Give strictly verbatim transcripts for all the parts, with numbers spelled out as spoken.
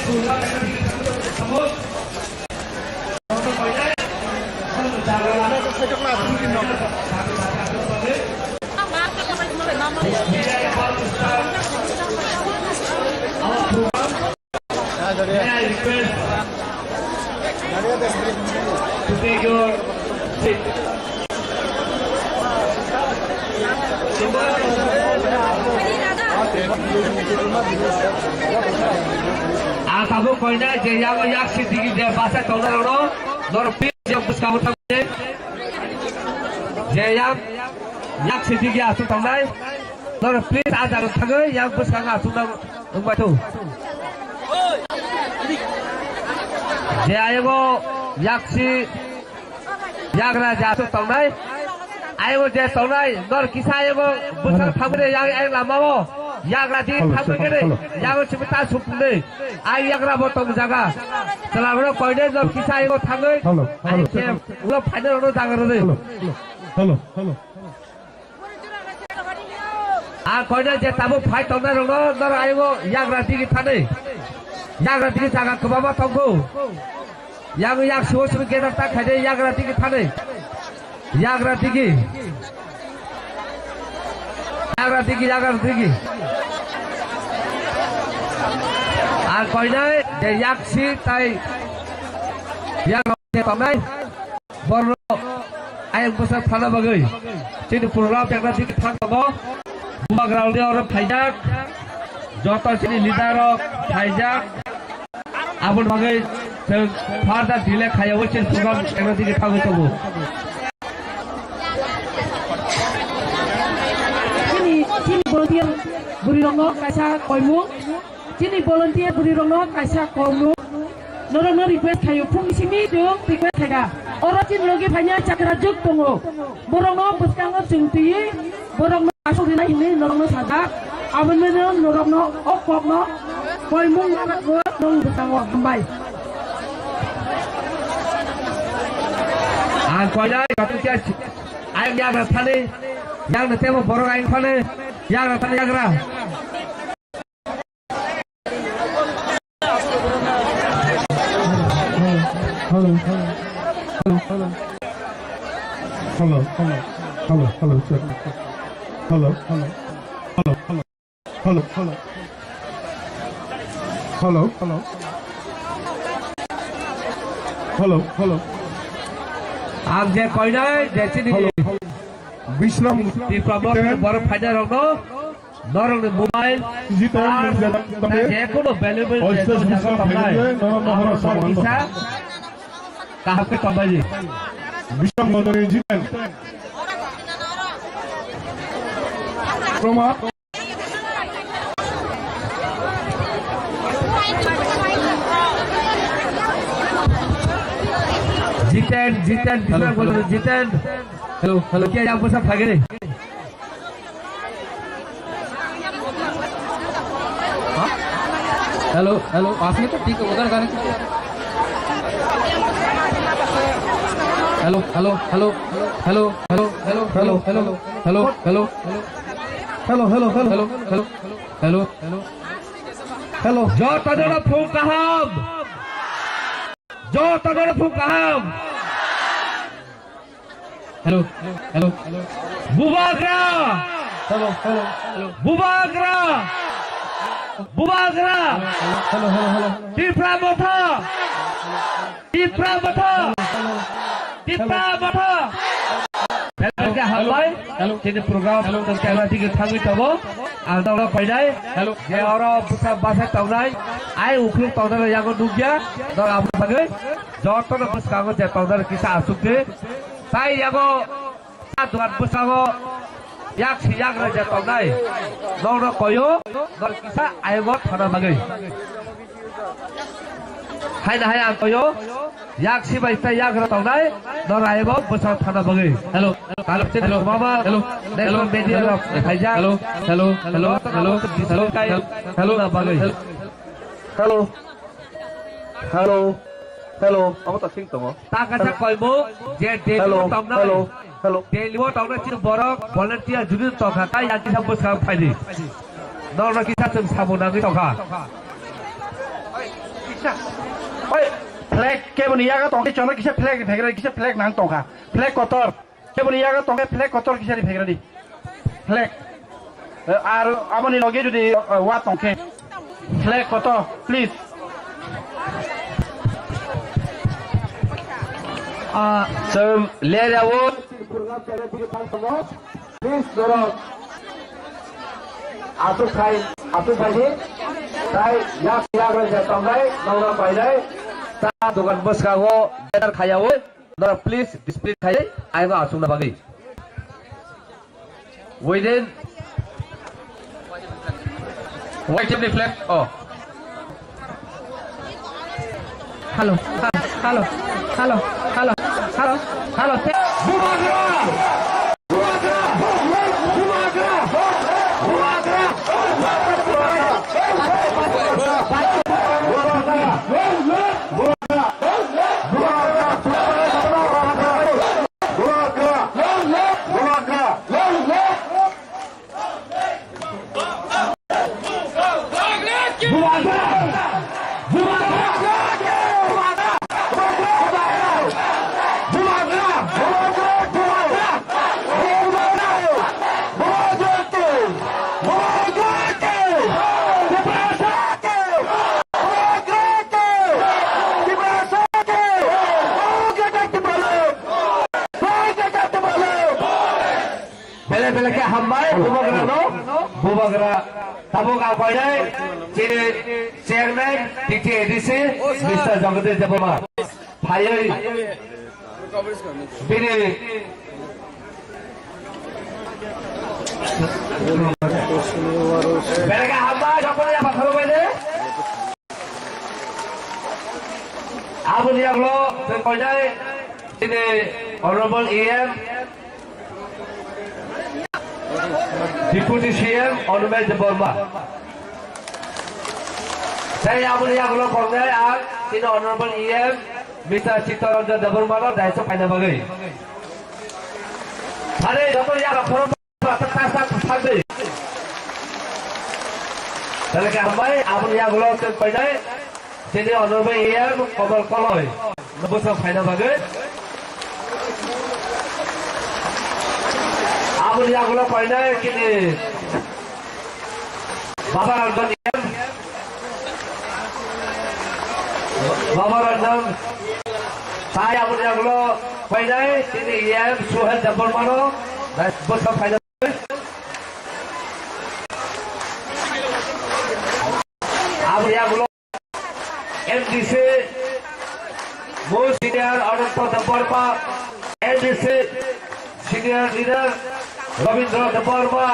May I request to take your seat. Ang tabuk koinai je yago yak si digi je basa tongnai rokno, nor please yang bwskango thangwi. Je yang yak si digi aswk tongnai, nor please a jaga thangwi yang bwskango aswk nang wngbai thung. Je ayego yak si Yagra je aswk tongnai. Ayego je tongnai, nor kisa ayego bwsang thangmani yang, yang lamao. Yagra di thangmani kene, yago simi ta supni. Ai yagra bo tong jaga. Chwla rok koinai nor kisa ayego thangwi. Hello, hello. Ai je ulo phaina rokno jaga rwdi. Hello, hello, hello. Ang koinai je tabuk phai tongnai rokno, nor ayego yagra digi thani. Yagra digi jaga kwbangma tongkhu. Yang yak suo suo gedar ta khaide yagra digi thani. Yagra digi. Yagra digi, yagra digi. Ang koinai je yak si tai yagra tongnai. Borok ayang bwsa thana bagwi chini program pekna digi thang tongo. Bubagra ni oro phaijak, joto chini leader rok phaijak. Aboni bagwi chwng further delay khaiyawi chini program pekna digi thangwi tongo. Chini, chini volunteer bwrwi rokno kaisa koimung. Chini volunteer bwrwi rokno kaisa kokno norokno request khaio, phung simi chwng request khaida. Oro chini logi phainai chakra juk tongo. Borokno bwskango chwng twiwi borokno aswk rinai hinwi norokno sajak. Aboni bagwi norokno o kokno koimung narwkgo nong bwskango. Hambai. Ang koinai katung khe ayang yagra thani, yang na temo borok ayang thani, yagra thani yagra. Hello, hello, hello, hello, hello, hello, hello, hello, check. Hello, hello, hello, hello, hello, hello, hello, hello, hello, hello. Ang je koinai, je chini hello, hello. Bishram Tipra Motha borok phaida rokno. Norokni mobile, Digital car, media, je kono valuable oister jaga tongnai. Norok mohor norok saman kisa kaham khe tongnai. Bishram Mondori Jiten. Roma. Jiten, Jiten, hello, Bishram hello. Mondori Jiten. Hello, hello. Kya, kya, bwsa phagini? Hello, hello, पास में तो ठीक है, उधर जाने की क्या? Hello, hello, hello, hello, hello, hello, hello, hello, hello, hello, hello, hello, hello, hello, hello, hello, hello, hello. Joto jono phung kaham. Joto jono phung kaham. Hello, hello, hello. Bubagra! Hello, hello, hello. Bubagra! Bubagra! Hello, hello, hello. Tipra Motha! Tipra Motha! Hello, hello. Tipra Motha! Hello. Belai khe hambai. Hello. Chini program tongkha digi thangwi tongo. Ang tongno phainai. Hello. Je oro bwsa basa tongnai. Ai ukhuk tongnai yago nukya. Dor aboni bagwi. Jotono bwskango je tongnai kisa asuk de. Tai yago sa dukan bwskango yak si yak rwja tongnai. Nokno koyo, nok kisa ayungo thana bagwi. Haina hai ang koyo, yak si bai tai yak rw tongnai, nok ayungo bwskango thana bagwi. Hello, hello, hello, mama, hello, hello, hello, media rok, hello, phaijak. Hello, hello, hello, hello, hello, hello, hello, hello, hello, hello. Hello, hello, abo to thik tongo. Ta kaisa koimung je Delhi o tongnai. Hello, hello, hello. Delhi o tongnai chini borok volunteer juni tongkha, tai yang kisa bwskang phaidi. Norok kisa chwng samung nangwi tongkha. Oi, flag keboni yaga tongkhe chwngno kisa flag ni phegra, kisa flag nang tongkha. Flag kotor. Keboni yaga tongkhe flag kotor kisa ni phegra di. Flag. Eh, ar aboni loge jodi, eh, wa tongkhe. Flag kotor, please. Ah, sir, ler yawo. Please, dorok. Asuk khai, asuk khai di. Tai yak, yak roi je tongnai, nongna painai. Ta dokan bwskango banner khaiyawi. Norok please discipline khai di. Aino asukna bagwi. Within. Wait, keep the flag. Oh. Hello, hello, hello, hello, hello, hello, hello. Belai belai khe hambai bubagrano, bubagra tabuk ang koinai chini chairman T T A D C Mister Jagadish Debbarma phaiwi bini belai khe hambai jotono yapha khalo baide. Aboni yagulo chwng koinai chini Honorable E M, Deputy C M Animesh Debbarma. Tei aboni yagulo koinai ang chini Honorable E M Mister Chittaranjan Debbarma no daisa phaina bagwi. Thani joto yagulo khoroksa. Belai khe hambai, aboni yagulo chwng koinai chini Honorable E M Komol Koloi no bwswk phaina bagwi. Aboni yagulo koinai chini Baba Ranjan E M, Baba Ranjan, tai aboni yagulo koinai chini E M Suhel Debbarma no bwswk phaina Aboni yagulo M D C Most Senior Ananta Debbarma, M D C Senior Leader Rabindra Debbarma,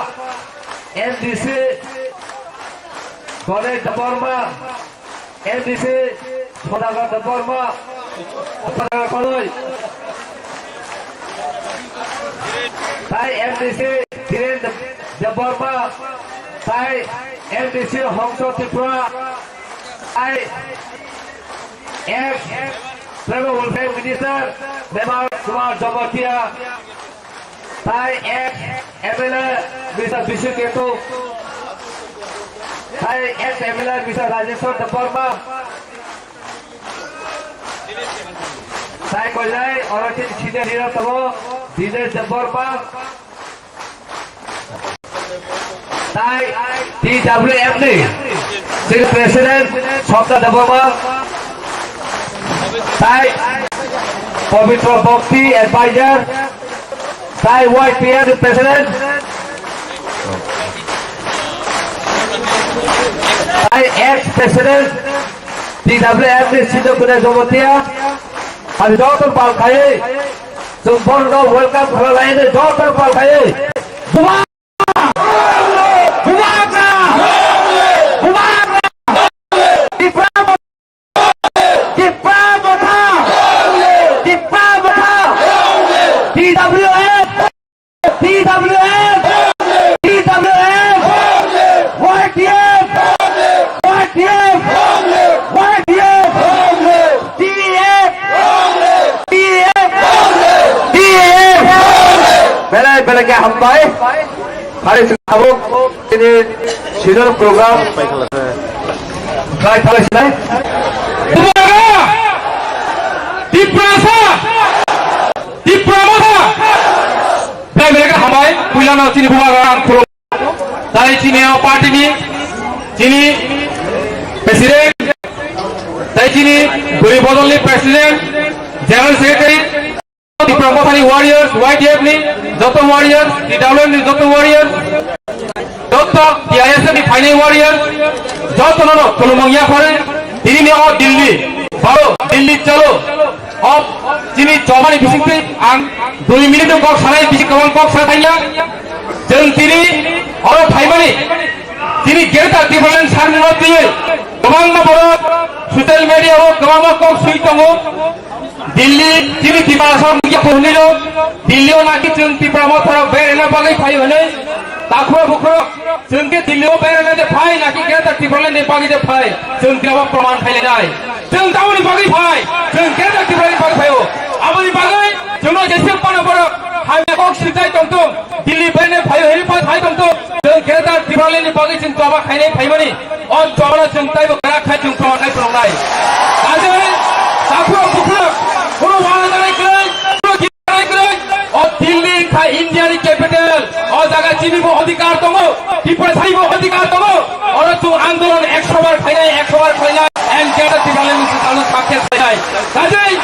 M D C Ganesh Debbarma, M D C Sodagar Debbarma, Sodagar Koloi. Tai M D C Dhiren Debbarma, tai M D C Hongso Tripura, tai ex Tribal Welfare Minister Mebar Kumar Jamatia, tai ex M L A Mister Bishu Ketu, tai ex M L A Mister Rajeshwar Debbarma, tai koinai oro chini senior leader tongo, Dinesh Debbarma, tai T W F ni chini President Swapna Debbarma, tai Pabitra Bhakti Advisor, tai Y P F President, tai ex President T W F ni Sindhu Kunai Jamatia, ani joto pal khai, chwng bono welcome khlai lai joto pal khai. Bubagra! Bubagra! Bubagra! Tipra Tipra Motha! Tipra Motha! T W F! T W F! T W F! Y T F! Y T F! Y T F! T F! T F! T F! Belai belai khe hambai. Hari tabuk ini senior program. Khai thalai sinai. Ilano chini bubagra ang khulum. Tai chini o party ni chini president, tai chini buri bodol ni president, general secretary, Tipra Mothani warriors, Y T F ni joto warriors, T W F ni joto warriors, joto T I S F ni phainai warriors, joto no khulumung ya phare, tini ni o Delhi, baro Delhi chalo, o chini chobani bisingtwi ang dui minute kok sanai, bisi kwbang kok sa thangya, chwng tini oro phaimani, tini Greater Tipraland sarmung no twiwi kwbangma borok social media o kwbangma kok swi tongo. Delhi, chini Tiprasa mungya phunilo, Delhi o naki chwng Tipra Motha rok berena bagwi phai hwnwi, takhro bukhro, chwng khe Delhi o berena de phai naki Greater Tipraland ni bagwi de phai, chwng khe abo proman khai lenai. Chwng tamoni bagwi phai, chwng Greater Tipraland ni bagwi phaio. Aboni bagwi chwngno jese pano borok hamya kok swijai tongthung, Delhi berena phaio, help phai tongthung, chwng Greater Tipraland ni bagwi chwng choba khainai phaimani. O chobano chwng taibo kwrak khai chwng proman khai phunuknai. Kajai, takhurok bukhurok, kuno wanajaknai kwrwi, kuno gijanai kwrwi, o Delhi khai India ni capital, o jaga chini bo adhikar tongo, Tiprasa ni bo adhikar tongo, oro chwng andolon ekso bar khainai, ekso bar khainai, and Greater Tipraland ni swkangno success khainai. Kajai,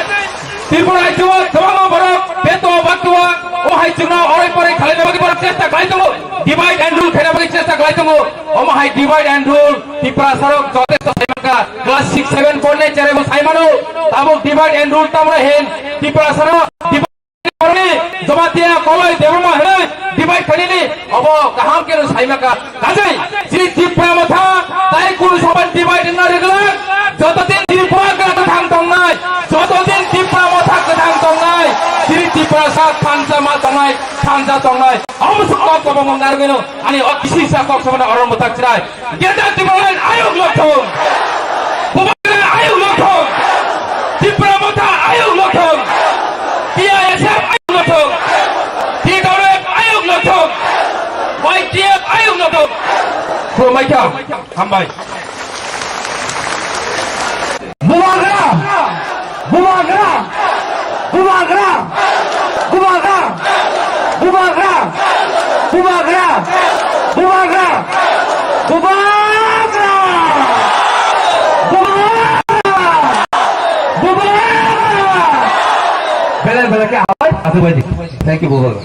Tripura rajyo o kwbangma borok beto bakto o hai chwngno orai porai khlaina bagwi borok chesta khlai tongo, divide and rule khaina bagwi chesta khlai tongo. Omo hai divide and rule Tiprasa rok jotesto sai mankha. Class six seven pornai cherai bo sai mano. Tabuk divide and rule tamra hin Tiprasa rok divide khainani, Jamatia, Koloi, Debbarma hinwi divide khainani obo kaham khe no sai mankha. Kajai, chini Tipra Motha, tai kunu saban divide na rwgwlak, joto din Tripura kwthang tongnai, joto din Tipra Motha kwthang tongnai, chini Tiprasa thansa ma tongnai, thansa tongnai, omo se kok kwbangma narwgwino, ani o kisi sa kok sabana oro mwthak chwrai. Greater Tipraland ayuk lokthung, Bubagra ayuk lokthung, Tipra Motha ayuk lokthung, T I S F ayuk lokthung, T W F ayuk lokthung, Y T F ayuk lokthung. Khulumbaikha, hambai. Bubagra! Bubagra! Bubagra! Belai belai khe hambai, aswk bai di. Thank you, Bubagra.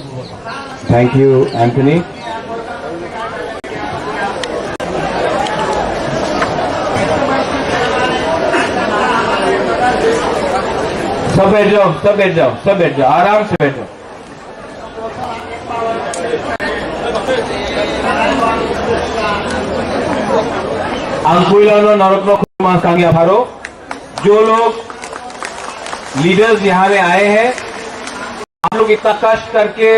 Thank you, Anthony. सब बैठ जाओ, सब बैठ जाओ, सब बैठ जाओ, आराम से बैठ जाओ। Ang puilano norokno khulumma kangya pharo, jo log leaders yahan mein aaye hain, आप लोग इतना कष्ट करके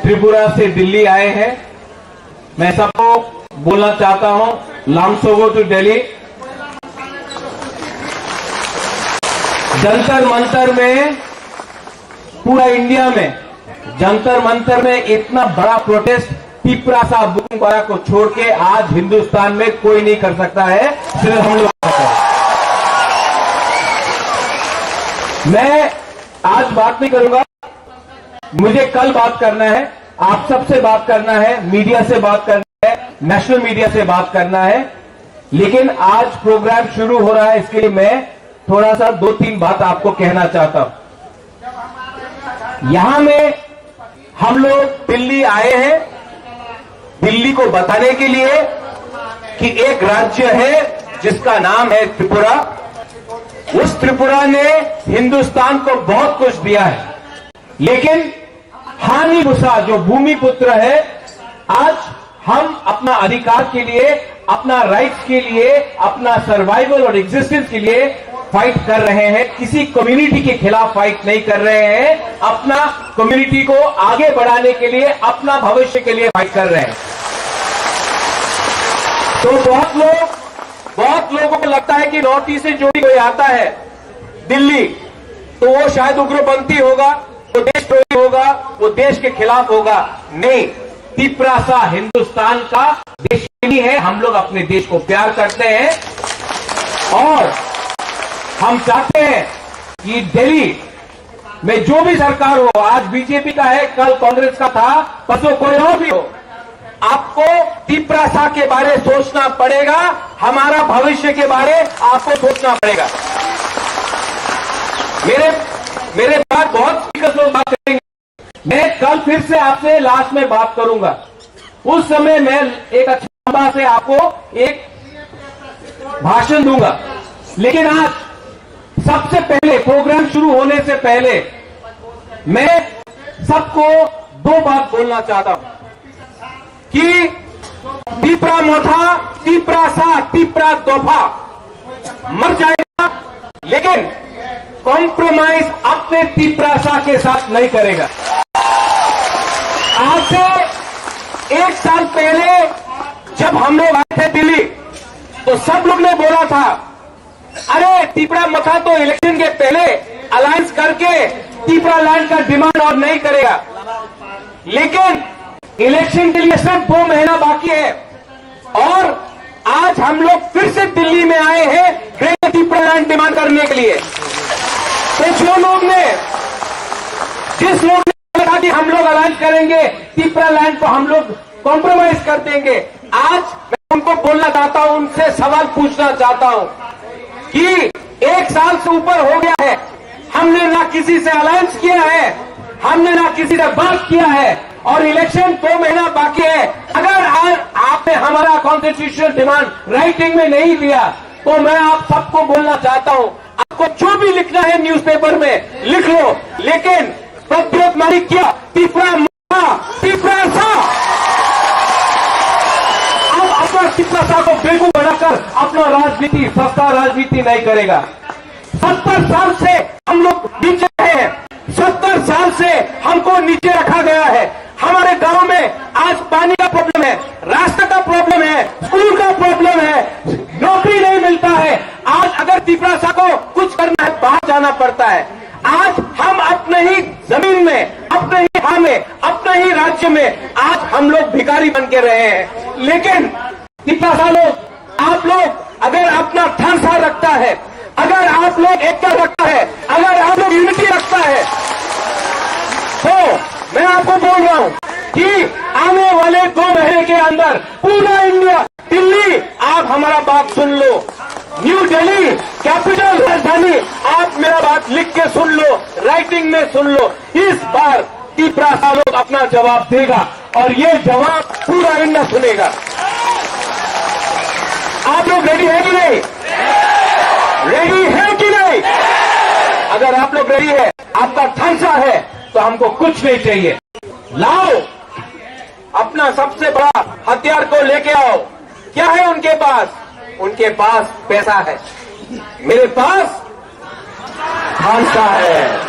त्रिपुरा से दिल्ली आए हैं, मैं सबको बोलना चाहता हूं, लामसोगो टू दिल्ली। जंतर मंतर में, पूरा इंडिया में जंतर मंतर में इतना बड़ा प्रोटेस्ट तिपरासा बुंगबारा को छोड़ के आज हिंदुस्तान में कोई नहीं कर सकता है, सिर्फ हम लोग कर सकते हैं। मैं आज बात नहीं करूंगा, मुझे कल बात करना है, आप सबसे बात करना है, मीडिया से बात करना है, नेशनल मीडिया से बात करना है, लेकिन आज प्रोग्राम शुरू हो रहा है, इसके लिए मैं थोड़ा सा दो तीन बात आपको कहना चाहता हूं। यहां में हम लोग दिल्ली आए हैं, दिल्ली को बताने के लिए कि एक राज्य है जिसका नाम है त्रिपुरा। उस त्रिपुरा ने हिंदुस्तान को बहुत कुछ दिया है, लेकिन हानी भूसा जो भूमिपुत्र है, आज हम अपना अधिकार के लिए, अपना राइट्स के लिए, अपना सर्वाइवल और एग्जिस्टेंस के लिए फाइट कर रहे हैं, किसी कम्युनिटी के खिलाफ फाइट नहीं कर रहे हैं, अपना कम्युनिटी को आगे बढ़ाने के लिए, अपना भविष्य के लिए फाइट कर रहे हैं। तो बहुत लोग, बहुत लोगों को लगता है कि नॉर्थ ईस्ट से जो भी कोई आता है दिल्ली, तो वो शायद उग्रपंथी होगा, वो देशद्रोही होगा, वो देश के खिलाफ होगा। नहीं, तिपरासा हिंदुस्तान का देश नहीं है। हम लोग अपने देश को प्यार करते हैं और हम चाहते हैं कि दिल्ली मैं जो भी सरकार हो, आज बीजेपी का है, कल कांग्रेस का था, परसों कोई और भी हो, आपको तिपरासा के बारे सोचना पड़ेगा, हमारा भविष्य के बारे आपको सोचना पड़ेगा। मेरे मेरे बाद बहुत स्पीकर लोग बात करेंगे। मैं कल फिर से आपसे लास्ट में बात करूंगा, उस समय मैं एक अच्छा लंबा से आपको एक भाषण दूंगा। लेकिन आज सबसे पहले, प्रोग्राम शुरू होने से पहले, मैं सबको दो बात बोलना चाहता हूं कि तिपरा मोथा, तिपरासा, तिपरा दोफा मर जाएगा, लेकिन कॉम्प्रोमाइज अपने तिपरासा के साथ नहीं करेगा। आज से एक साल पहले जब हम लोग आए थे दिल्ली, तो सब लोग ने बोला था, अरे, तिपरा मोथा तो इलेक्शन के पहले अलायंस करके तिपरा लैंड का डिमांड और नहीं करेगा, लेकिन इलेक्शन के लिए सिर्फ दो महीना बाकी है और आज हम लोग फिर से दिल्ली में आए हैं ग्रेटर तिपरा लैंड डिमांड करने के लिए। तो जो लोग ने, जिस लोग ने बोला था कि हम लोग अलायंस करेंगे, तिपरा लैंड को हम लोग कॉम्प्रोमाइज कर देंगे, आज मैं उनको बोलना चाहता हूं, उनसे सवाल पूछना चाहता हूं कि एक साल से ऊपर हो गया है, हमने ना किसी से अलायंस किया है, हमने ना किसी से बात किया है और इलेक्शन दो महीना बाकी है। अगर आ, आपने हमारा कॉन्स्टिट्यूशनल डिमांड राइटिंग में नहीं दिया तो मैं आप सबको बोलना चाहता हूं, आपको जो भी लिखना है न्यूज़पेपर में लिख लो, लेकिन प्रद्योत मानिक्य तिपरा तिपरासा। अब अपना तिपरासा को बेगू बनाकर अपना राजनीति, सस्ता राजनीति नहीं करेगा। सत्तर साल से हम लोग नीचे हैं, सत्तर साल से हमको नीचे रखा गया है। हमारे गांव में आज पानी का प्रॉब्लम है, रास्ता का प्रॉब्लम है, स्कूल का प्रॉब्लम है, नौकरी नहीं मिलता है। आज अगर तिपरासा को कुछ करना है, बाहर जाना पड़ता है। आज हम अपने ही जमीन में, अपने ही हां में, अपने ही राज्य में आज हम लोग भिखारी बन के रहे हैं। लेकिन तिपरासा लोग, आप लोग अगर अपना थानसा रखता है, अगर आप लोग एकता रखता है, अगर आप लोग यूनिटी रखता है, तो मैं आपको बोल रहा हूं कि आने वाले दो महीने के अंदर पूरा इंडिया, दिल्ली, आप हमारा बात सुन लो, न्यू दिल्ली, कैपिटल राजधानी, आप मेरा बात लिख के सुन लो, राइटिंग में सुन लो। इस बार तिपरासा लोग अपना जवाब देगा और ये जवाब पूरा इंडिया सुनेगा। आप लोग रेडी है कि नहीं? रेडी है कि नहीं? अगर आप लोग रेडी है, आपका थानसा है, तो हमको कुछ नहीं चाहिए। लाओ, अपना सबसे बड़ा हथियार को लेके आओ। क्या है उनके पास? उनके पास पैसा है, मेरे पास थानसा है।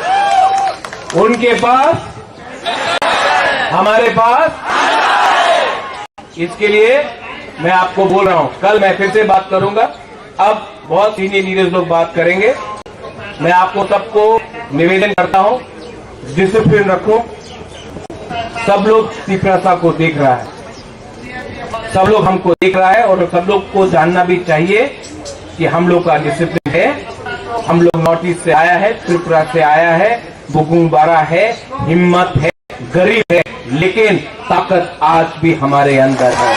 उनके पास, हमारे पास। इसके लिए मैं आपको बोल रहा हूं, कल मैं फिर से बात करूंगा। अब बहुत सीनियर लीडर्स लोग बात करेंगे। मैं आपको सबको निवेदन करता हूं, डिसिप्लिन रखो। सब लोग तिपरासा को देख रहा है, सब लोग हमको देख रहा है और सब लोग को जानना भी चाहिए कि हम लोग का डिसिप्लिन है। हम लोग नॉर्थ ईस्ट से आया है, त्रिपुरा से आया है, बुकुंग बारा है, हिम्मत है, गरीब है, लेकिन ताकत आज भी हमारे अंदर है।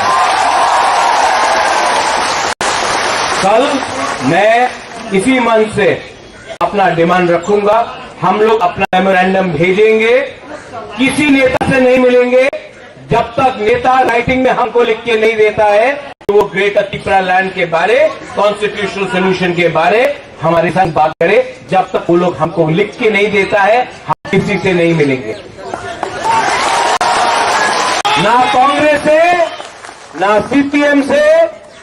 कल मैं इसी मंच से अपना डिमांड रखूंगा, हम लोग अपना मेमोरेंडम भेजेंगे, किसी नेता से नहीं मिलेंगे जब तक नेता राइटिंग में हमको लिख के नहीं देता है कि वो ग्रेटर तिपरा लैंड के बारे, कॉन्स्टिट्यूशनल सॉल्यूशन के बारे हमारे साथ बात करे। जब तक वो लोग हमको लिख के नहीं देता है, हम किसी से नहीं मिलेंगे, ना कांग्रेस से, ना सीपीएम से,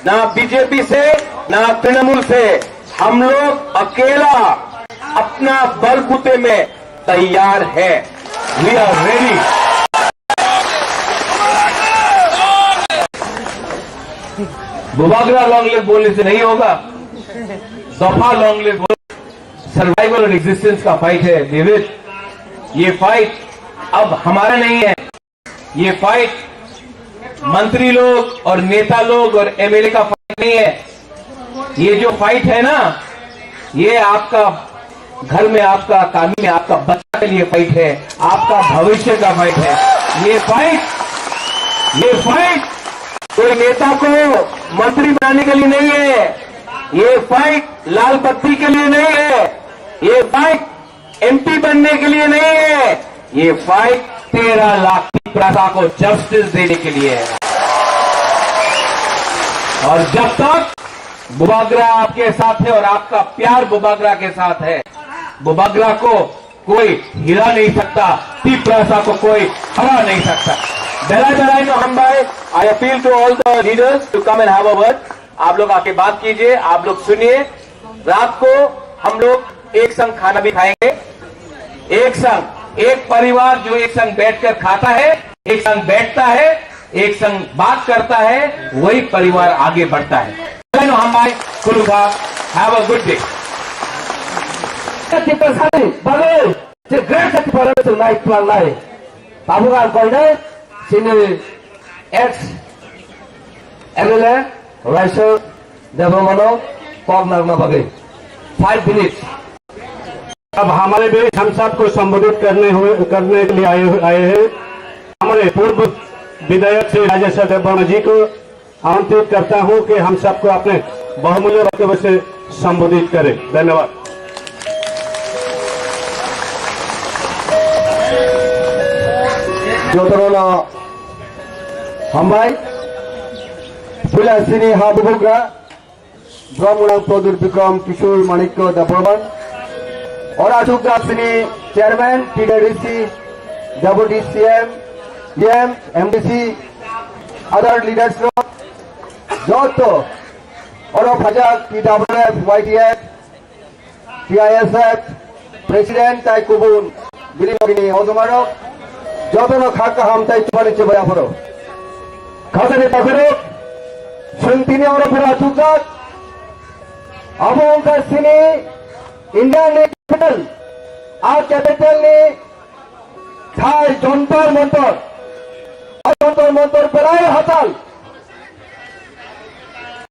ना बीजेपी से, ना तृणमूल से। हम लोग अकेला अपना बलबूते में तैयार है। We are ready। Bubagra long live बोलने से नहीं होगा, दफा लॉन्ग लिव बोल। सर्वाइवल और एग्जिस्टेंस का फाइट है डेविड। ये फाइट अब हमारा नहीं है, ये फाइट मंत्री लोग और नेता लोग और एमएलए का फाइट नहीं है। ये जो फाइट है ना, ये आपका घर में आपका, कामी में आपका बच्चा के लिए फाइट है, आपका भविष्य का फाइट है। ये फाइट, ये फाइट कोई नेता को मंत्री बनाने के लिए नहीं है, ये फाइट लाल बत्ती के लिए नहीं है, ये फाइट एमपी बनने के लिए नहीं है, ये फाइट तेरह लाख तिपरासा को जस्टिस देने के लिए है। और जब तक बुबागरा आपके साथ है और आपका प्यार बुबागरा के साथ है, बुबागरा को कोई हिला नहीं सकता, तिपरासा को कोई हरा नहीं सकता। Belai belai no hambai, I appeal to all the leaders to come and have a word. आप लोग आके बात कीजिए, आप लोग सुनिए। रात को हम लोग एक संग खाना भी खाएंगे, एक संग, एक परिवार जो एक संग बैठकर खाता है, एक संग बैठता है, एक संग बात करता है, वही परिवार आगे बढ़ता है। Belai no hambai, khulumkha, have a good day. Tiprasani bagwi je great Tiprasani chwng nai twlang nai. Tabuk ang koinai chini ex M L A Raisa Debbarmano kok narwkna bagwi. Five minutes. अब हमारे बीच हम सबको संबोधित करने हुए, करने के लिए आए, आए हैं। हमारे पूर्व विधायक श्री राजेश्वर देव वर्मा जी को आमंत्रित करता हूं कि हम सबको अपने बहुमूल्य वक्तव्य से संबोधित करें। धन्यवाद। Jotono hambai. Puila sini ha bubugra. Bromgwnang Pradyut Bikram Kishore Manikya Debbarman, oro achukjak chini Chairman, T D R D C, Deputy C M, E M, M D C, other leaders rok, joto oro phaijak T W F, Y T F, T I S F, President tai kubun bini nokni ojomarok jotono kha kaham tai chubani chubai aphuru. Khajani takhurok, chwng tini oro phuru achukjak. Abo wngkha chini Indian ni capital, a capital ni thai Jantar Mantar, a Jantar Mantar belai hatal.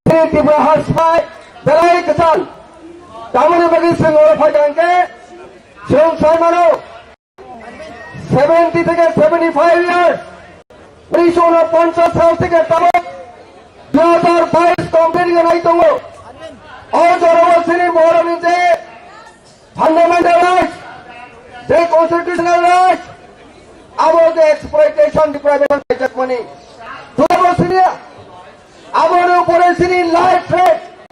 Chini Tripura ha sbai belai kwchal. Tamoni bagwi chwng oro phaikha hwnkhe chwng sai mano seventy theke seventy five years. Unishsho unoponchas sal theke tabuk dui hazar bais complete wngwi tongo. O jorao chini borokni je fundamental rights, je constitutional rights, abo je exploitation, deprivation khaijakmani. Twibo sini, aboni upore sini life threat,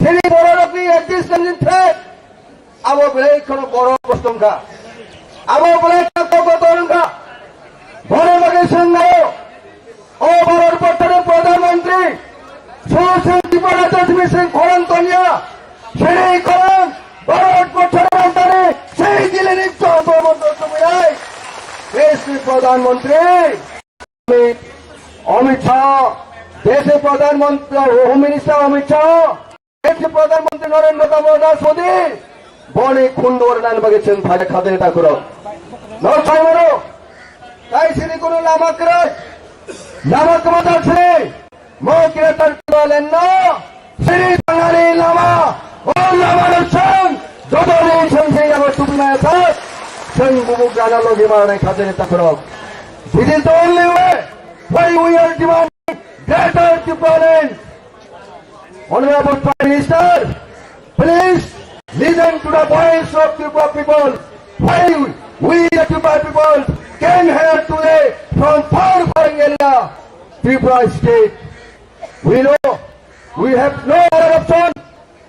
sini bororokni existence threat, abo belai kheno borok bosong kha. Abo belai kheno kokotor wngkha. Boni bagwi swngnaio, o Bharat borthoni Pradhan Mantri Sudhir Singh Tipra Rajya Simi Singh khorang toniya, sini khorang Bharat borthoni rajdhani sei Delhi ni chwng pramon tongwi nai. Deshni Pradhan Mantri Amit Shah, Deshni Pradhan Mantri, Home Minister Amit Shah, Deshni Pradhan Mantri Narendra Damodar Das Modi, boni khundu rwnani bagwi chwng phaijak khajani takhurok. No sai mano, tai sini kunu lama kwrwi, lama kwmajak sini, mo Greater Tipraland no, sini thangani lama, o lama no chwng, jotoni chwng sini abo tubui maya thak, chwng bubugrano logi manai khajani takhurok. This is the only way why we are demanding Greater Tipraland. Honorable Prime Minister, please listen to the voice of Tripura people. Why we, the Tripura people, came here today from far, far area, Tripura state. We know we have no other option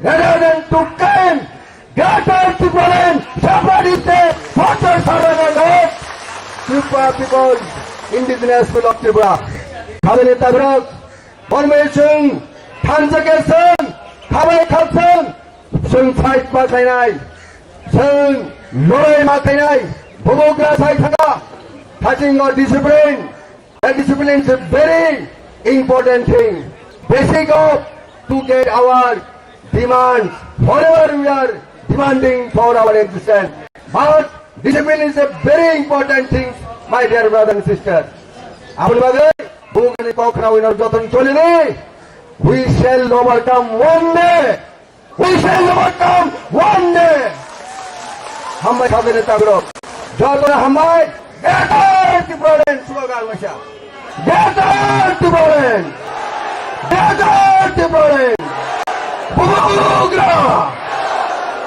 rather than to claim Greater Tipraland separate state for the Southern and North Tripura people, indigenous people of Tripura. Khajani takhurok, Bormai chwng thansa khe chwng khabai khak chwng, chwng fight ma khainai, chwng lorai ma khainai, bubugra sai thaka, thachingo discipline. That discipline is a very important thing, basic of to get our demands, whatever we are demanding for our existence. But discipline is a very important thing, my dear brother and sister. Aboni bagwi bugani kok khnawi no joton cholini. We shall overcome one day. We shall overcome one day. Hambai sabai neta borok. Joto hambai. Greater Tipraland slogan masa. Greater Tipraland. Greater Tipraland. Bubagra.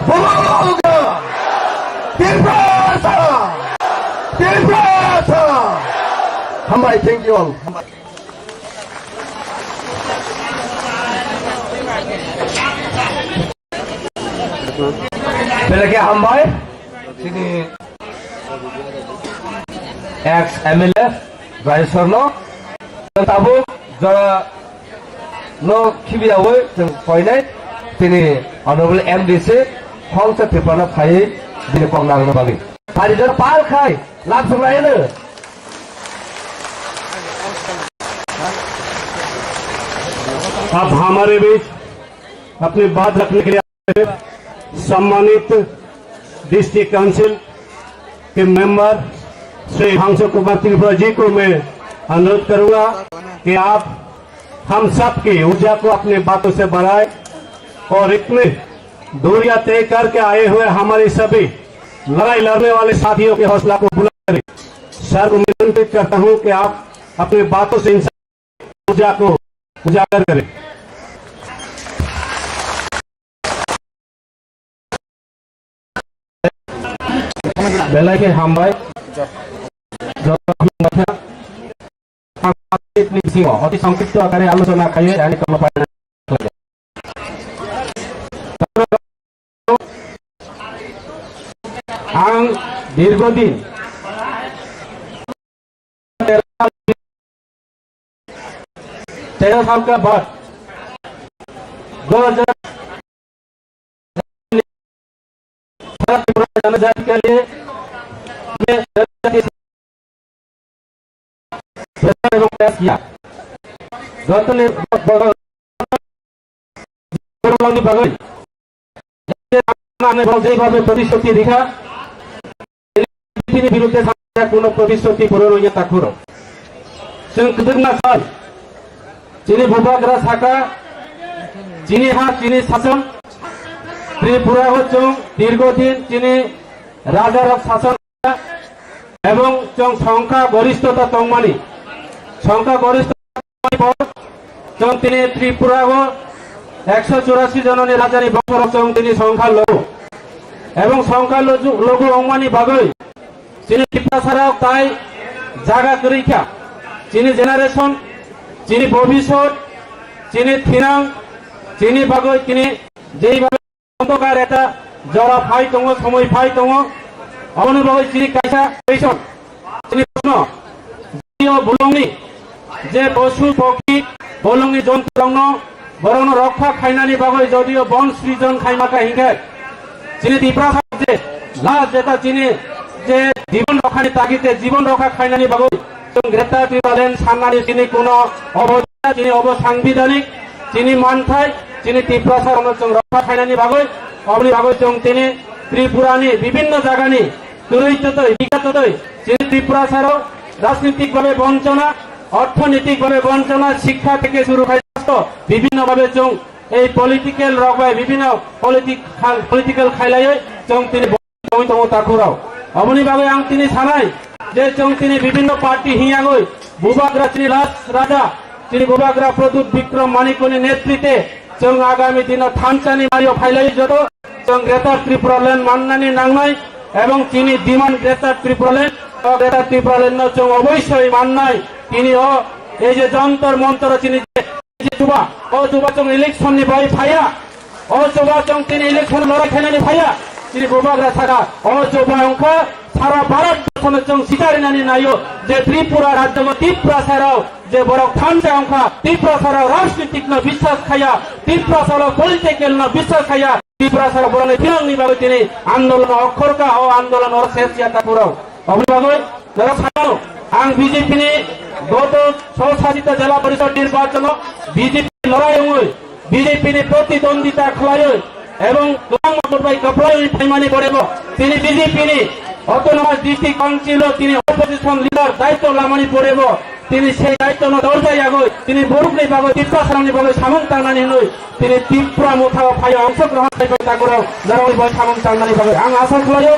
Bubagra. Tiprasa. Tiprasa. Hambai, thank you all. Hambai. Belai khe hambai, chini ex M L A Rajeswar no, tabuk jora no khibiyawi chwng koinai, chini Honorable M D C Hongsa Tripura no phaiwi bini kok narwkna bagwi. Pari jora pal khai, lab sung lai no. आप हमारे बीच अपनी बात रखने के लिए आए हैं। सम्मानित डिस्ट्रिक्ट काउंसिल के मेंबर श्री हंस कुमार त्रिपुरा जी को मैं अनुरोध करूंगा कि आप हम सब की ऊर्जा को अपनी बातों से बढ़ाएं और इतने दूरियां तय करके आए हुए हमारे सभी लड़ाई लड़ने वाले साथियों के हौसला को बुलंद करें। सर को मैं निमंत्रित करता हूं कि आप अपनी बातों से इन ऊर्जा को उजागर करें। Belai khe hambai. Joto hambai kha. Ang ni bisingo oti songkipto akare alochona khaiwi ani kono pai. Ang dirghodin तेरह साल का बाद दो हज़ार सारा त्रिपुरा जनजाति के लिए मैं जनजाति प्रचार एवं प्रयास किया। गौतम ने Borokni bagwi je ano jebabe protishuti rikha, bini birudde thangya kuno protishuti borok rwya takhoro. Chwng kwdwkma sal, chini bubagra saka, chini ha, chini sason, Tripura o chwng dirghodin chini rajarok sason এবং chwng সংখ্যা গরিষ্ঠতা tongmani, সংখ্যা গরিষ্ঠতা tongmani bo chwng tini Tripura o ekso churasi jononi rajani bokhorok chwng tini সংখ্যা লঘু, এবং সংখ্যা লঘু, লঘু wngmani bagwi chini Tiprasarok tai jaga kwrwi kha, chini generation, chini bobisot, chini thinang, chini bagwi tini jeibabe Otokar eta jora phai tongo, somoi phai tongo. Aboni bagwi chini kaisa question, chini proshno, je o bolongni je posu pokhi, bolongni jontrokno, borokno rokha khainani bagwi jodi o bon srijon khaima kha hinkhe, chini Tiprasa je last jeta chini je jibon rokhani tagite jibon rokha khainani bagwi chwng Greater Tipraland sannani chini kuno obo chini obo sangbidanik chini manthai, chini Tiprasa rokno chwng rokha khainani bagwi, oboni bagwi chwng tini Tripurani bibhinno jagani twrwi twtwi, bikha twtwi, chini Tiprasarok rajnitik bhabe bonchona, orthonitik bhabe bonchona, shikkha theke shuru khai swasto, bibhinno bhabe chwng ei political rok bai bibhinno political, political khailaiwi chwng tini tongwi tongo takhurok. Aboni bagwi ang tini sanai je chwng tini bibhinno party hiyagwi bubagra chini last raja chini bubagra Pradyut Bikram Manikni netrite chwng agami dino thansa ni mario phailai joto chwng Greater Tripura Land mannani nangnai ebong chini demand Greater Tripura Land, o Greater Tripura Land no chwng oboisoi mannai tini o ei je jontor montor chini je chuba, o chuba chwng election ni bai phaiya. O chuba chwng tini election lorai khainani phaiya. Tini bubagra saka, o chuba wngkha sara Bharat borsono chwng sicharinani naio je Tripura rajyo Tiprasarao je borok thansa wngkha, Tiprasarao rajnitik no biswas khaiya, Tiprasarao political no biswas khaiya, Tiprasarao borokni thinangni bagwi tini andolon okhorkha, o andolon oro ses ya takhurok. Oboni bagwi norok sanano, ang B J P ni goto sw sasita jela porishod nirbachono B J P lorai wngwi B J P ni protidwondita khlaiwi ebong kwbangma vote bai kwplaiwi phaimani porebo tini B J P ni Autonomous District Council o tini opposition leader daitw lamani porebo tini sei daitw no dorjai yagwi tini borokni bagwi Tiprasarokni bagwi samung tangnani hwnwi tini Tipra Motha o phaiwi ongsogrohon khlaibai takhurok norokni bagwi samung tangnani bagwi ang asa khlaio.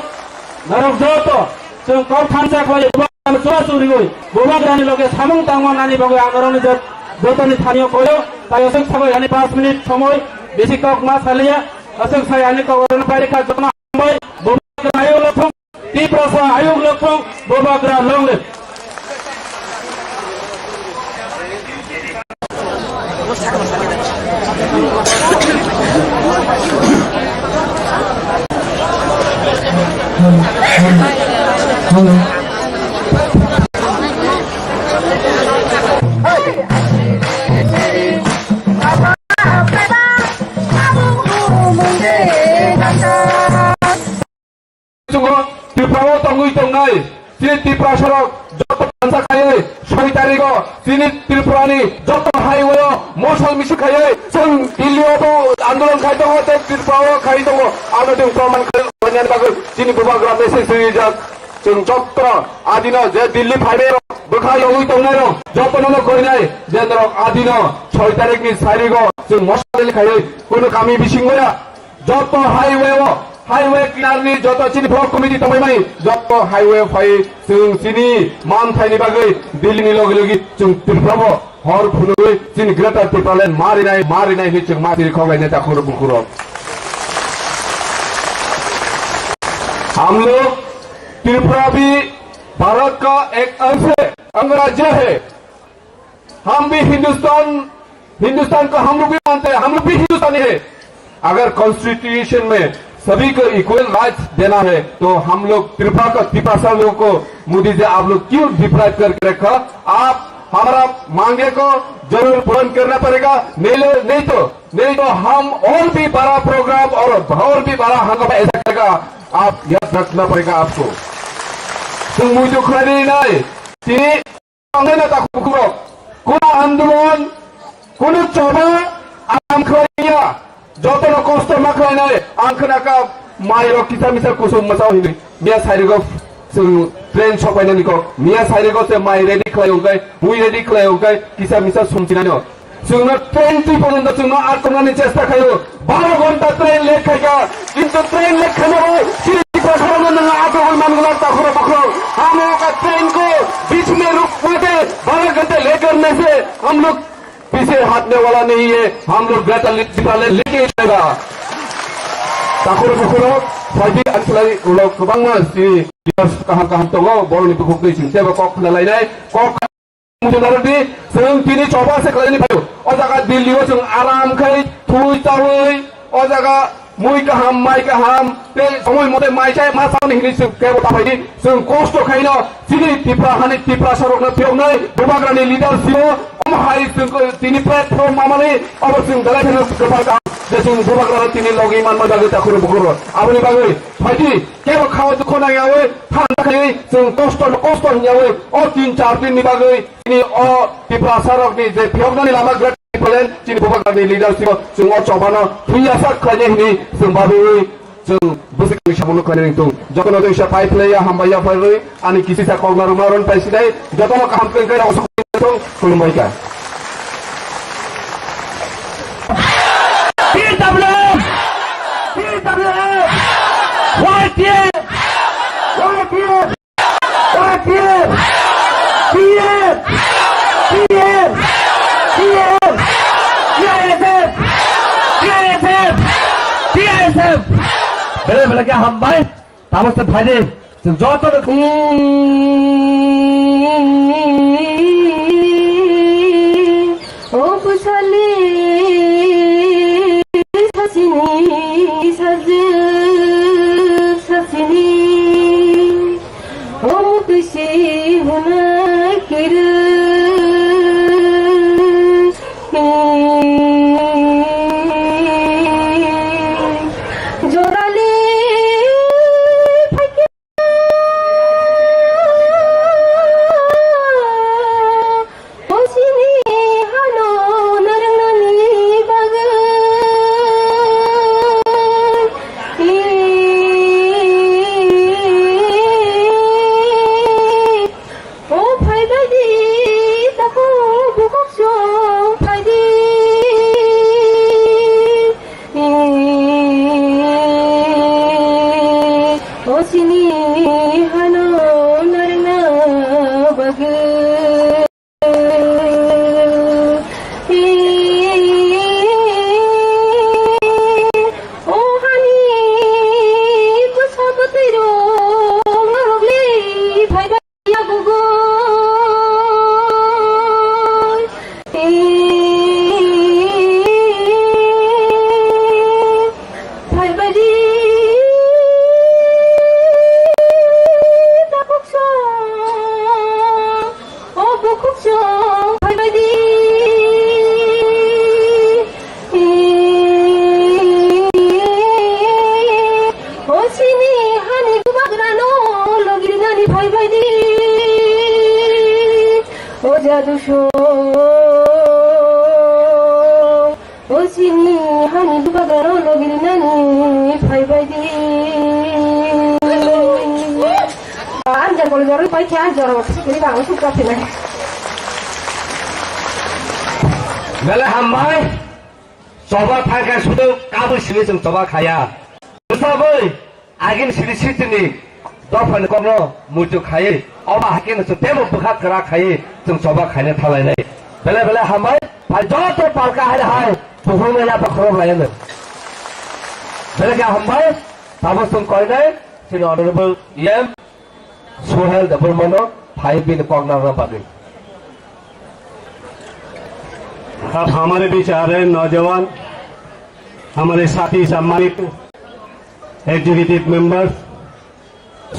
Norok joto chwng kok thansa khlai bubagrano chubachu riwi bubagrani loge samung tangma nani bagwi ang norokni jot-, jotoni thani-o koyo. Tai aswk sabai ani panch minute somoi bisi kok ma saliya. Aswk sai ani kok orono pairikha jotono hambai. Bubagra ayuk lothung, Tiprasa ayuk lothung, bubagra long live. Chungo Tripura o tongwi tongnai chini Tiprasa rok joto thansa khaiwi soi tarigo chini Tripura ni joto highway o mosal misil khaiwi chwng Delhi o bo andolon khai tongo tei Tripura o khai tongo. Ano chwng proman khai bagwi chini bubagra message rijak. Chwng joto adino je Delhi phaibai rok bwkha yogwi tongnai rok joto no koinai je norok adino soi tarik ni sarigo chwng mosal khaiwi kono kami bisingo ya. Joto highway o, highway kinar ni joto chini block committee tongmani, joto highway o phai chwng chini manthaini bagwi Delhi ni logi logi chwng Tripura bo hor phunugwi chini Greater Tipraland marinai, marinai hinwi chwng ma chini khoglainai takhuk bukhuk rok. हम लोग त्रिपुरा भी भारत का एक अंश है, अंगराज्य है। हम भी हिंदुस्तान, हिंदुस्तान को हम लोग भी मानते हैं, हम लोग भी हिंदुस्तानी है। अगर कॉन्स्टिट्यूशन में सभी को इक्वल राइट्स देना है, तो हम लोग त्रिपुरा का, तिपासा लोगों को मोदी जी आप लोग क्यों डिप्राइव करके रखा? आप हमारा मांगे को जरूर पूर्ण करना पड़ेगा, नहीं लो, नहीं तो, नहीं तो हम और भी बड़ा प्रोग्राम और, और भी बड़ा हंगामा ऐसा करेगा, आप याद रखना पड़ेगा आपको। तो मुझे खड़ी नहीं, তিনি Ang na ta khukuro. Kuno andolon, kuno choba, ang khlaiya. Jotono kosto ma khlainai, ang khna ka mai rok kisa misa kusum masa hini. Miya sairigo chwng train sopainani kok. Miya sairigo se mai ready khlai ongkai, mui ready khlai ongkai, kisa misa sumchinani. Chwngno train twi porjonto chwngno atongnani chesta khaio. Baro ghonta train late khaikha, kintu train late khainabo chini Tripura sarokno nwng atogwi mangwlak takhoro bokhorok. Hamo ka train ko beech mein rukne se baro ghonta late karne se hum log piche hatne wala nahi hai, hum log Greater Tipraland leke jayega. Takhoro bokhorok, phaidi anslai ulo kwbangma chini leaders kaham kaham tongo, boroni bukhuk twi chwng tebo kok khna lainai, kok Mujung narwkdi, chwng tini choba se khlaini phaio. O jaga Delhi o chwng aram khai thui chaui, o jaga mui kaham, mai kaham, tei somoi mote mai chai ma chauni hinwi chwng kebo ta phaidi. Chwng kosto khaino chini Tipra hani Tiprasa rokno phiyoknai bubagrani leadership o, omo hai chwng tini platform mamani obo chwng belai kheno kwpal kaham je chwng bubagrano tini logi manma bagwi takhoro bukhoro. Aboni bagwi phaidi kebo khao dukho nangyaui thanda khai chwng kosto no kosto hwnyaui o tin char din ni bagwi Chini o Tiprasa rokni je phiyoknani lama Greater Tipraland, chini bubagrani leadership o chwng o chobano thwiyasak khlainai hwnwi chwng babiwi chwng bwswk ni samungno khlainai wng thung. Jotono tei sa pai phlaiya hambai ya phairwi ani kisisa kokna rwma ron pai sinai jotono kaham kwrwng khe rok sok thung khulumbai kha. T W F! T W F! Y T F! Y T F! T P F, T P F, T P F, T P F, T I S F, T I S F, T I S F. Bele bele khe hambai. Tamo se phaidi. Chwng joto no. O bwsali sasini sajwk sasini. Omo twi se hwnwi kwrwi. Jorali phaikhe. Bosini hano narwknani bagwi. O phaibaidi Sini hano narna bagwi. O hani bwsa bwtwi rok norok le phaibai ya gugui. Phaibai di takhuk song. O bukhuk song phaibai di. O sini hani bubagrano logirnani phaibai di. O jadu song. O sini hani bubagrano logirnani phaibai di. Ang jang kolo joroi pai khe ang joro sikiri bang suk ka philai. Belai hambai. Choba thangkha sudu kabui simi chwng choba khaya. Bwsabui agini siri sitini dophani kokno muitu khaiwi, oba hakhe no chwng teibo bwkha kwrak khaiwi chwng choba khaina thalainai. Belai belai hambai, phai joto palka hai hai buphangno yapha khorok laiyano. Belai khe hambai, tabuk chwng koinai chini honorable E M Suhel Debbarmano phai bini kok narwkna bagwi. अब हमारे बीच आ रहे नौजवान, हमारे साथी सम्मानित executive member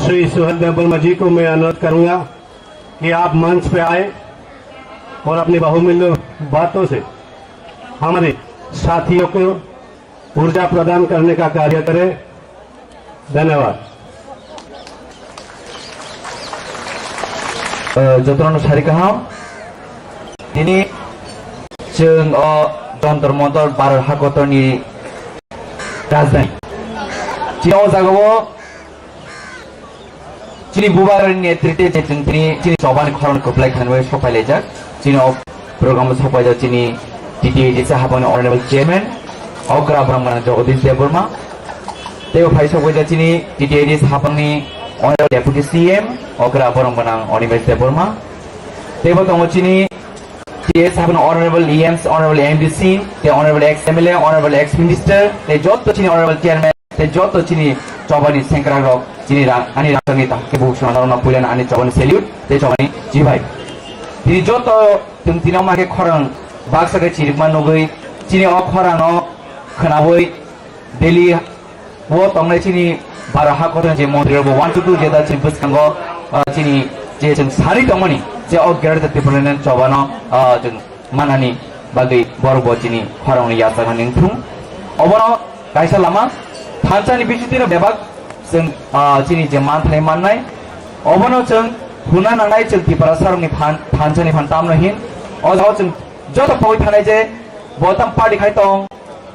Shri सुहेल देववर्मा जी को मैं अनुरोध करूंगा कि आप मंच पे आए और अपनी बहुमूल्य बातों से हमारे साथियों को ऊर्जा प्रदान करने का कार्य करें। धन्यवाद। Jotono sari kaham. Tini chwng o Jontor Montor Bharat hakotorni rajdhani. Chini o jagao chini bubagrani netrite je chwng tini chini chobani khorang kwplai khanwi sophai laijak. Chini o program sophai jak chini T T A D C hapangni honorable chairman Okra Brahmana Jagadish Debbarma. Tei phai sophai jak chini T T A D C hapangni honorable deputy C M Okra Brahmana Animesh Debbarma. Tei bo tongo chini T S hapangni honorable E Ms, honorable M D C, tei honorable ex M L A, honorable ex minister, tei jotto chini honorable chairman. Tei joto chini chobani sengkrak rok chini rang, ani rangchakni takhuk khe bukhuk swnamjak rokno puilano ani chobani salute tei chobani chibai. Tini joto chwng tini omo khe khorang baksa khe chirikma nugwi chini o khorangno khwnawi Delhi o tongnai chini bara hakotorni je montri rok bo uansukgo je da chini bwskango, ah, chini je chwng sari tongmani je o Greater Tipraland chobano, ah, chwng manani bagwi borok bo chini khorangni yachakmani wngthung. Obono kaisa lama thansani bisingtwi no bebak chwng, ah, chini je manthai mannai, obono chwng huna nangnai chwng Tiprasa rokni phan-, thansani phan tamno hin. O jagao chwng joto pogwi thanai je bo tam party khai tong,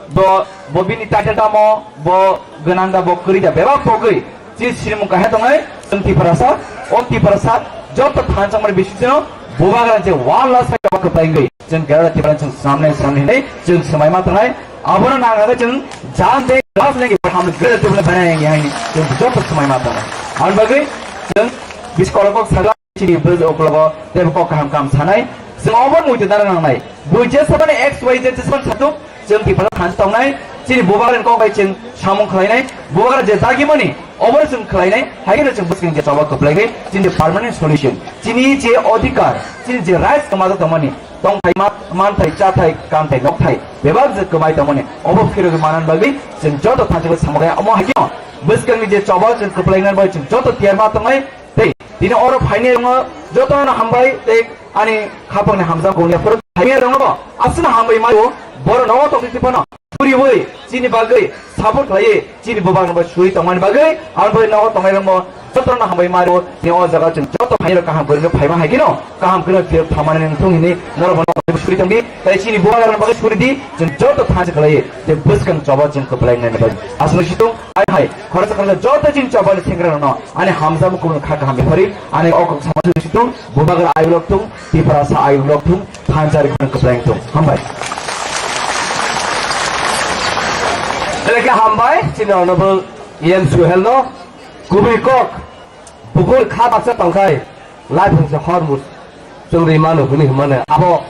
bo, bo bini title tamo, bo gwnang da, bo kwrwi da, bebak pogwi chini sinimung kahai tongnai, chwng Tiprasa, o Tiprasa joto thansa mani bisingtwi no bubagra je one last fight kwplai wngwi chwng Kerala Tiprasa chwng swnamnai swnamnai hinwi chwng swmai ma tongnai. Abono nang nang chwng jan de last lagi ham Kerala Tiprasa bana yang yang chwng joto swmai ma tongnai. Ang bagwi chwng bis kolok kok saga chini bwrwi uklogo tei kok kaham kaham sanai. Chwng obo muitu dana nangnai. Bui je sabani X Y Z je saban satuk, chwng Tiprasa thansa tongnai. Chini bubagrani kok bai chwng samung khlainai. Bubagra je dagimani, obo chwng khlainai. Hai kheno chwng bwskang je choba kwplai khe chini je permanent solution. Chini je odhikar, chini je rights kwmajak tongmani, tongthai, ma-, manthai, chathai, kanthai, nokthai, bebak je kwmai tongmani, obo phirogwi manani bagwi chwng joto thansa khe samung khlai. Omo hai kheno bwskangni je choba chwng kwplai nani bagwi chwng joto tiyar ma tongnai. Tei tini oro phainai rokno jotono hambai tei ani khapangni hamjak kongya phuru phainai rokno bo aswkno hambai maio. Borok nogo tongtwi phano puriwi chini bagwi support khlaiwi chini bubagrano bai suri tongmani bagwi aboni bagwi nogo tongnai rokno jotono hambai maio. Tini o jaga chwng joto phainai rok kaham kwrwngno phaima hai kheno kaham kwrwngno phirok thamani wngthung hinwi norok bono suri tongdi. Tei chini bubagrano bagwi suri di, chwng joto thansa khlaiwi tei bwskang choba chwng kwplai nani bagwi aswkno situng ai hai khoroksa khoroksa joto chini chobani sengkrak rokno ani hamjakmung kubun kha kaham bepari, ani o kok sama situ, bubagra ayuk lok tung, Tiprasa ayuk lok tung, thansa ri khun kwplai tung. Hambai. Belai khe hambai, chini honorable E M Suhel no. Kubui kok, bukur kha baksa tongkhai, lai phungsa hor mus, chwng ri mano hwnwi hwnmano. Abo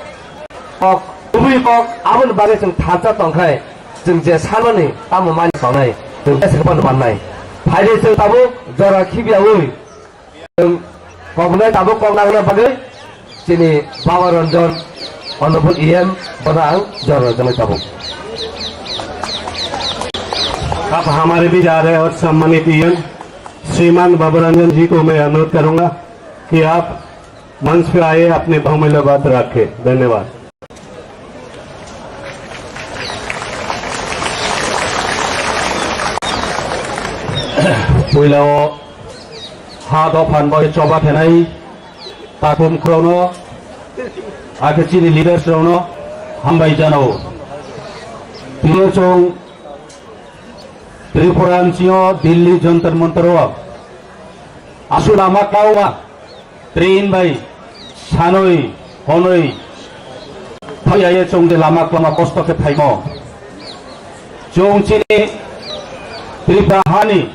kok, kubui kok, aboni bagwi chwng thansa tongkhai, chwng je sanmani tamo mani tongnai, chwng je sekpan pannai. Phaidi chwng tabuk jora khibiyaui, chwng koknai tabuk kok nangna bagwi, chini Baba Ranjan, Honorable E M, bono ang jora rwjaknai tabuk. अब हमारे बीच आ रहे और सम्मानित ईएम श्रीमान बाबा रंजन जी को मैं अनुरोध करूंगा कि आप मंच पे आए, अपने बहुमूल्य बात रखें। धन्यवाद। Puilao ha dophan bai choba thenai takhum khrono, akhe chini leaders rono hambai janao. Tini chwng Tripura nchio Delhi Jantar Mantar o aswk lama kauma train bai sanwi honwi phaiya ye chwng de lama kwlama kosto khe phaimo. Chwng chini Tripura hani,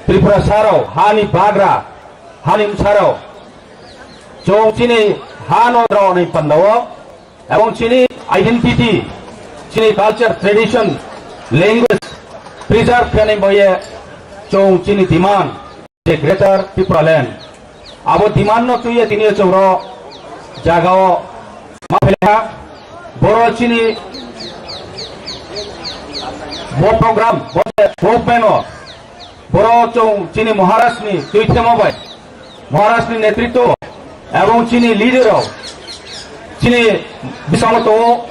Tripura sarao hani bagra hani bwsarao chwng chini hano rao ni pandao Ebong chini identity, chini culture, tradition, language preserve khenai boye chwng chini demand je Greater Tipraland. Abo demand no twiye tini chwng ro jagao ma philha. Boro chini bo program, bo movement o Boro chwng chini Maharaj ni twi themo bai, Maharaj ni netritwo ebong chini leader rok chini bisingo tongo.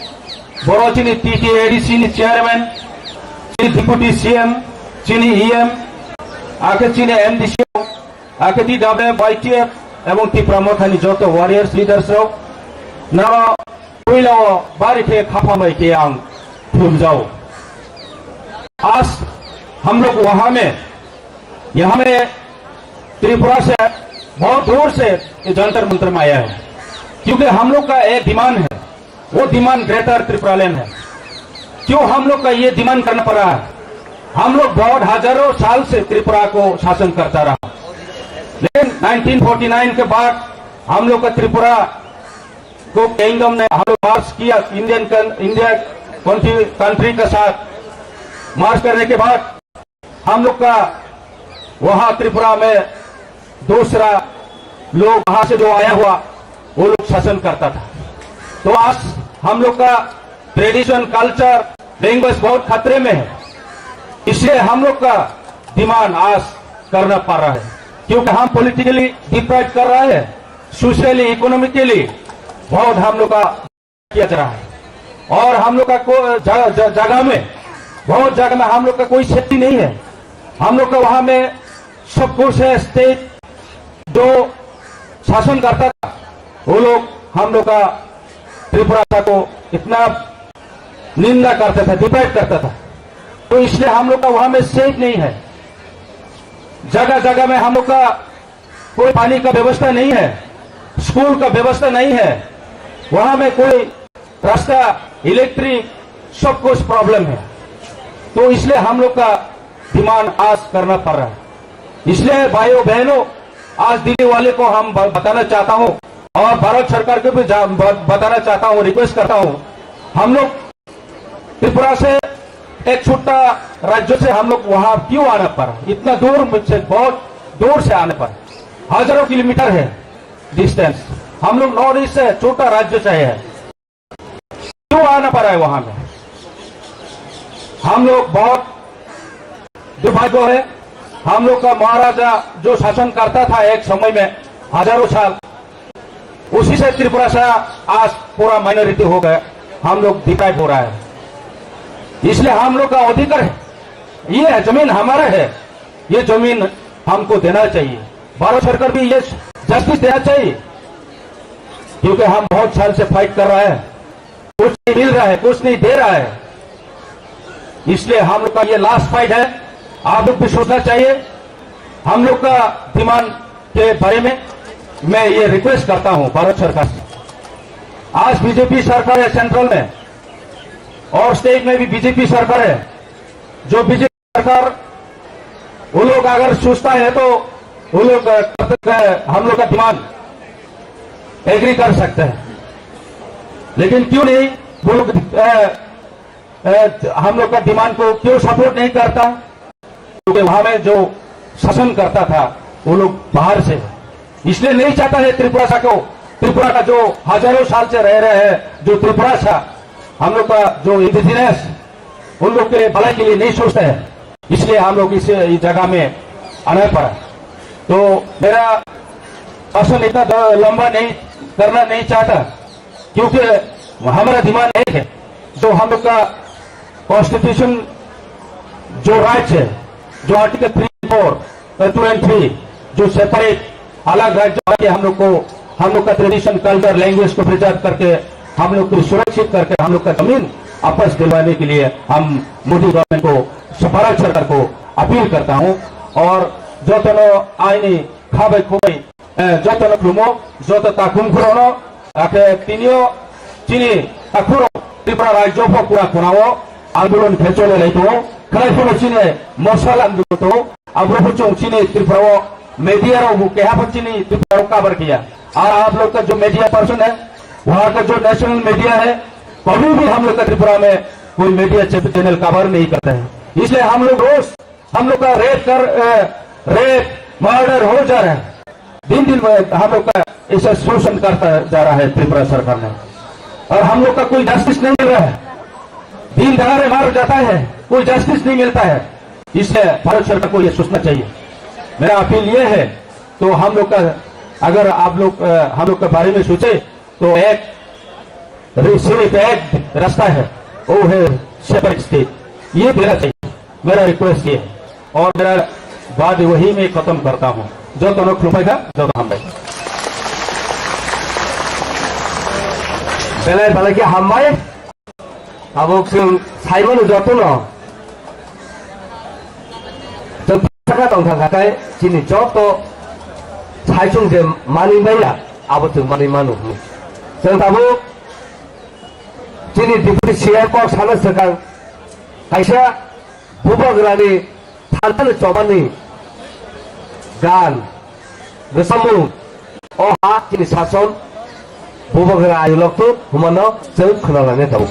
Boro chini T T A D C ni chairman, chini deputy C M, chini E M, akhe chini M D C, akhe T W F, Y T F ebong Tipra Motha ni joto warriors leaders rok noro puila o bari khe khapang bai khe ang thumjao. आज हम लोग वहां में, यहाँ में त्रिपुरा से बहुत दूर से ये जंतर मंतर में आया है, क्योंकि हम लोग का एक डिमांड है, वो डिमांड ग्रेटर त्रिपुरालैंड है। क्यों हम लोग का ये डिमांड करना पड़ा है? हम लोग बहुत हजारों साल से त्रिपुरा को शासन करता रहा, लेकिन नाइनटीन फ़ोर्टी नाइन के बाद हम लोग का त्रिपुरा को किंगडम ने हम लोग मर्ज किया, इंडियन कन-, इंडिया कंट्री, कंट्री के साथ मर्ज करने के बाद हम लोग का वहाँ त्रिपुरा में दूसरा लोग वहाँ से जो आया हुआ वो लोग शासन करता था। तो आज हम लोग का ट्रेडिशन, कल्चर, लैंग्वेज बहुत खतरे में है, इसलिए हम लोग का डिमांड आज करना पड़ रहा है, क्योंकि हम पॉलिटिकली डिप्राइव कर रहा है, सोशली, इकोनॉमिकली बहुत हम लोग का किया जा रहा है। और हम लोग का को-, ज-, ज-, जगह में, बहुत जगह में हम लोग का कोई सेफ्टी नहीं है। हम लोग का वहाँ में सब कुछ है, स्टेट जो शासन करता था, वो लोग हम लोग का त्रिपुरा को इतना निंदा करता था, डिप्राइव करता था, तो इसलिए हम लोग का वहाँ में सेफ नहीं है। जगह जगह में हम लोग का कोई पानी का व्यवस्था नहीं है, स्कूल का व्यवस्था नहीं है, वहाँ में कोई रास्ता, इलेक्ट्रिक, सब कुछ प्रॉब्लम है। तो इसलिए हम लोग का डिमांड आज करना पड़ रहा है। इसलिए भाइयों बहनों, आज दिल्ली वाले को हम ब-, बताना चाहता हूँ और भारत सरकार को भी जा-, ब-, बताना चाहता हूँ, रिक्वेस्ट करता हूँ, हम लोग त्रिपुरा से एक छोटा राज्य से हम लोग वहाँ क्यों आना पड़ा? इतना दूर में से, बहुत दूर से आना पड़ा, हजारों किलोमीटर है डिस्टेंस। हम लोग नॉर्थ ईस्ट से, छोटा राज्य से है, क्यों आना पड़ा है वहाँ में? हम लोग बहुत दुर्भाग्य है, हम लोग का महाराजा जो शासन करता था एक समय में हजारों साल, उसी से त्रिपुरा से आज पूरा माइनॉरिटी हो गया, हम लोग डिप्राइव हो रहा है। इसलिए हम लोग का अधिकार है, ये जमीन हमारा है, ये जमीन हमको देना चाहिए। भारत सरकार भी ये जस्टिस देना चाहिए, क्योंकि हम बहुत साल से फाइट कर रहा है, कुछ नहीं मिल रहा है, कुछ नहीं दे रहा है। इसलिए हम लोग का ये लास्ट फाइट है। आप लोग भी सोचना चाहिए हम लोग का डिमांड के बारे में। मैं ये रिक्वेस्ट करता हूं भारत सरकार से। आज बीजेपी सरकार है सेंट्रल में और स्टेट में भी बीजेपी सरकार है। जो बीजेपी सरकार वो लोग अगर सोचता है तो वो लोग, अ, तब तक, अ, हम लोग का डिमांड एग्री कर सकते हैं, लेकिन क्यों नहीं वो लोग, अ, अ, हम लोग का डिमांड को क्यों सपोर्ट नहीं करता? क्योंकि वहां में जो शासन करता था वो लोग बाहर से है, इसलिए नहीं चाहता है त्रिपुरा सा को, त्रिपुरा का जो हजारों साल से रह रहे हैं, जो त्रिपुरा सा, हम लोग का जो इंडिजिनस, उन लोग के भलाई के लिए नहीं सोचता है, इसलिए हम लोग इस, इस जगह में आना पड़ा। तो मेरा भाषण इतना द-, लंबा नहीं करना नहीं चाहता, क्योंकि हमारा डिमांड एक है, जो हम लोग का कॉन्स्टिट्यूशन जो राइट्स है, जो article three four, two and three, जो सेपरेट अलग राज्य आके हम लोग को, हम लोग का ट्रेडिशन, कल्चर, लैंग्वेज को प्रिजर्व करके, हम लोग को सुरक्षित करके हम लोग का जमीन वापस दिलवाने के लिए हम मोदी गवर्नमेंट को, भारत सरकार को अपील करता हूँ। और jotono aini khabai khubai, eh, jotono khulumo, joto takhum khurokno, akhe tinio chini takhurok Tripura rajyo pho kura khunao andolon khe chole lai tongo. Khlai phano chini mosa lamjwk tongo. Abro bo chwng chini Tripura o media rok bo keha pho chini Tripura o cover khiya. Aur aap log ka jo media person hai, wahan ka jo national media hai, kabhi bhi hum log ka Tripura mein koi media cha-, channel cover nahi karta hai. Isliye hum log roz हम लोग का रेप कर, अ, rape, murder हो जा रहा है। दिन दिन में हम लोग का ऐसा शोषण करता जा रहा है त्रिपुरा सरकार ने, और हम लोग का कोई जस्टिस नहीं मिल रहा है। दिन दहाड़े मार जाता है, कोई जस्टिस नहीं मिलता है। इसलिए भारत सरकार को ये सोचना चाहिए। मेरा अपील ये है, तो हम लोग का, अगर आप लोग, अ, हम लोग के बारे में सोचे, तो एक, सिर्फ एक रास्ता है, वो है सेपरेट स्टेट। ये देना चाहिए, मेरा रिक्वेस्ट ये है। और मेरा बात वही मैं खत्म करता हूँ। Jotono khulumbai kha, joto hambai. Belai belai khe hambai. Abo chwng saimano jotono. Chwng saka tongthang khatai chini joto saichung je mani maya abo chwng mani mano. Chwng tabuk chini deputy C M kok sana swkang kaisa bubagrani thansa ni chobani gan. Bwsamung, o ha chini sason, bubagra ayulok tu humano chwng khwnalani tongo.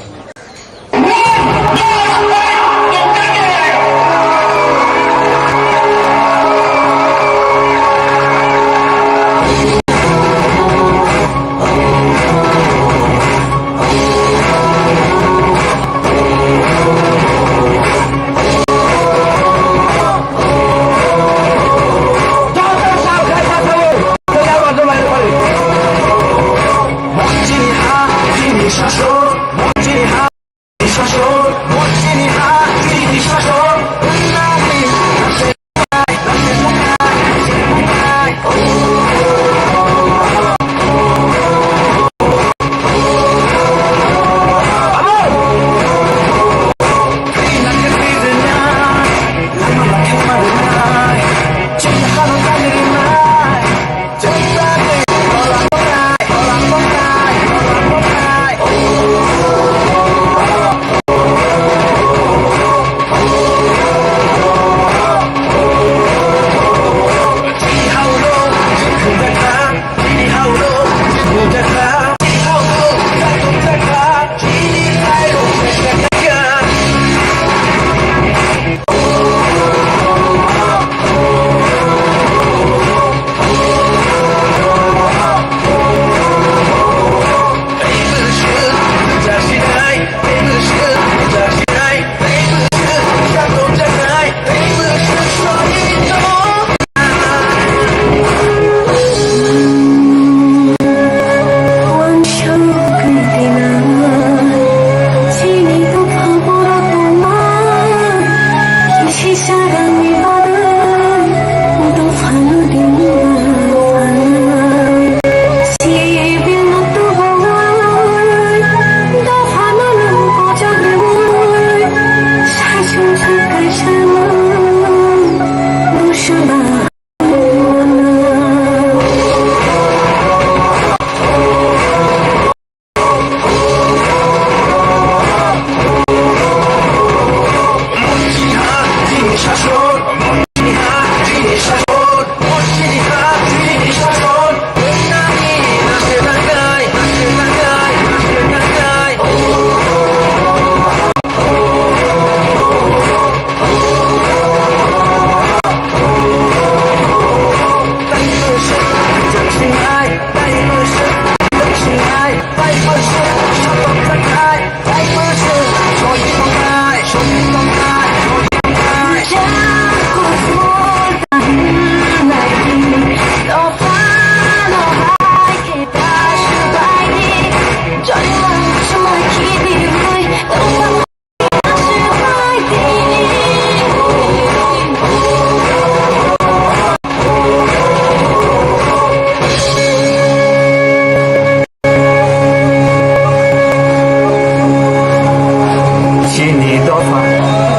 Chini dopha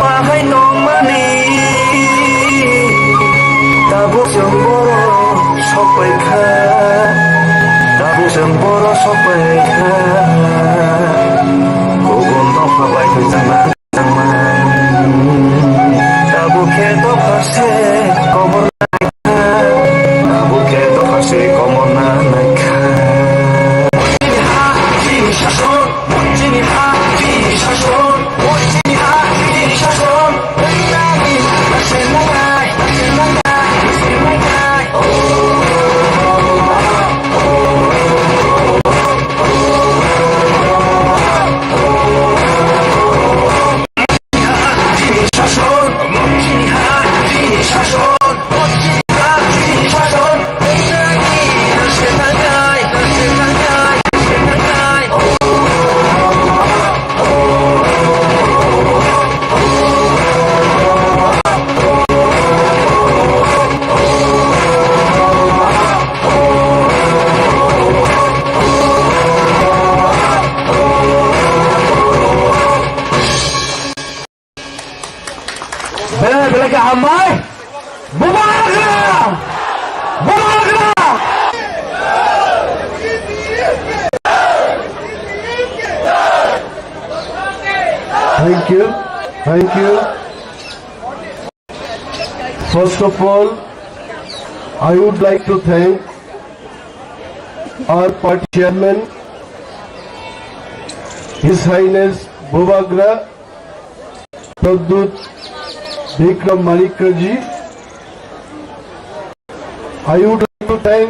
bahai tongmani, tabuk chwng borok sokpai kha, tabuk chwng borok sokpai kha, kubun dopha bai kwchangma. Tabuk khe dopha se komor nai kha. Tabuk khe dopha se komor nai kha. Chini ha, chini sason, chini ha, chini sason, chini ha, chini sason. Belai belai khe hambai. Bubagra! Bubagra! Thank you. Thank you. First of all, I would like to thank our party chairman, His Highness Bubagra Pradyut Bikram Manikya ji. I would like to thank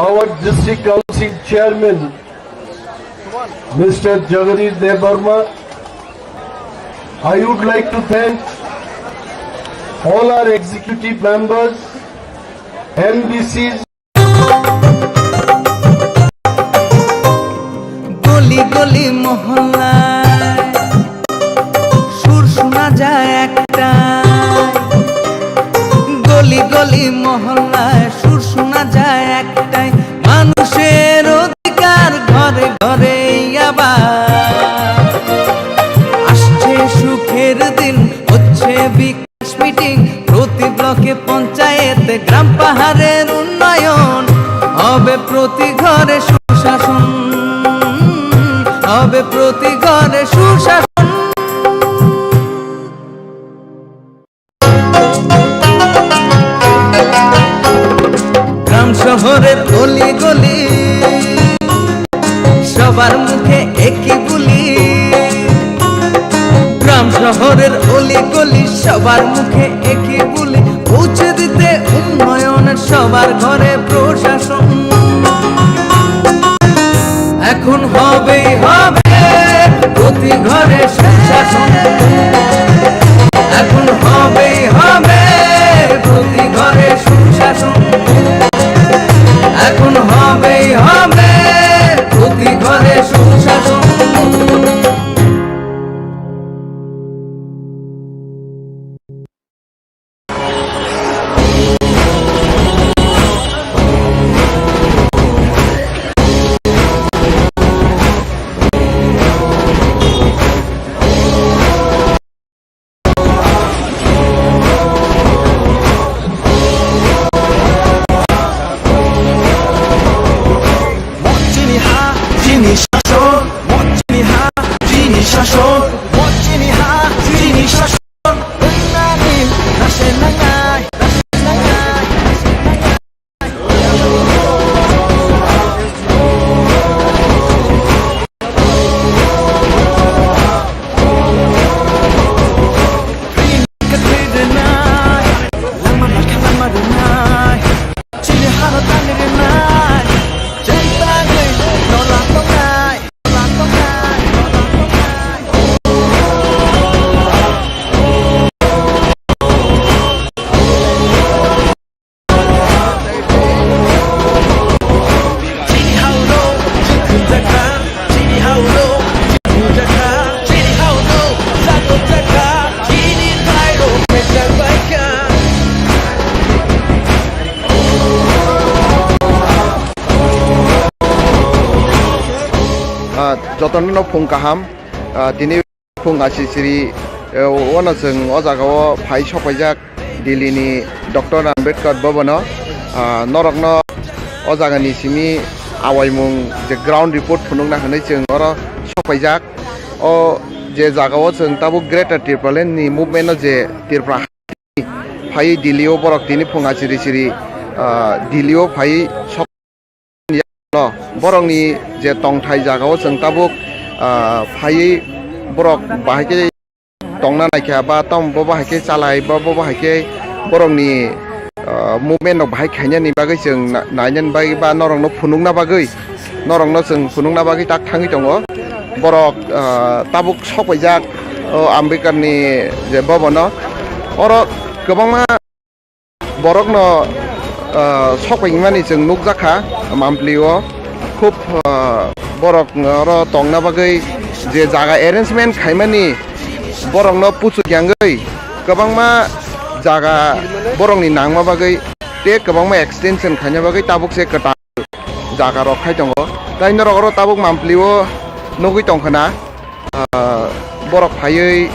our District Council Chairman, Mister Jagadish Debbarma. I would like to thank all our executive members, M D Cs, গলি গলি মহল্লায় সুর শোনা যায় একটাই, গলি গলি মহল্লায় সুর শোনা যায় একটাই, মানুষের অধিকার ঘরে ঘরে আবার। আসছে সুখের দিন, হচ্ছে বিকাশ মিটিং, প্রতি ব্লকে পঞ্চায়েতে গ্রাম পাহাড়ের উন্নয়ন, হবে প্রতি ঘরে সুশাসন, হবে প্রতি ঘরে সুশাসন। গ্রাম শহরের অলি গলি, সবার মুখে একই বুলি। গ্রাম শহরের অলি গলি, সবার মুখে একই বুলি। পৌঁছে দিতে উন্নয়ন, সবার ঘরে প্রশাসন। এখন হবেই হবে প্রতি ঘরে সুশাসন। এখন হবেই হবে প্রতি ঘরে সুশাসন। এখন হবেই হবে প্রতি ঘরে সুশাসন। jotono no phung kaham, ah, tini phung asisiri, eh, wano chwng o jaga o phai sokpaijak Delhi ni Doctor Ambedkar Bhavan o, ah, norok no o jaga ni simi awaimung je ground report phunukna hinwi chwng oro sokpaijak. O je jaga o chwng tabuk Greater Tipraland ni movement o je Tripura phaiwi Delhi o borok tini phung asiri siri, ah, Delhi o phaiwi sok-, no, borokni je tongthai jaga o chwng tabuk, ah, phaiwi borok bahai khe tongna naikha ba tamo bo bahai khe chalai ba bo bahai khe borokni, ah, movement rok bahai khainani bagwi chwng na-, nainani bagwi ba norokno phunukna bagwi, norokno chwng phunukna bagwi tak thangwi tongo. Borok, ah, tabuk sokpaijak o Ambedkar ni je bhavan o, oro kwbangma borokno, ah, sokpaimani chwng nukjakha Mampli o. Khub, ah, borok oro tongna bagwi je jaga arrangement khaimani borokno puchuk yangwi kwbangma jaga borokni nangma bagwi tei kwbangma extension khaina bagwi tabuk se kwtal jaga rok khai tongo. Tai norok oro tabuk Mampli o nugwi tongkha na, ah, borok phaiwi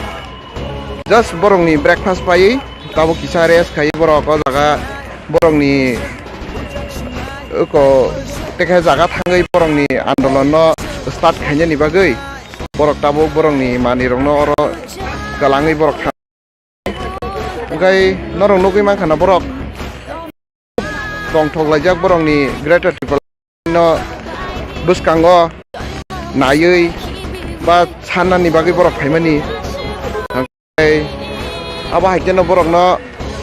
just borokni breakfast paiwi tabuk kisa rest khai borok o jaga borokni uko tekhe jaga thangwi borokni andolon no start khainani bagwi borok tabuk borokni manwi rokno oro kwlangwi borok thang-, hwnkhe norok nugwi mankha na borok tongthok laijak borokni Greater Tipraland no bwskango naiwi ba sannani bagwi borok phaimani. Hwnkhe abo hai kheno borokno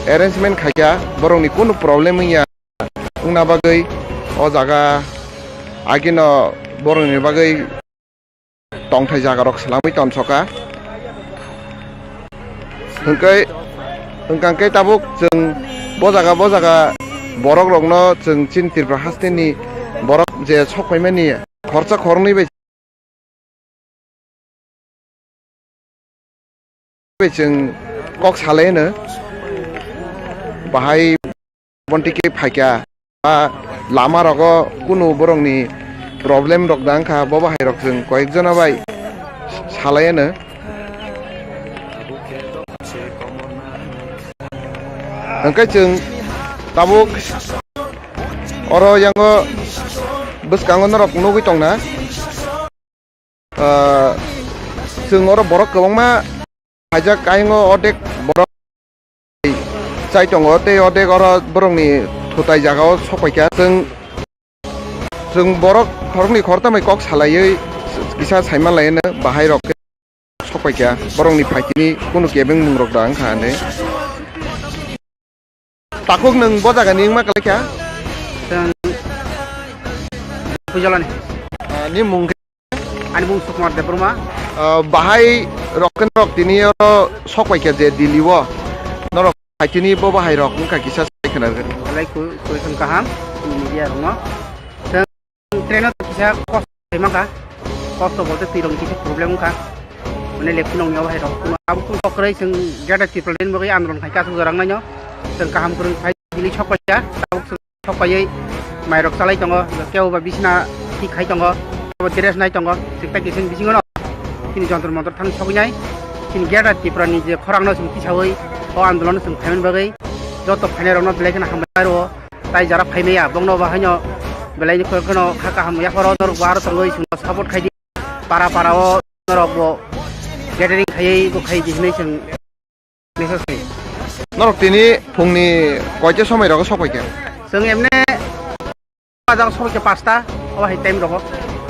arrangement khaikha, borokni kunu problem wngya wngna bagwi o jaga agino borokni bagwi tongthai jaga rok swlamwi tonsokha. Hwnkhe, hwnkhe tabuk chwng bo jaga, bo jaga borok rokno chwng chini Tripura hasteni borok je sok phaimani khorsa khoroknwi bai, bai chwng kok salai hwno bahai. Bonti khe phaikha, ba lama rogo kunu borokni problem rok da wngkha, bo bahai rok chwng koyek jona bai salai ano. Hwnkhe chwng tabuk oro yango bwskango norok nugwi tongna. Ah, chwng oro borok kwbangma phaijak, aywngo ordek borok chai tongo, tei ordek oro borokni thutai jagao sokpaikha. Chwng, chwng borok khoroknwi khoroktham bai kok salaiwi kisa saimanlaiano, bahai rok khe sokpaikha, borokni phaitini kunu kebengmung rok da wngkha hinwi. Takhuk nwng bo jaga ni wngma kwlai kha? Chwng Pujolani. Ah, ni mung khe? Ani mung Sukumar Debbarma. Ah, bahai rok khe norok tini oro sok pai kha je Delhi o. Norok hai tini bo bahai rok wngkha kisa sai khna rw. Belai ku-, kuikhon kaham, media rokno. Train o kisa kosto khaima kha, kosto bolte twi rok kisa problem wngkha, mane lephi nong yaw hai rok. Abo kung kok kwrwi chwng Greater Tipraland bagwi andolon khai kha aswk jora wngnaino. Chwng kaham kwrwng khai bini sok paikha, tabuk chwng sok paiwi mai rok chalai tongo, kebo ba bisina thik khai tongo, kebo dress nai tongo, chwng tai kisin bisingo no chini Jantar Mantar thang sogwi nai. Chini Greater Tripura ni je khorang no chwng tisawi o andolon no chwng khaimani bagwi joto phainai rok no belai kheno hambai rwo. Tai jara phaimaya, bongno bo haino belai ni khorokno kha kaham yapharo norok bo aro tongwi chwngno support khaidi. Para para o norok bo gathering khaiwi bo khaidi hinwi chwng message khaio. Norok tini phungni koita somoi rogo sok paikha? Chwng emne ajang sok paikha pasta, o hai time rogo.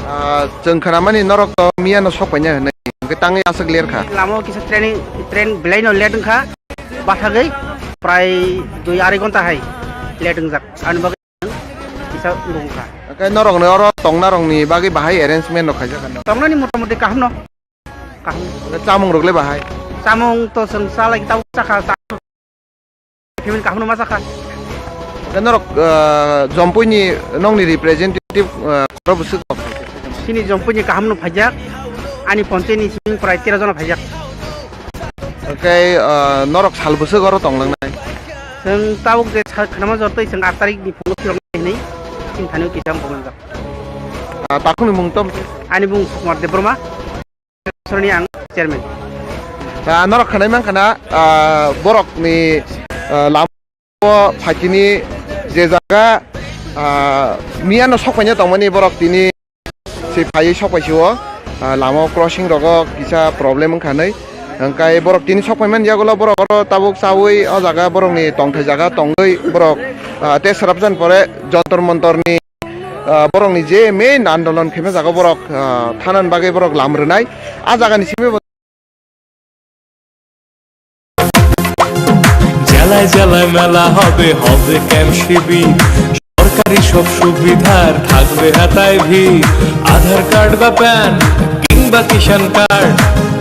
Ah, chwng khnamani norok to miyano sok paina hinwi, hwnkhe tangwi aswk ler kha. Lama o kisa training, train belai no late wngkha, bathagwi prai dui arai ghonta hai late wngjak. Ani bagwi kisa wngkha. Hwnkhe norokni oro tongnarokni bagwi bahai arrangement rok khaijak ano? Tongnani motamuti kaham no. Kaham. Hwnkhe chamung rok le bahai? Chamung to chwng chalai tabuk chakha, cha-, family kaham no ma chakha. Hwnkhe norok, ah, Jompui ni nokni representative, ah, khoro bwswk rok? Chini Jompui ni kaham no phaijak, ani ponchai ni simi prai tero jona phaijak. Hwnkhe, ah, norok sal bwswk oro tong nangnai? Chwng tabuk je sa-, khnama jor twi chwng aat tarik ni phungo phirok nai hinwi chini thani o kisa wng tong jak. Ah, takhukni mung tamo? Ani mung Sukumar Debbarma, Soroni ang chairman. Ah, norok khanai mankha na, ah, borokni, ah, lama o phaitini je jaga, ah, miyano sokpaina tongmani borok tini se phaiwi sokpaisio, ah, lama o crossing rogo kisa problem wngkha hinwi. Hwnkhe borok tini sokpaimani yagulo borok oro tabuk chaui o jaga borokni tongthai jaga tongwi borok, ah, tei swrapjani pore Jantar Mantarni, ah, borokni je main andolon khaima jaga borok, ah, thanani bagwi borok lam rwnai. A jagani simi bo জেলায় জেলায় মেলা হবে, হবে ক্যাম্প শিবির। সরকারি সব সুবিধার থাকবে হাতায় ভিড়। আধার কার্ড বা প্যান কিংবা কিষাণ কার্ড,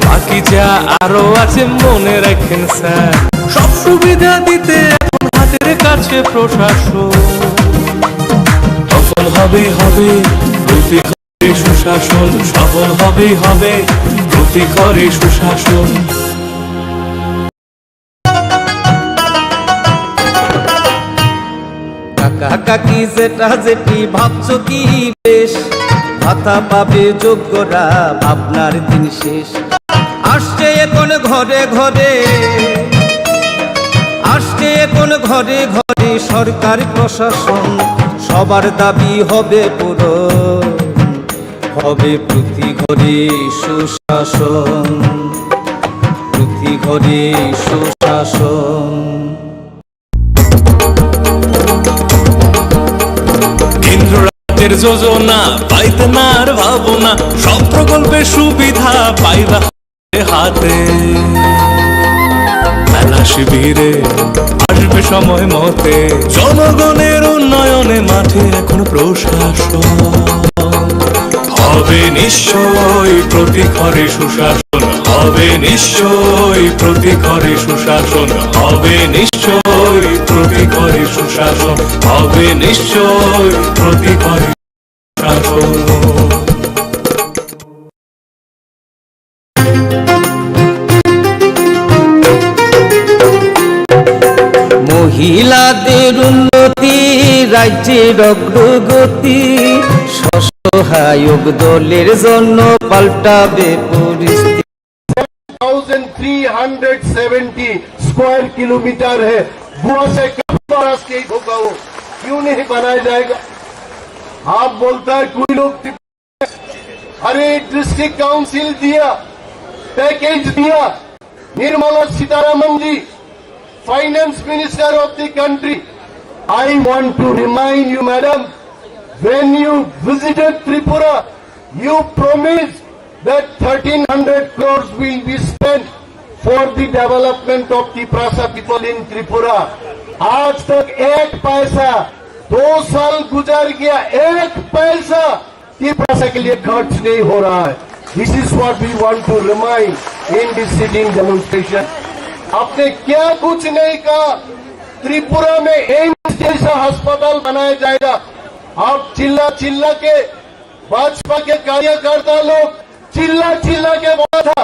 বাকি যা আরো আছে মনে রাখেন স্যার। সব সুবিধা দিতে এখন হাতের কাছে প্রশাসন। সফল হবে, হবে প্রতি সুশাসন, সফল হবে, হবে প্রতি ঘরে সুশাসন। কাকা কাকি জেঠা জেঠি ভাবছো কি বেশ, ভাতা পাবে যোগ্যরা, ভাবনার দিন শেষ। আসছে এখন ঘরে ঘরে, আসছে এখন ঘরে ঘরে সরকার প্রশাসন, সবার দাবি হবে পূরণ। হবে প্রতি ঘরে সুশাসন, প্রতি ঘরে সুশাসন। কেন্দ্র রাজ্যের যোজনা পাইতে না আর ভাবনা, সব প্রকল্পের সুবিধা পাইবা হাতে। মেলা শিবিরে আসবে সময় মতে, জনগণের উন্নয়নে মাঠে এখন প্রশাসন। হবে নিশ্চয় প্রতি ঘরে সুশাসন, হবে নিশ্চয় প্রতি ঘরে সুশাসন, হবে নিশ্চয় প্রতি ঘরে সুশাসন, হবে নিশ্চয় প্রতি ঘরে সুশাসন। মহিলাদের উন্নতি, রাজ্যের অগ্রগতি, সহায়ক দলের জন্য পাল্টাবে পরিস্থিতি। Thousand three hundred seventy square kilometre है, वो से कब विकास के होगा, वो क्यों नहीं बनाया जाएगा? आप बोलता है कोई लोग, अरे, डिस्ट्रिक्ट काउंसिल दिया, पैकेज दिया, निर्मला सीतारमण ji, finance minister of the country, I want to remind you, madam, when you visited Tripura, you promised that thirteen hundred crores will be spent for the development of Tiprasa people in Tripura. आज तक एक पैसा, दो साल गुजर गया, एक पैसा तिपरासा के लिए खर्च नहीं हो रहा है। This is what we want to remind in this sitting demonstration. आपने क्या कुछ नहीं कहा। त्रिपुरा में एम्स जैसा अस्पताल बनाया जाएगा। आप चिल्ला चिल्ला के, भाजपा के कार्यकर्ता लोग चिल्ला चिल्ला के बोला था,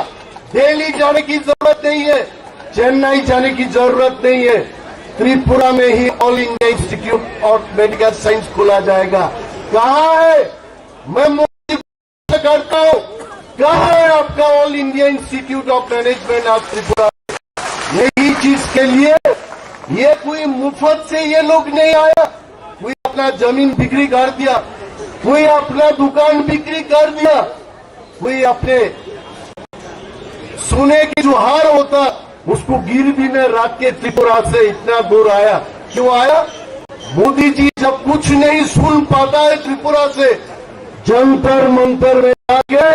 दिल्ली जाने की जरूरत नहीं है, चेन्नई जाने की जरूरत नहीं है, त्रिपुरा में ही all India institute of medical science खोला जाएगा। कहाँ है? मैं करता हूँ, कहाँ है आपका all India institute of management of Tripura? यही चीज के लिए ये कोई मुफ्त से ये लोग नहीं आया। कोई अपना जमीन बिक्री कर दिया, कोई अपना दुकान बिक्री कर दिया, कोई अपने सोने के जो हार होता, उसको गिरवी में रख के त्रिपुरा से इतना दूर आया। क्यों आया? मोदी जी जब कुछ नहीं सुन पाता है त्रिपुरा से, जंतर मंतर में आके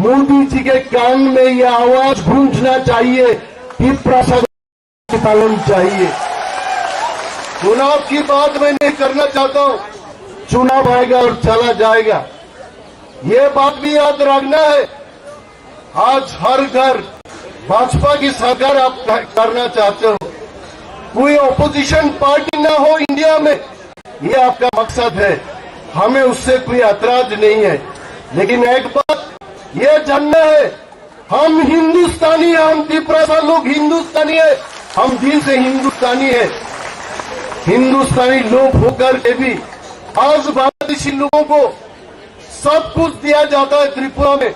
मोदी जी के कान में यह आवाज गूंजना चाहिए कि प्रशासन पालन चाहिए। चुनाव की बात मैं नहीं करना चाहता हूं, चुनाव आएगा और चला जाएगा, ये बात भी याद रखना है। आज हर घर भाजपा की सरकार आप कर-, करना चाहते हो, कोई अपोजिशन पार्टी ना हो इंडिया में, ये आपका मकसद है, हमें उससे कोई एतराज नहीं है। लेकिन एक बात ये जानना है, हम हिंदुस्तानी हैं, हम तिपरासा लोग हिंदुस्तानी है, हम दिल से हिंदुस्तानी है। हिंदुस्तानी लोग होकर के भी आज बांग्लादेशी लोगों को सब कुछ दिया जाता है त्रिपुरा में।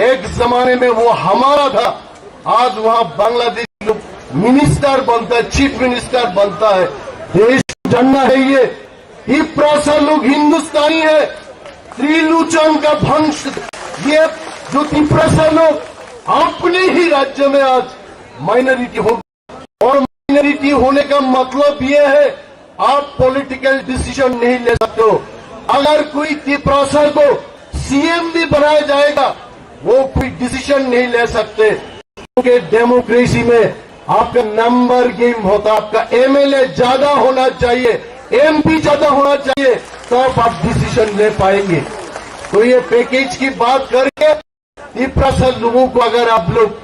एक जमाने में वो हमारा था, आज वहां बांग्लादेशी लोग मिनिस्टर बनता है, चीफ मिनिस्टर बनता है। देश जानना है ये, तिपरासा लोग हिंदुस्तानी है। त्रिलोचन का वंश, ये जो तिपरासा लोग अपने ही राज्य में आज माइनॉरिटी हो, और माइनॉरिटी होने का मतलब ये है आप पॉलिटिकल डिसीजन नहीं ले सकते हो। अगर कोई तिपरासा को सीएम भी बनाया जाएगा, वो कोई डिसीजन नहीं ले सकते, क्योंकि डेमोक्रेसी में आपका नंबर गेम होता है। आपका एमएलए ज्यादा होना चाहिए, एमपी ज्यादा होना चाहिए, तब आप डिसीजन ले पाएंगे। तो ये पैकेज की बात करके तिपरासा लोगों को अगर आप लोग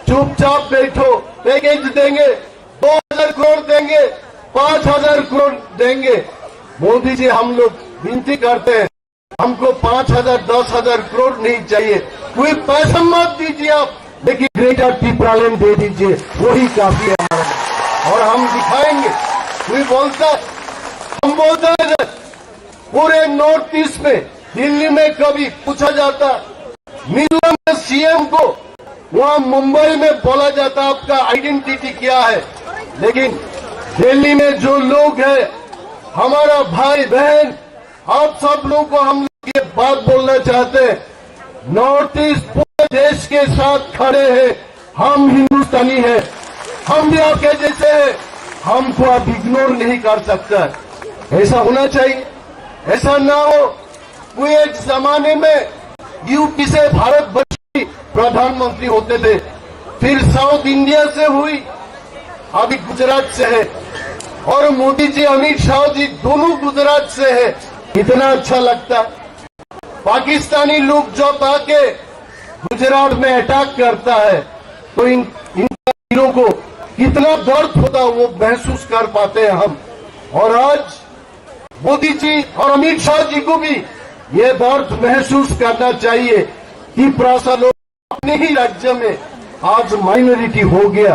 चुपचाप बैठो, पैकेज देंगे, दो हज़ार करोड़ देंगे, पाँच हज़ार करोड़ देंगे। मोदी जी, हम लोग विनती करते हैं, हमको पाँच हज़ार, दस हज़ार करोड़ नहीं चाहिए, कोई पैसा मत दीजिए आप, लेकिन ग्रेटर टिपरालैंड दे दीजिए, वही काफी है हमारे लिए। और हम दिखाएंगे, कोई बोलता है, हम बोलते हैं, पूरे नॉर्थ ईस्ट में, दिल्ली में कभी पूछा जाता, मिजोरम के सीएम को वहां मुंबई में बोला जाता, आपका आइडेंटिटी क्या है? लेकिन दिल्ली में जो लोग हैं, हमारा भाई बहन, आप सब लोगों को हम लोग ये बात बोलना चाहते हैं, नॉर्थ ईस्ट पूरे देश के साथ खड़े हैं। हम हिंदुस्तानी हैं, हम भी आपके जैसे हैं, हमको आप इग्नोर नहीं कर सकता। ऐसा होना चाहिए, ऐसा ना हो। कोई एक जमाने में यूपी से भारत बंशी प्रधानमंत्री होते थे, फिर साउथ इंडिया से हुई, अभी गुजरात से है। और मोदी जी, अमित शाह जी दोनों गुजरात से है। इतना अच्छा लगता है। पाकिस्तानी लोग जब आके गुजरात में अटैक करता है, तो इन, इन वीरों को कितना दर्द होता है, वो महसूस कर पाते हैं हम। और आज मोदी जी और अमित शाह जी को भी ये दर्द महसूस करना चाहिए कि तिपरासा लोग अपने ही राज्य में आज माइनॉरिटी हो गया,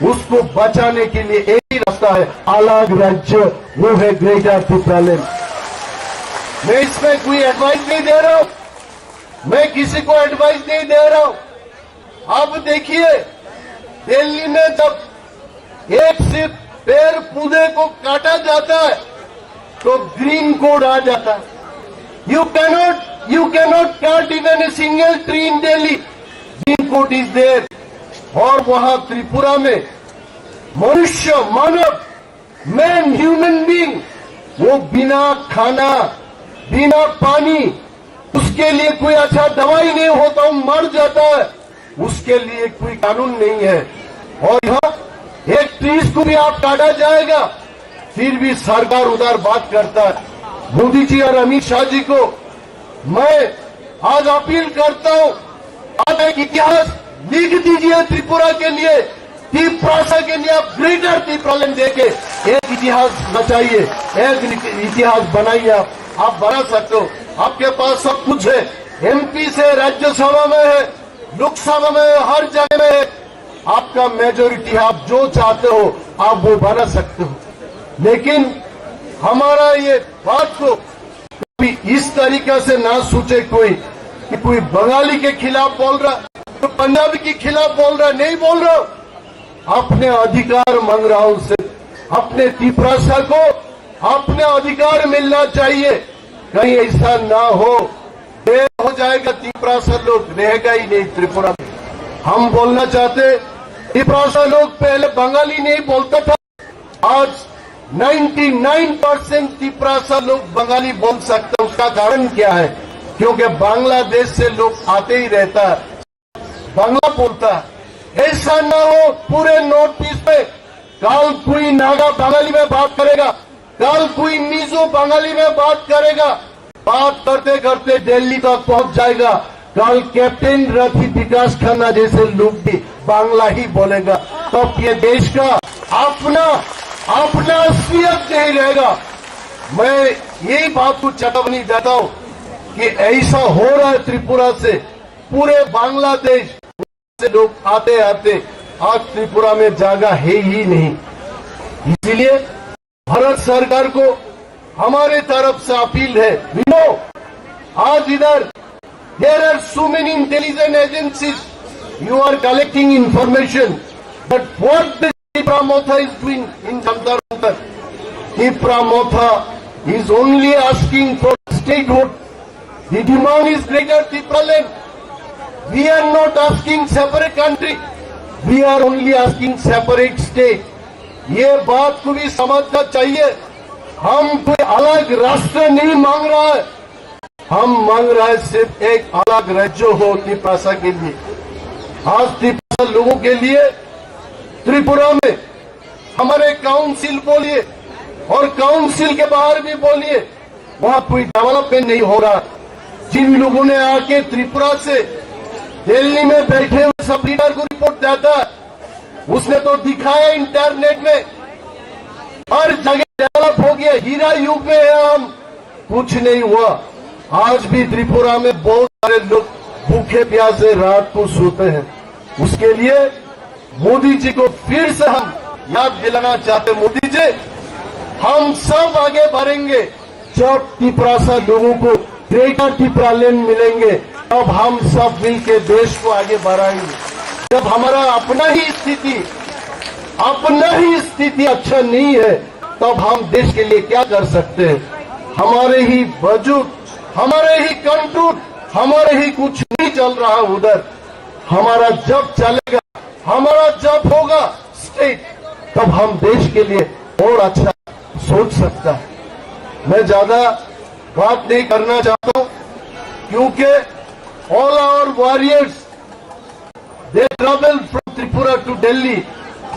उसको बचाने के लिए एक ही रास्ता है, अलग राज्य, वो है ग्रेटर टिपरालैंड। मैं इसमें कोई एडवाइस नहीं दे रहा हूं, मैं किसी को एडवाइस नहीं दे रहा हूं। अब देखिए, दिल्ली में जब एक सिर्फ पेड़ पौधे को काटा जाता है, तो ग्रीन कोड आ जाता है। You cannot, you cannot cut even a single tree in Delhi. Green code is there. और वहां त्रिपुरा में मनुष्य, मानव, मैन, ह्यूमन बीइंग, वो बिना खाना, बिना पानी, उसके लिए कोई अच्छा दवाई नहीं होता, वो मर जाता है, उसके लिए कोई कानून नहीं है। और यहाँ एक ट्रीज को भी आप काटा जाएगा, फिर भी सरकार उधर बात करता है। मोदी जी और अमित शाह जी को मैं आज अपील करता हूं, आप एक इतिहास लिख दीजिए त्रिपुरा के लिए, तिपरासा के लिए आप ग्रेटर तिपरालैंड देके एक इतिहास बचाइए, एक इतिहास बनाइए। आप, आप बना सकते हो, आपके पास सब कुछ है, एमपी से राज्यसभा में है, लोकसभा में है, हर जगह में है। आपका मेजोरिटी, आप जो चाहते हो आप वो बना सकते हो, लेकिन हमारा ये बात को कभी इस तरीका से ना सोचे कोई कि कोई बंगाली के खिलाफ बोल रहा, कोई पंजाबी के खिलाफ बोल रहा, नहीं बोल रहा। अपने अधिकार मांग रहा हूं उनसे, अपने तिपरासा को अपने अधिकार मिलना चाहिए। कहीं ऐसा ना हो, देर हो जाएगा, तिपरासा लोग रहेगा ही नहीं त्रिपुरा में। हम बोलना चाहते, तिपरासा लोग पहले बंगाली नहीं बोलता था, आज नाइंटी नाइन परसेंट तिपरासा लोग बंगाली बोल सकते हैं। उसका कारण क्या है? क्योंकि बांग्लादेश से लोग आते ही रहता है, बांग्ला बोलता है। ऐसा ना हो पूरे नॉर्थ ईस्ट में कल कोई नागा बंगाली में बात करेगा, कल कोई मिजो बंगाली में बात करेगा, बात करते करते दिल्ली तक पहुंच जाएगा। कल कैप्टन रथी विकास खन्ना जैसे लोग भी बांग्ला ही बोलेगा, तब ये देश का अपना, अपना असलियत नहीं रहेगा। मैं यही बात को चेतावनी देता हूं कि ऐसा हो रहा है त्रिपुरा से, पूरे बांग्लादेश से लोग आते आते आज त्रिपुरा में जगह है ही नहीं। इसीलिए भारत सरकार को हमारे तरफ से अपील है, विनो, Aaj idhar, there are so many intelligence agencies, you are collecting information, but what the Tipra Motha is doing in Jantar Mantar? Tipra Motha is only asking for statehood. The demand is Greater Tipraland. We are not asking separate country. We are only asking separate state. ये बात को भी समझना चाहिए। हम कोई अलग राष्ट्र नहीं मांग रहा है। हम मांग रहा है सिर्फ एक अलग राज्य हो तिप्रासा के लिए। आज तिप्रासा लोगों के लिए त्रिपुरा में हमारे काउंसिल बोलिए और काउंसिल के बाहर भी बोलिए, वहां कोई डेवलपमेंट नहीं हो रहा। जिन लोगों ने आके त्रिपुरा से दिल्ली में बैठे हुए सब लीडर को रिपोर्ट देता है, उसने तो दिखाया इंटरनेट में, हर जगह डेवलप हो गया, हीरा युग में है हम। कुछ नहीं हुआ। आज भी त्रिपुरा में बहुत सारे लोग भूखे प्यासे रात को सोते हैं। उसके लिए मोदी जी को फिर से हम याद दिलाना चाहते हैं, मोदी जी, हम सब आगे बढ़ेंगे। जब तिपरासा लोगों को ग्रेटर तिपरालैंड मिलेंगे, तब हम सब मिलके देश को आगे बढ़ाएंगे। जब हमारा अपना ही स्थिति, अपना ही स्थिति अच्छा नहीं है, तब हम देश के लिए क्या कर सकते हैं? हमारे ही वजूद, हमारे ही कंट्रोल, हमारे ही कुछ नहीं चल रहा उधर। हमारा जब चलेगा, हमारा जब होगा स्टेट, तब हम देश के लिए और अच्छा सोच सकता है। मैं ज्यादा बात नहीं करना चाहता हूं, क्योंकि all our warriors, they travel from Tripura to Delhi,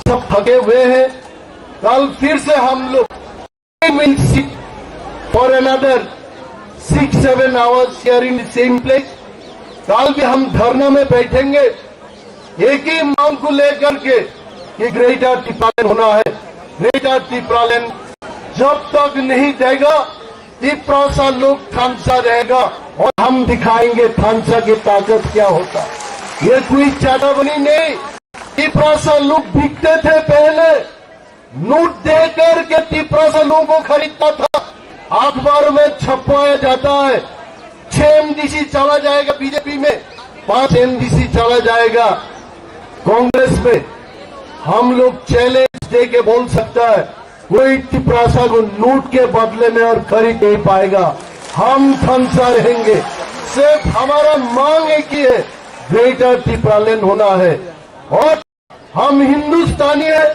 सब थके हुए हैं। कल फिर से हम लोग will sit for another six seven hours here in the same place. कल भी हम धरना में बैठेंगे एक ही मांग को लेकर के कि ग्रेटर टिप्रालैंड होना है। ग्रेटर टिप्रालैंड जब तक नहीं देगा, तिपरासा लोग थानसा रहेगा और हम दिखाएंगे थानसा की ताकत क्या होता है। ये कोई चाटाबनी नहीं। तिपरासा लोग बिकते थे पहले, नोट दे करके तिपरासा लोगों को खरीदता था, अखबार में छपवाया जाता है। छह एमडीसी चला जाएगा बीजेपी में, पांच एमडीसी चला जाएगा कांग्रेस में। हम लोग चैलेंज दे के बोल सकता है, कोई तिपरासा को नोट के बदले में और खरीद नहीं पाएगा। हम थानसा रहेंगे। सिर्फ हमारा मांग एक ही है, ग्रेटर टिप्रालैंड होना है। और हम हिंदुस्तानी है,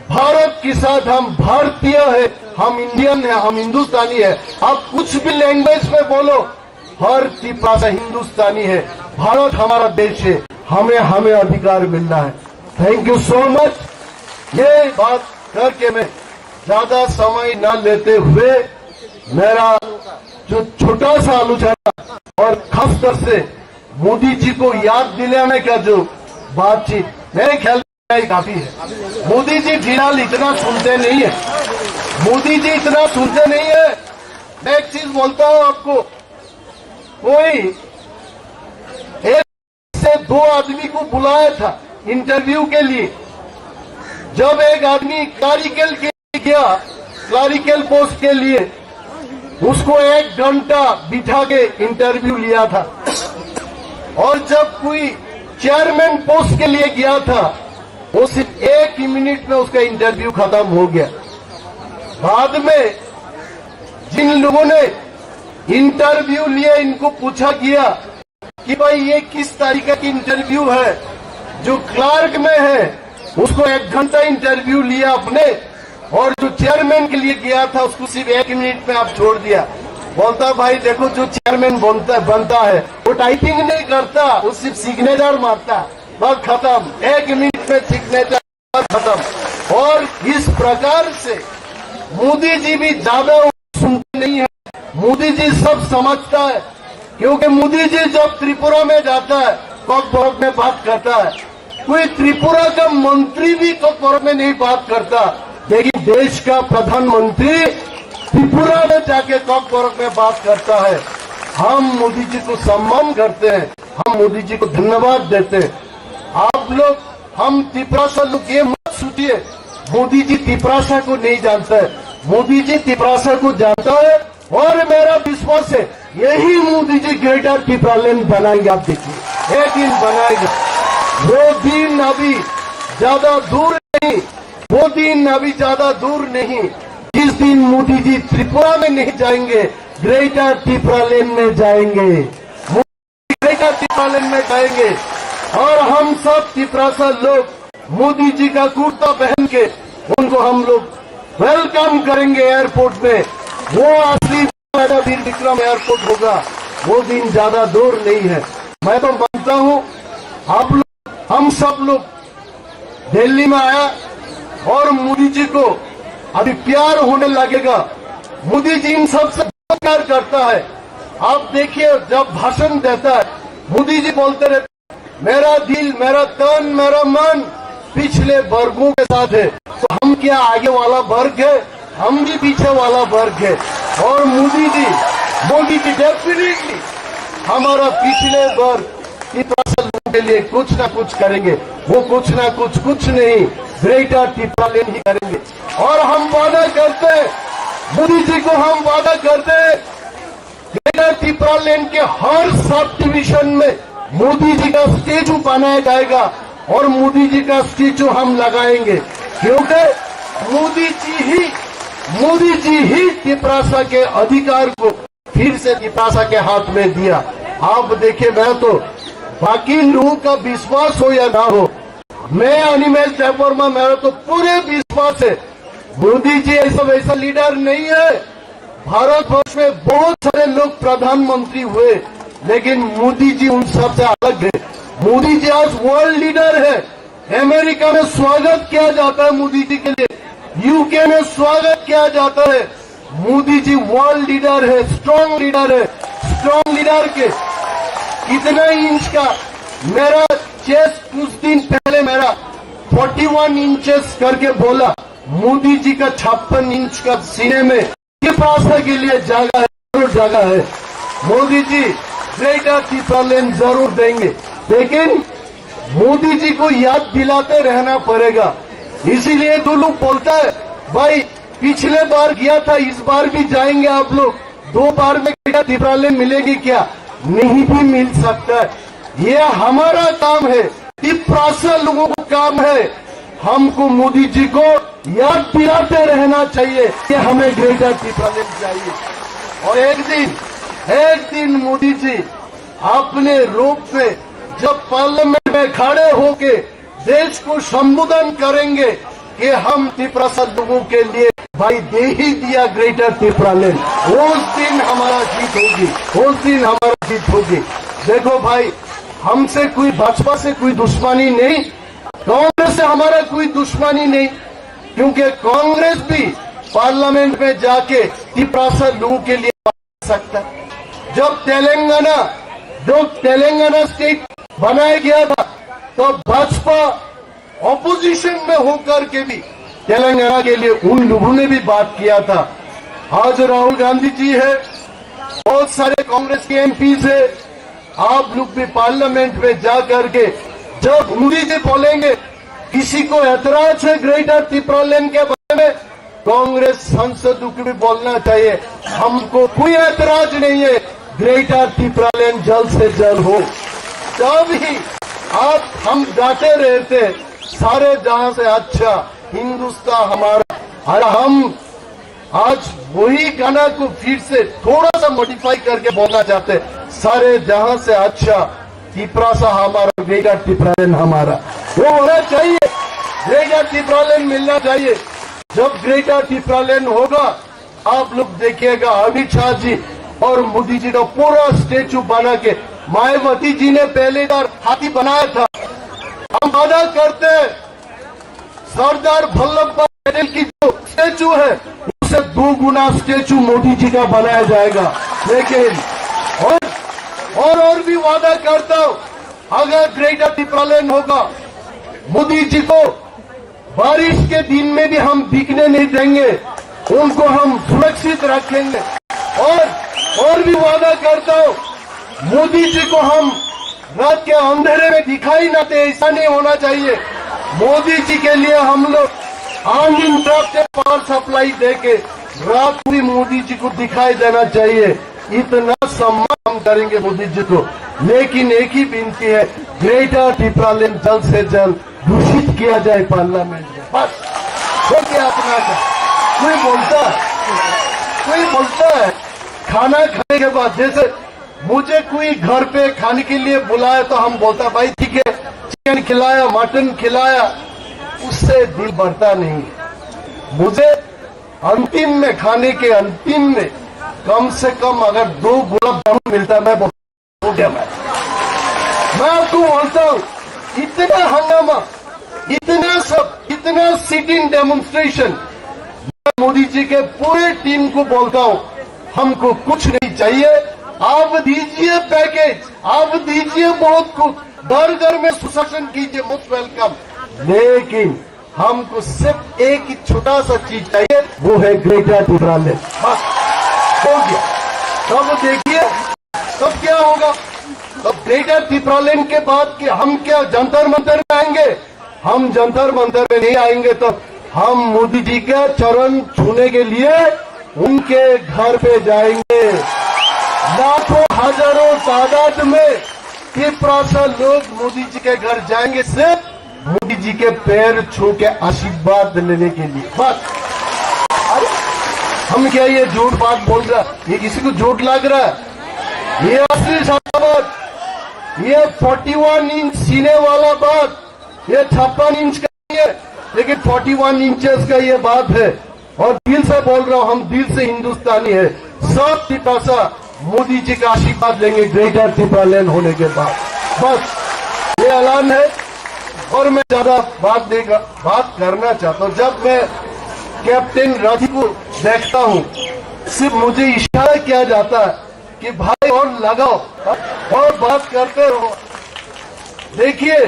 भारत के साथ हम भारतीय है, हम इंडियन है, हम हिंदुस्तानी है। आप कुछ भी लैंग्वेज में बोलो, हर तिपरासा हिंदुस्तानी है। भारत हमारा देश है, हमें, हमें अधिकार मिलना है। Thank you so much. ये बात करके मैं ज्यादा समय ना लेते हुए मेरा जो छोटा सा आलोचना और खासकर से मोदी जी को याद दिलाने का जो बातचीत, मेरे ख्याल में ही काफी है। मोदी जी फिलहाल इतना सुनते नहीं है, मोदी जी इतना सुनते नहीं है। मैं एक चीज बोलता हूं आपको, कोई एक से दो आदमी को बुलाया था इंटरव्यू के लिए। जब एक आदमी क्लरिकल के लिए गया, क्लरिकल पोस्ट के लिए, उसको एक घंटा बिठा के इंटरव्यू लिया था। और जब कोई चेयरमैन पोस्ट के लिए गया था, वो सिर्फ एक ही मिनट में उसका इंटरव्यू खत्म हो गया। बाद में जिन लोगों ने इंटरव्यू लिए, इनको पूछा गया कि भाई, ये किस तरीका की इंटरव्यू है? जो क्लर्क में है, उसको एक घंटा इंटरव्यू लिया आपने, और जो चेयरमैन के लिए गया था, उसको सिर्फ एक मिनट में आप छोड़ दिया। बोलता, भाई देखो, जो चेयरमैन बनता बनता है, वो टाइपिंग नहीं करता, वो सिर्फ सिग्नेचर मारता, बस खत्म। एक मिनट में सिग्नेचर खत्म। और इस प्रकार से मोदी जी भी ज्यादा सुनते नहीं है। मोदी जी सब समझता है, क्योंकि मोदी जी जब त्रिपुरा में जाता है, ककबरक में बात करता है। कोई त्रिपुरा का मंत्री भी ककबरक में नहीं बात करता, लेकिन देश का प्रधानमंत्री त्रिपुरा में जाके ककबरक में बात करता है। हम मोदी जी को सम्मान करते हैं, हम मोदी जी को धन्यवाद देते हैं। आप लोग, हम तिपरासा लोग ये मत सोचिए, मोदी जी तिपरासा को नहीं जानता है। मोदी जी तिपरासा को जानता है और मेरा विश्वास है, यही मोदी जी ग्रेटर टिपरालैंड बनाएंगे। आप देखिए, एक दिन बनाएगा। वो दिन अभी ज्यादा दूर नहीं, वो दिन अभी ज्यादा दूर नहीं, जिस दिन मोदी जी त्रिपुरा में नहीं जाएंगे, ग्रेटर टिपरालैंड में जाएंगे। मोदी ग्रेटर टिपरालैंड में जाएंगे और हम सब तिपरासा लोग मोदी जी का कुर्ता पहन के उनको हम लोग वेलकम करेंगे एयरपोर्ट में। वो असली राजा वीर विक्रम एयरपोर्ट होगा, वो दिन ज्यादा दूर नहीं है। मैं तो मानता हूँ, आप लोग, हम सब लोग दिल्ली में आया और मोदी जी को अभी प्यार होने लगेगा। मोदी जी इन सबसे बहुत प्यार करता है। आप देखिए, जब भाषण देता है, मोदी जी बोलते रहते, मेरा दिल, मेरा तन, मेरा मन पिछले वर्गों के साथ है। तो हम क्या आगे वाला वर्ग है? हम भी पीछे वाला वर्ग है। और मोदी जी, मोदी जी डेफिनेटली हमारा पिछले वर्ग तिपरासा लोगों के लिए कुछ ना कुछ करेंगे। वो कुछ ना कुछ, कुछ नहीं, ग्रेटर टिपरालैंड ही करेंगे। और हम वादा करते हैं, मोदी जी को हम वादा करते हैं, ग्रेटर टिपरालैंड के हर सब डिवीजन में मोदी जी का स्टैचू बनाया जाएगा और मोदी जी का स्टैचू हम लगाएंगे, क्योंकि मोदी जी ही, मोदी जी ही तिपरासा के अधिकार को फिर से तिपरासा के हाथ में दिया। आप देखिए, मैं तो, बाकी लोगों का विश्वास हो या ना हो, मैं अनिमेश देबवर्मा, मेरा तो पूरे विश्वास है, मोदी जी ऐसा वैसा लीडर नहीं है। भारतवर्ष में बहुत सारे लोग प्रधानमंत्री हुए, लेकिन मोदी जी उन सबसे अलग है। मोदी जी आज वर्ल्ड लीडर है। अमेरिका में स्वागत किया जाता है मोदी जी के लिए, यूके में स्वागत किया जाता है। मोदी जी वर्ल्ड लीडर है, स्ट्रॉन्ग लीडर है। स्ट्रॉन्ग लीडर के कितना इंच का मेरा चेस्ट, कुछ दिन पहले मेरा फोर्टी वन इंचेस करके बोला, मोदी जी का छप्पन इंच का सीने में तिपरासा के लिए जगह है, जरूर जगह है। मोदी जी ग्रेटर तिपरालैंड जरूर देंगे, लेकिन मोदी जी को याद दिलाते रहना पड़ेगा। इसीलिए तो लोग बोलता है, भाई, पिछले बार गया था, इस बार भी जाएंगे आप लोग, दो बार में ग्रेटर तिपरालैंड मिलेगी क्या? नहीं भी मिल सकता है। ये हमारा काम है, तिपरासा लोगों का काम है। हमको मोदी जी को याद दिलाते रहना चाहिए कि हमें ग्रेटर तिपरालैंड चाहिए। और एक दिन, एक दिन मोदी जी अपने रूप में जब पार्लियामेंट में खड़े होके देश को संबोधन करेंगे कि हम तिपरासा लोगों के लिए भाई दे ही दिया ग्रेटर तिपरालैंड, उस दिन हमारा जीत होगी, उस दिन हमारा जीत होगी। देखो भाई, हमसे कोई, भाजपा से कोई दुश्मनी नहीं, कांग्रेस से हमारा कोई दुश्मनी नहीं, क्योंकि कांग्रेस भी पार्लियामेंट में जाके तिपरासा लोगों के लिए सकता। जब तेलंगाना, जो तेलंगाना स्टेट बनाया गया था, तो भाजपा ऑपोजिशन में होकर के भी तेलंगाना के लिए उन लोगों ने भी बात किया था। आज राहुल गांधी जी है, बहुत सारे कांग्रेस के एमपीज है, आप लोग भी पार्लियामेंट में जा करके जब मोदी जी बोलेंगे, किसी को ऐतराज है ग्रेटर तिपरालैंड के बारे में, कांग्रेस सांसदों को भी बोलना चाहिए, हमको कोई ऐतराज नहीं है, ग्रेटर तिपरालैंड जल्द से जल्द हो। तब ही आप, हम गाते रहते, सारे जहां से अच्छा हिंदुस्तान हमारा, और हम आज वही गाना को फिर से थोड़ा सा मॉडिफाई करके बोलना चाहते हैं, सारे जहां से अच्छा तिपरासा हमारा, ग्रेटर तिपरालैंड हमारा, वो होना चाहिए। ग्रेटर तिपरालैंड मिलना चाहिए। जब ग्रेटर तिपरालैंड होगा, आप लोग देखिएगा, अमित शाह जी और मोदी जी का पूरा स्टैचू बना के, मायावती जी ने पहले बार हाथी बनाया था। हम वादा करते हैं, सरदार वल्लभ भाई पटेल की जो स्टैचू है, उससे दो गुना स्टैचू मोदी जी का बनाया जाएगा। लेकिन और, और, और भी वादा करता हूं, अगर ग्रेटर तिपरालैंड होगा, मोदी जी को बारिश के दिन में भी हम भीगने नहीं देंगे, उनको हम सुरक्षित रखेंगे। और, और भी वादा करता हूं, मोदी जी को हम रात के अंधेरे में दिखाई ना दे, ऐसा नहीं होना चाहिए। मोदी जी के लिए हम लोग अनइंटरप्टेड पावर सप्लाई देके रात भी मोदी जी को दिखाई देना चाहिए। इतना सम्मान हम करेंगे मोदी जी को। लेकिन एक ही विनती है, ग्रेटर टिपरालैंड जल्द से जल्द घोषित किया जाए पार्लियामेंट में। बस, हो गया अपना का। कोई बोलता है, कोई बोलता है, खाना खाने के बाद जैसे मुझे कोई घर पे खाने के लिए बुलाए तो हम बोलता, "भाई ठीक है, चिकन खिलाया, मटन खिलाया," उससे दिल भरता नहीं। मुझे अंतिम में, खाने के अंतिम में कम से कम अगर दो गुलाब जामुन मिलता, मैं बोलता, "हो गया भाई।" मैं आपको बोलता हूँ, इतना हंगामा, इतना सब, इतना सिटिंग डेमोन्स्ट्रेशन, मैं मोदी जी के पूरे टीम को बोलता हूँ, हमको कुछ नहीं चाहिए, आप दीजिए पैकेज, आप दीजिए बहुत कुछ, घर घर में सुशासन कीजिए, मोस्ट वेलकम, लेकिन हमको सिर्फ एक ही छोटा सा चीज चाहिए, वो है ग्रेटर टिपरालैंड। बस, हो गया। तब देखिए, तब क्या होगा? तब ग्रेटर टिपरालैंड के बाद कि हम क्या जंतर मंतर में आएंगे? हम जंतर मंतर में नहीं आएंगे, तो हम मोदी जी का चरण छूने के लिए उनके घर पे जाएंगे। लाखों हजारों तादाद में तिपरासा लोग मोदी जी के घर जाएंगे, सिर्फ मोदी जी के पैर छू के आशीर्वाद लेने के लिए। बस। अरे, हम क्या ये झूठ बात बोल रहा, ये किसी को झूठ लग रहा है? ये असली सच्चा बात, ये फोर्टी वन इंच सीने वाला बात, ये छप्पन इंच का नहीं है, लेकिन फोर्टी वन इंचेस का ये बात है। और दिल से बोल रहा हूँ, हम दिल से हिंदुस्तानी है। सब तिपरासा मोदी जी का आशीर्वाद लेंगे ग्रेटर टिपरालैंड होने के बाद। बस, ये ऐलान है। और मैं ज्यादा बात नहीं कर, बात करना चाहता हूँ। जब मैं कैप्टन रथी को देखता हूँ, सिर्फ मुझे इशारा किया जाता है कि भाई और लगाओ और बात करते रहो। देखिए,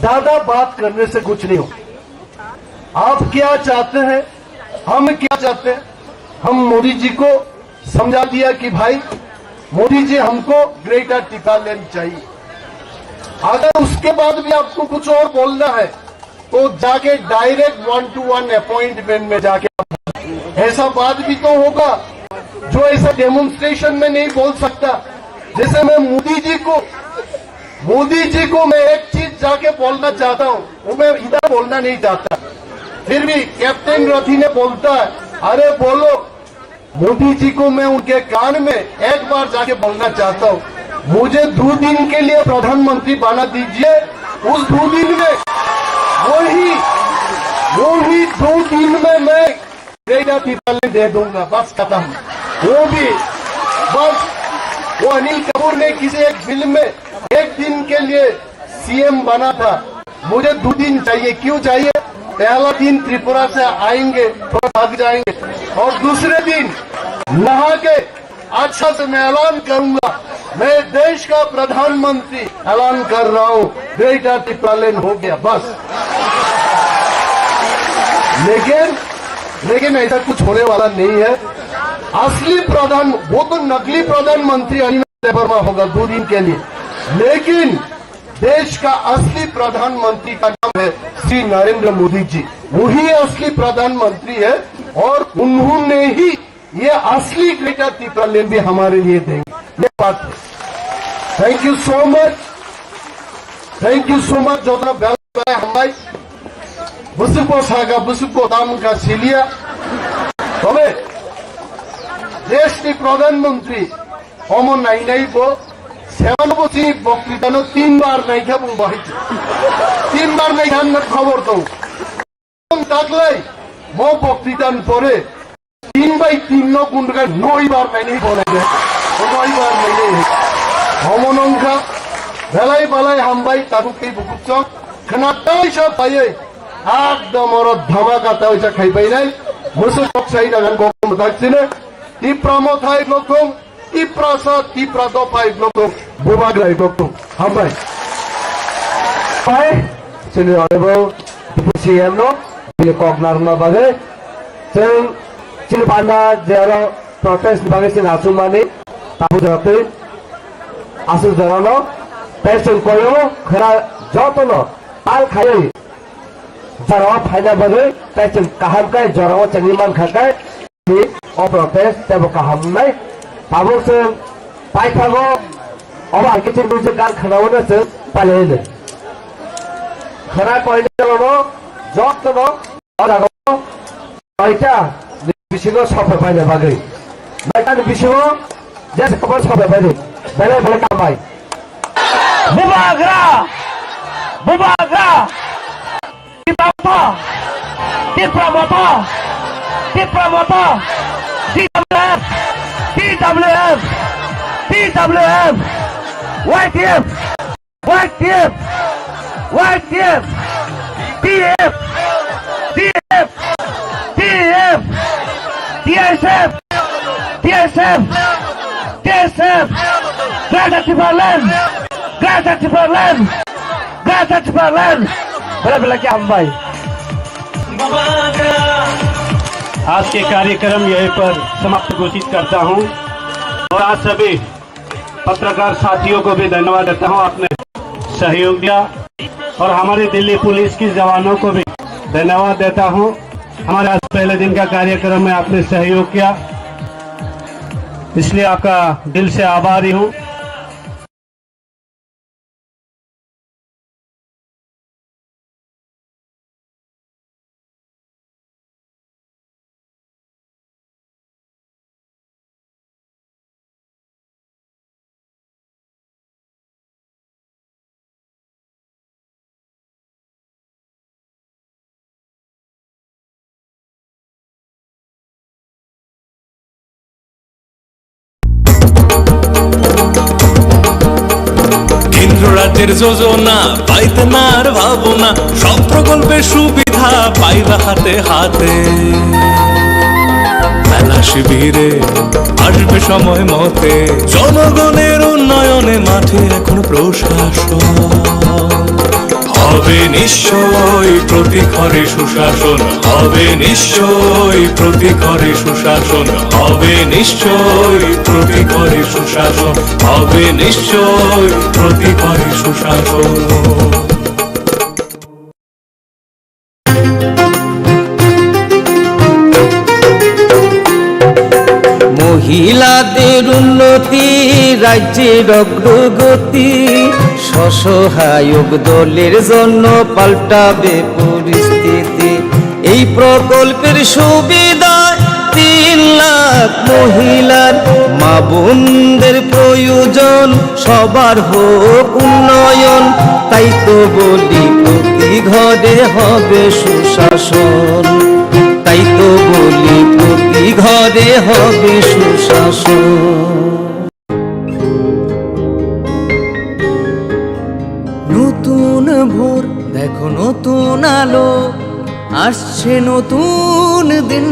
ज्यादा बात करने से कुछ नहीं हो। आप क्या चाहते हैं, हम क्या चाहते हैं, हम मोदी जी को समझा दिया कि भाई, मोदी जी, हमको ग्रेटर टिपरालैंड चाहिए। अगर उसके बाद भी आपको कुछ और बोलना है, तो जाके direct one two one appointment में जाके आप, ऐसा बात भी तो होगा जो ऐसा डेमोन्स्ट्रेशन में नहीं बोल सकता। जैसे मैं मोदी जी को, मोदी जी को मैं एक चीज जाके बोलना चाहता हूँ, वो मैं इधर बोलना नहीं चाहता। फिर भी कैप्टन रथी ने बोलता है, "अरे बोलो।" मोदी जी को मैं उनके कान में एक बार जाके बोलना चाहता हूँ, "मुझे दो दिन के लिए प्रधानमंत्री बना दीजिए।" उस दो दिन में, वही, वही दो दिन में मैं ग्रेटर टिपरालैंड दे दूंगा, बस खत्म। वो भी, बस, वो अनिल कपूर ने किसी एक फिल्म में एक दिन के लिए सीएम बना था, मुझे दो दिन चाहिए। क्यों चाहिए? पहला दिन त्रिपुरा से आएंगे, थोड़ा भाग जाएंगे, और दूसरे दिन नहा के अच्छा से मैं ऐलान करूंगा, मैं देश का प्रधानमंत्री ऐलान कर रहा हूं, ग्रेटर टिपरालैंड हो गया, बस। लेकिन, लेकिन ऐसा कुछ होने वाला नहीं है। असली प्रधान, वो तो नकली प्रधानमंत्री अनिल देबबर्मा होगा दो दिन के लिए, लेकिन देश का असली प्रधानमंत्री का नाम है श्री नरेंद्र मोदी जी। वही असली प्रधानमंत्री है और उन्होंने ही ये असली ग्रेटर टिपरालैंड भी हमारे लिए देंगे। ये बात है। Thank you so much, thank you so much. Jotno belai belai hambai. Bwswkbo saka, bwswkbo tamwngkha siliya. Tobe deshni pradhan mantri omo nainai bo, sewano bo chini boktitano tinbar naikha bo bahai. Tinbar naikha hwnwi khobor tong. Taklai mo boktitani pore tin bai tin no gundga noi bar nainai bo naikha. Noi bar nainai. Omo nongkha belai belai hambai tabuk tei bukuchok. Khna taisa phaiwi ekdom oro dhamaka taisa khaibainai. Musu kok sai nagan kok mwthak sine. Tipra mothai blokhong, Tiprasa, Tipra dophai blokhong, Bubagra blokhong. Hambai. Pai, chini honorable Deputy C M no, bini kok narwkna bagwi. Chwng chini panda je oro protest ni bagwi chwng achukmani, tabuk jora twi aswk jorano tei chwng koyo khwna jotono tal khaiwi jorao phaina bagwi tei chwng kaham khe jorao chengwi mankha khe o protest teibo kaham wngnai. Tabuk chwng paithago, obo hai khe chini music gan khwnao no chwng pailai hino. Khwna koinai rokno jotono o jaga o noita ni bisingo software paina bagwi. Noita ni bisingo je software paidi, belai belai khambai. Bubagra! Bubagra! Tipra Motha! Tipra Motha! Tipra Motha! T W F! T W F! T W F! Y T F! Y T F! Y T F! T F! T F! T F! T S F! T S F! T S F! Greater Tipraland! Greater Tipraland! Greater Tipraland! Bela bela kya hum bhai? आज के कार्यक्रम यहीं पर समाप्त घोषित करता हूं और आप सभी पत्रकार साथियों को भी धन्यवाद देता हूं, आपने सहयोग दिया और हमारे दिल्ली पुलिस के जवानों को भी धन्यवाद देता हूं। हमारे आज पहले दिन का कार्यक्रम में आपने सहयोग किया, इसलिए आपका दिल से आभारी हूं। কেন্দ্র রাজ্যের যোজনা পাইতে না আর ভাবনা, সব প্রকল্পের সুবিধা পাইবা হাতে হাতে। মেলা শিবিরে আসবে সময় মতে, জনগণের উন্নয়নে মাঠে এখন প্রশাসন। হবে নিশ্চয় প্রতি ঘরে সুশাসন, হবে নিশ্চয় প্রতি ঘরে সুশাসন, হবে নিশ্চয় প্রতি ঘরে সুশাসন, হবে নিশ্চয় প্রতি ঘরে সুশাসন। মহিলাদের উন্নতি, রাজ্যের অগ্রগতি, স্বসহায়ক দলের জন্য পাল্টাবে পরিস্থিতি। এই প্রকল্পের সুবিধায় তিন লাখ মহিলার, মা বোনদের প্রয়োজন, সবার হোক উন্নয়ন। তাই তো বলি প্রতি ঘরে হবে সুশাসন, তাই তো বলি প্রতি ঘরে হবে সুশাসন। নতুন ভোর, দেখো নতুন আলো, আসছে নতুন দিন।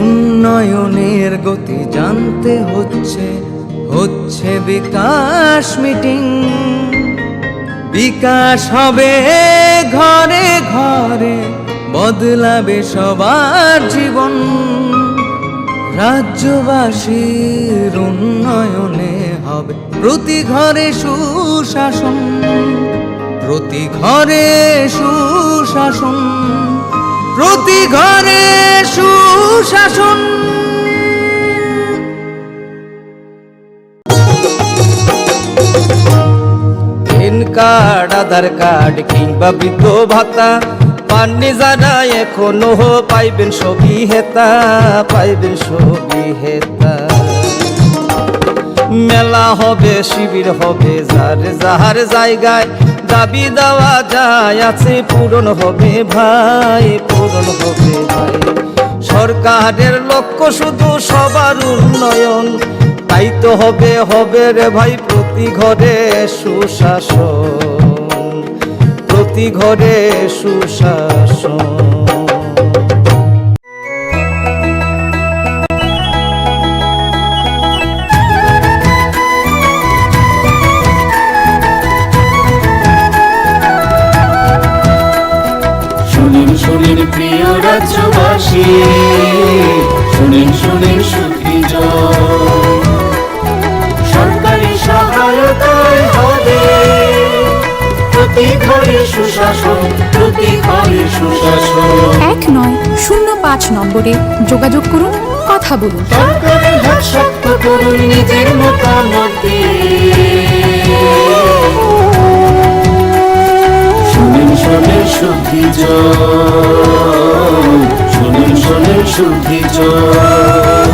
উন্নয়নের গতি জানতে হচ্ছে, হচ্ছে বিকাশ মিটিং। বিকাশ হবে ঘরে ঘরে, বদলাবে সবার জীবন। রাজ্যবাসীর উন্নয়নে হবে প্রতি ঘরে সুশাসন, প্রতি ঘরে সুশাসন, প্রতি ঘরে সুশাসন। প্যান কার্ড, আধার কার্ড কিংবা বৃদ্ধ ভাতা পাননি যারা এখনো, পাইবেন সবই হেতা, পাইবেন সবই হেতা। মেলা হবে, শিবির হবে, যার যার জায়গায় দাবি দেওয়া যায় আছে, পূরণ হবে ভাই, পূরণ হবে ভাই। সরকারের লক্ষ্য শুধু সবার উন্নয়ন, তাই তো হবে, হবে রে ভাই প্রতি ঘরে সুশাসন, প্রতি ঘরে সুশাসন। শুনিন, শুনিন প্রিয় রাজ্যবাসী, শুনিন, শুনিন সুখী জন। সরকারি সহায়তায় হবে প্রতি ঘরে সুশাসন, প্রতি ঘরে সুশাসন। এক নয় শূন্য পাঁচ নম্বরে যোগাযোগ করুন, কথা বলুন। সরকারের হাত শক্ত করুন নিজের মতামত দিয়ে। শুনুন, শুনুন শুদ্ধি জল, শুনুন, শুনুন শুদ্ধি জল।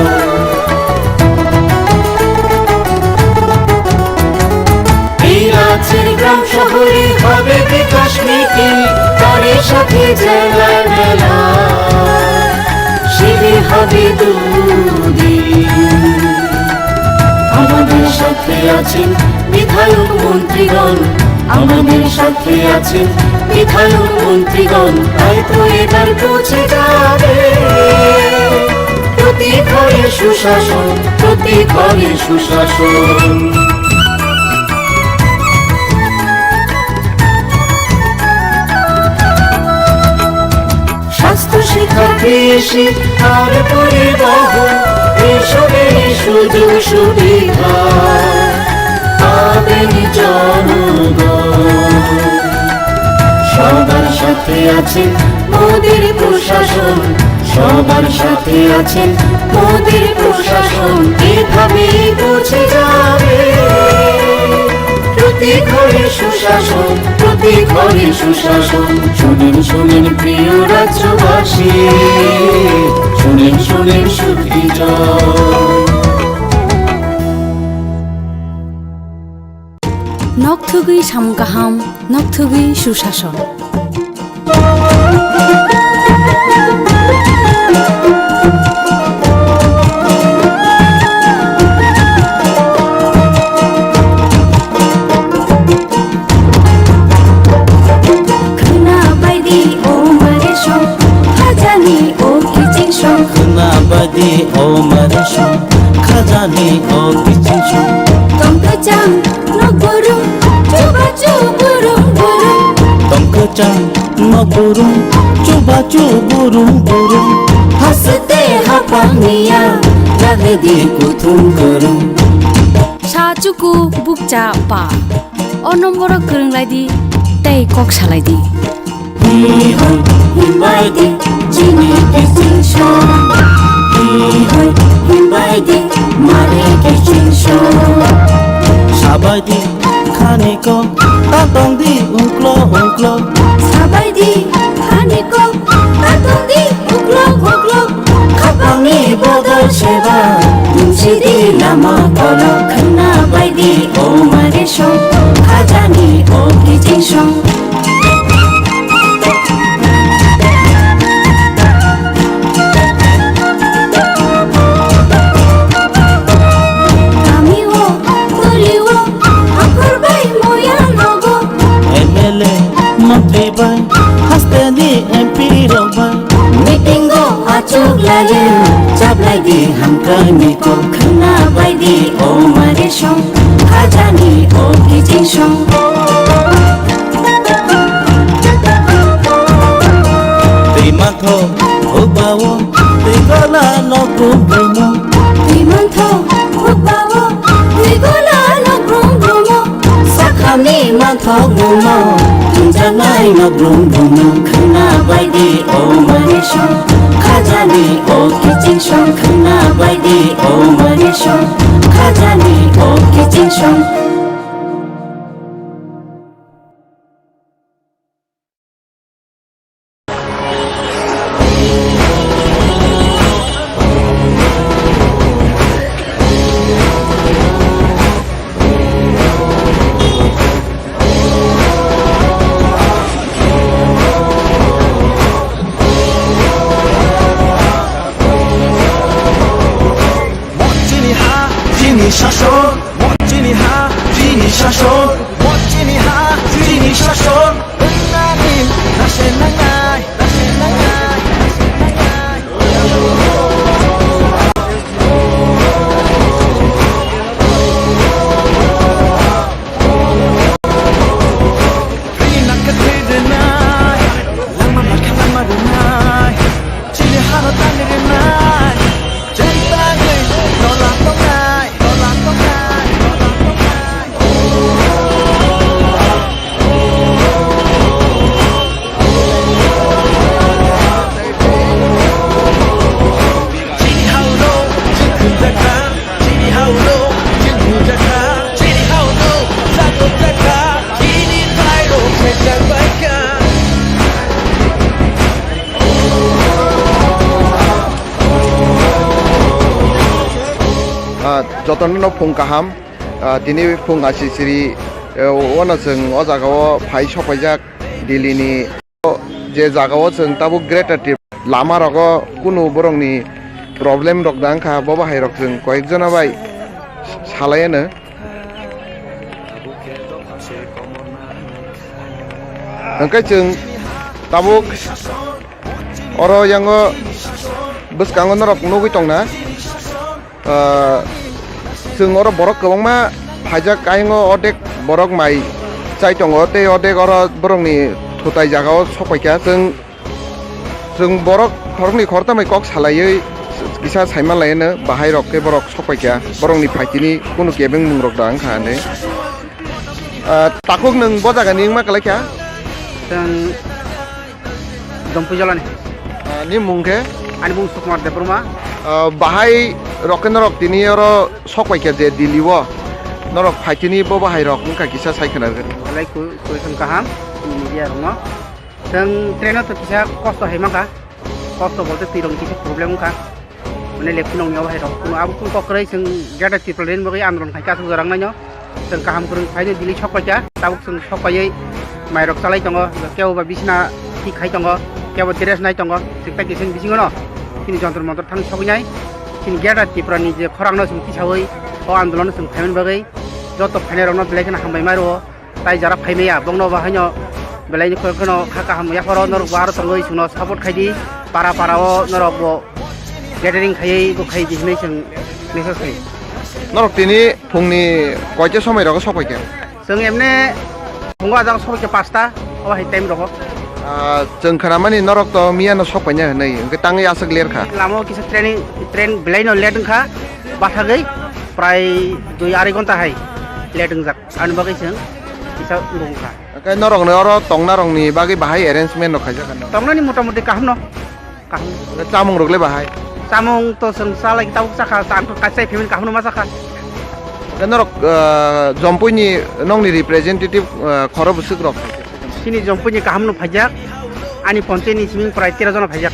এই রাজ্যের গ্রাম শহরে হবে বিকাশ মিছিল, তারই সাথে জেলার মেলা, শিবির হবে দুদিন। আমাদের সাথে আছেন বিধায়ক মন্ত্রীগণ, আমাদের সাথে আছেন বিধায়ক মন্ত্রীগণ, তাই তো এবার পৌঁছে যাবে প্রতি ঘরে সুশাসন, প্রতি ঘরে সুশাসন। স্বাস্থ্য, শিক্ষা, কৃষি আর পরিবহন, এসবের সুযোগ সুবিধা পাবেন জনগণ। সবার সাথে আছেন মোদির প্রশাসন, সবার সাথে আছেন মোদির প্রশাসন। এভাবে পৌঁছে যাবে প্রতি ঘরে সুশাসন, প্রতি ঘরে সুশাসন। শুনেন, শুনেন প্রিয় রাজ্যবাসী, শুনেন, শুনেন সুখী জন। Nok thugwi samung kaham, nok thugwi susason. Khwna bai di o mare song, khajani o kiching song. Khwna bai di o mare song, khajani o kiching song. Tong kwchang nok burum, chubachu burum burum. Tong kwchang nok burum, chubachu burum burum. Haste hapang niya, lagdi kuthum kurum. Sa chuku bukcha pa. O nomboro kwrwng lai di, tei kok salai di. Hi hoi himbai di, chini kiching song. Hi hoi himbai di, mari kiching song. Sabai di khani ko, ta tong di ungklo ungklo. Sabai di khani ko, ta tong di ungklo ungklo. Khapangni bodol seba, tungsidi lama kolok. Khwna bai di o mare song, khajani o kiching song. Kami o, toli o, akhor bai moya nogo. M L A, montri bai, haste ni M P rok bai. Meeting o achuk laye, chaplai di hamkrai ni kok. Khwna bai di o mare song, khajani o kiching song. Twi mantho hukbao, twi gola nok brum brumo. Twi mantho hukbao, twi gola nok brum brumo. Sakhamni manthok mungno, tungjaknai nok brum brumno. Khwna bai di o mare song, khajani o kiching song. Khwna bai di o mare song, khajani o kiching song. Chini ha, chini sason. Chini ha, Jotono no phung kaham, ah, tini phung asisiri, eh, wano chwng o jaga o phai sokpaijak Delhi ni. Je jaga o chwng tabuk Greater Tripura lama rogo kunu borok ni problem rok da wngkha, bo bahai rok chwng koyek jona bai salai ano. Hwnkhe chwng tabuk oro yango bwskango norok nugwi tongna, ah, chwng oro borok kwbangma phaijak, ayang o ordek borok mai chai tongo tei ordek oro borokni thutai jaga o sokpaikha. Chwng Chwng borok khoroknwi khoroktham bai kok salaiwi kisa saimanlaiano, bahai rok khe borok sokpaikha, borokni phaitini kunu kebengmung rok da wngkha hinwi. Ah, takhuk nwng bo jagani wngma kwlaikha? Chwng Dompui Jolani. Ah, ni mung khe? Ani mung Sukumar Debbarma. Ah, bahai rok khe norok tini oro sokpaikha je Delhi o, norok phaitini bo bahai rok wngkha kisa sai khna rwgwi. Belai ku-, kuikhon kaham, media rokno. Chwng train o to kisa kosto hai mankha, kosto bolte twi rokni kisa problem wngkha, mane lephi nongni obo hai rok kuno abo kung kok kwrwi chwng Greater Tripura ni bagwi andolon khai kha aswk jora wngnaino. Chwng kaham kwrwng phaino Delhi sokpaikha, tabuk chwng sokpaiwi mairok chalai tongo, kebo ba bisina thik khai tongo, kebo dress nai tongo, chwng tai kisa bisingo no chini Jantar Mantar thang sogwinai, chini Greater Tripura ni je khorang no chwng tisawi o andolon no chwng phaimani bagwi joto phainai rokno belai kheno hambai mai rwo. Tai jara phaimaya bongno bo haino belaini khorokno kha kaham yapharo norok bo aro tongwi chwngno support khaidi, para para o norok bo gathering khaiwi bo khaidi hinwi chwng message khai. Norok tini phungni koita somoi rogo sokpaikha? Chwng emne phungo ajak sokpaikha pasta, o hai time rogo. Ah, chwng khnamani norok to miyano sokpaina hinwi, hwnkhe tangwi aswk ler kha? Lama o kisa training, train belaino late wngkha, bathagwi prai dui arai ghonta hai late wngjak. Ani bagwi chwng kisa wngkha. Hwnkhe norokni oro tongnarokni bagwi bahai arrangement rok khaijak ano? Tongnani motamuti kahamno, kaham. Hwnkhe chamung rok le bahai? Chamung to chwng chalai tabuk chakha, ang to kaisa payment kahamno ma chakha. Hwnkhe norok, ah, Jompuini nokni representative, ah, khoro bwswk rok? Chini Jompuini kahamno phaijak, ani ponchayni simi prai tero jona phaijak.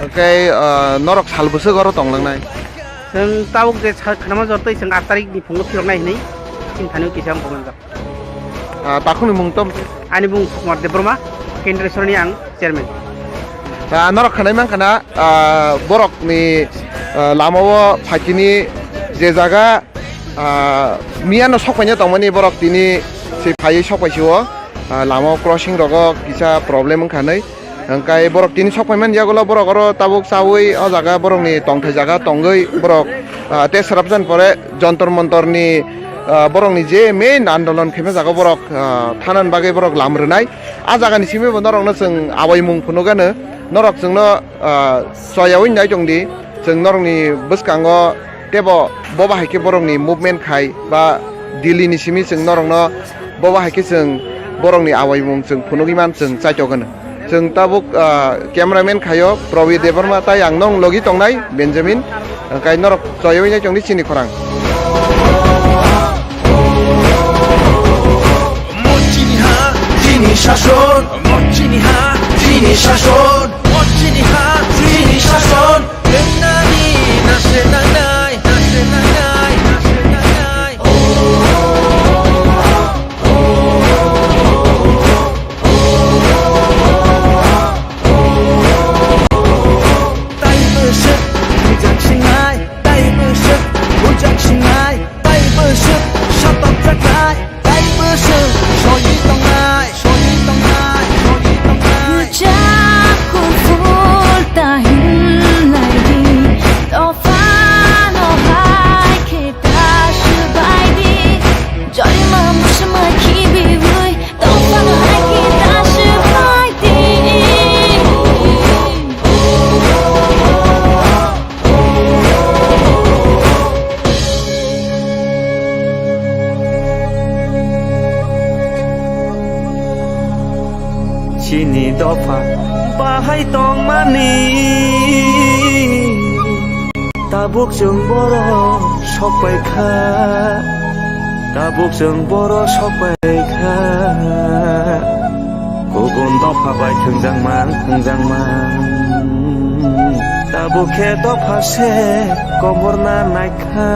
Hwnkhe, ah, norok sal bwswk oro tonglangnai? Chwng tabuk je sa-, khnama jortwi chwng aat tarikni phungo phiroknai hinwi chini thani kisa wng tongmani jak. Ah, takhukni mung tamo? Ani mung Sukumar Debbarma, Kendreshwar ni ang chairman. Ah, norok khnai mankha na, ah, borokni, ah, lama o phaitini je jaga, ah, miyano sokpaina tongmani borok tini se phaiwi sokpaisio, ah, lama o crossing rogo kisa problem wngkha hinwi. Hwnkhe borok tini sokphaimani yagulo borok oro tabuk chaui o jaga borokni tongthai jaga tongwi borok, ah, tei swrapjani pore Jantar Mantarni, ah, borokni je main andolon khaima jaga borok, ah, thanani bagwi borok lam rwnai. A jagani simi bo norokno chwng abaimung phunukgano, norok chwngno, ah, choyaui nai tongdi, chwng norokni bwskango teibo bo bahai khe borokni movement khai ba Delhi ni simi chwng norokno bo bahai khe chwng borokni abaimung chwng phunugwi man chwng chaitokgano. Chwng tabuk, ah, cameraman khaio Prabi Debbarma tai ang nong logi tongnai Benjamin, hwnkhe norok choyaui nai tongdi chini khorang. Mochini ha, chini shason, mochini ha, chini shason, mochini ha, chini shason. Nani nase nanai, nase nanai, nase nanai. Tai bwswk bujak sinai, tai bwswk bujak sinai, tai bwswk satokjaknai, tai bwswk soi tongnai, soi tongnai, soi tongnai. Rwchap kuphur ta hinlai di, dophano hai khe ta swbai di. Jorima muchuma khibiwi, dophano hai khe ta swbai di. Chini dopha bahai tongmani. Tabuk chwng borok sokpai kha, tabuk chwng borok sokpai kha. Kubun dopha bai thwngjakma, thwngjakma. Tabuk khe dopha se komorna naikha.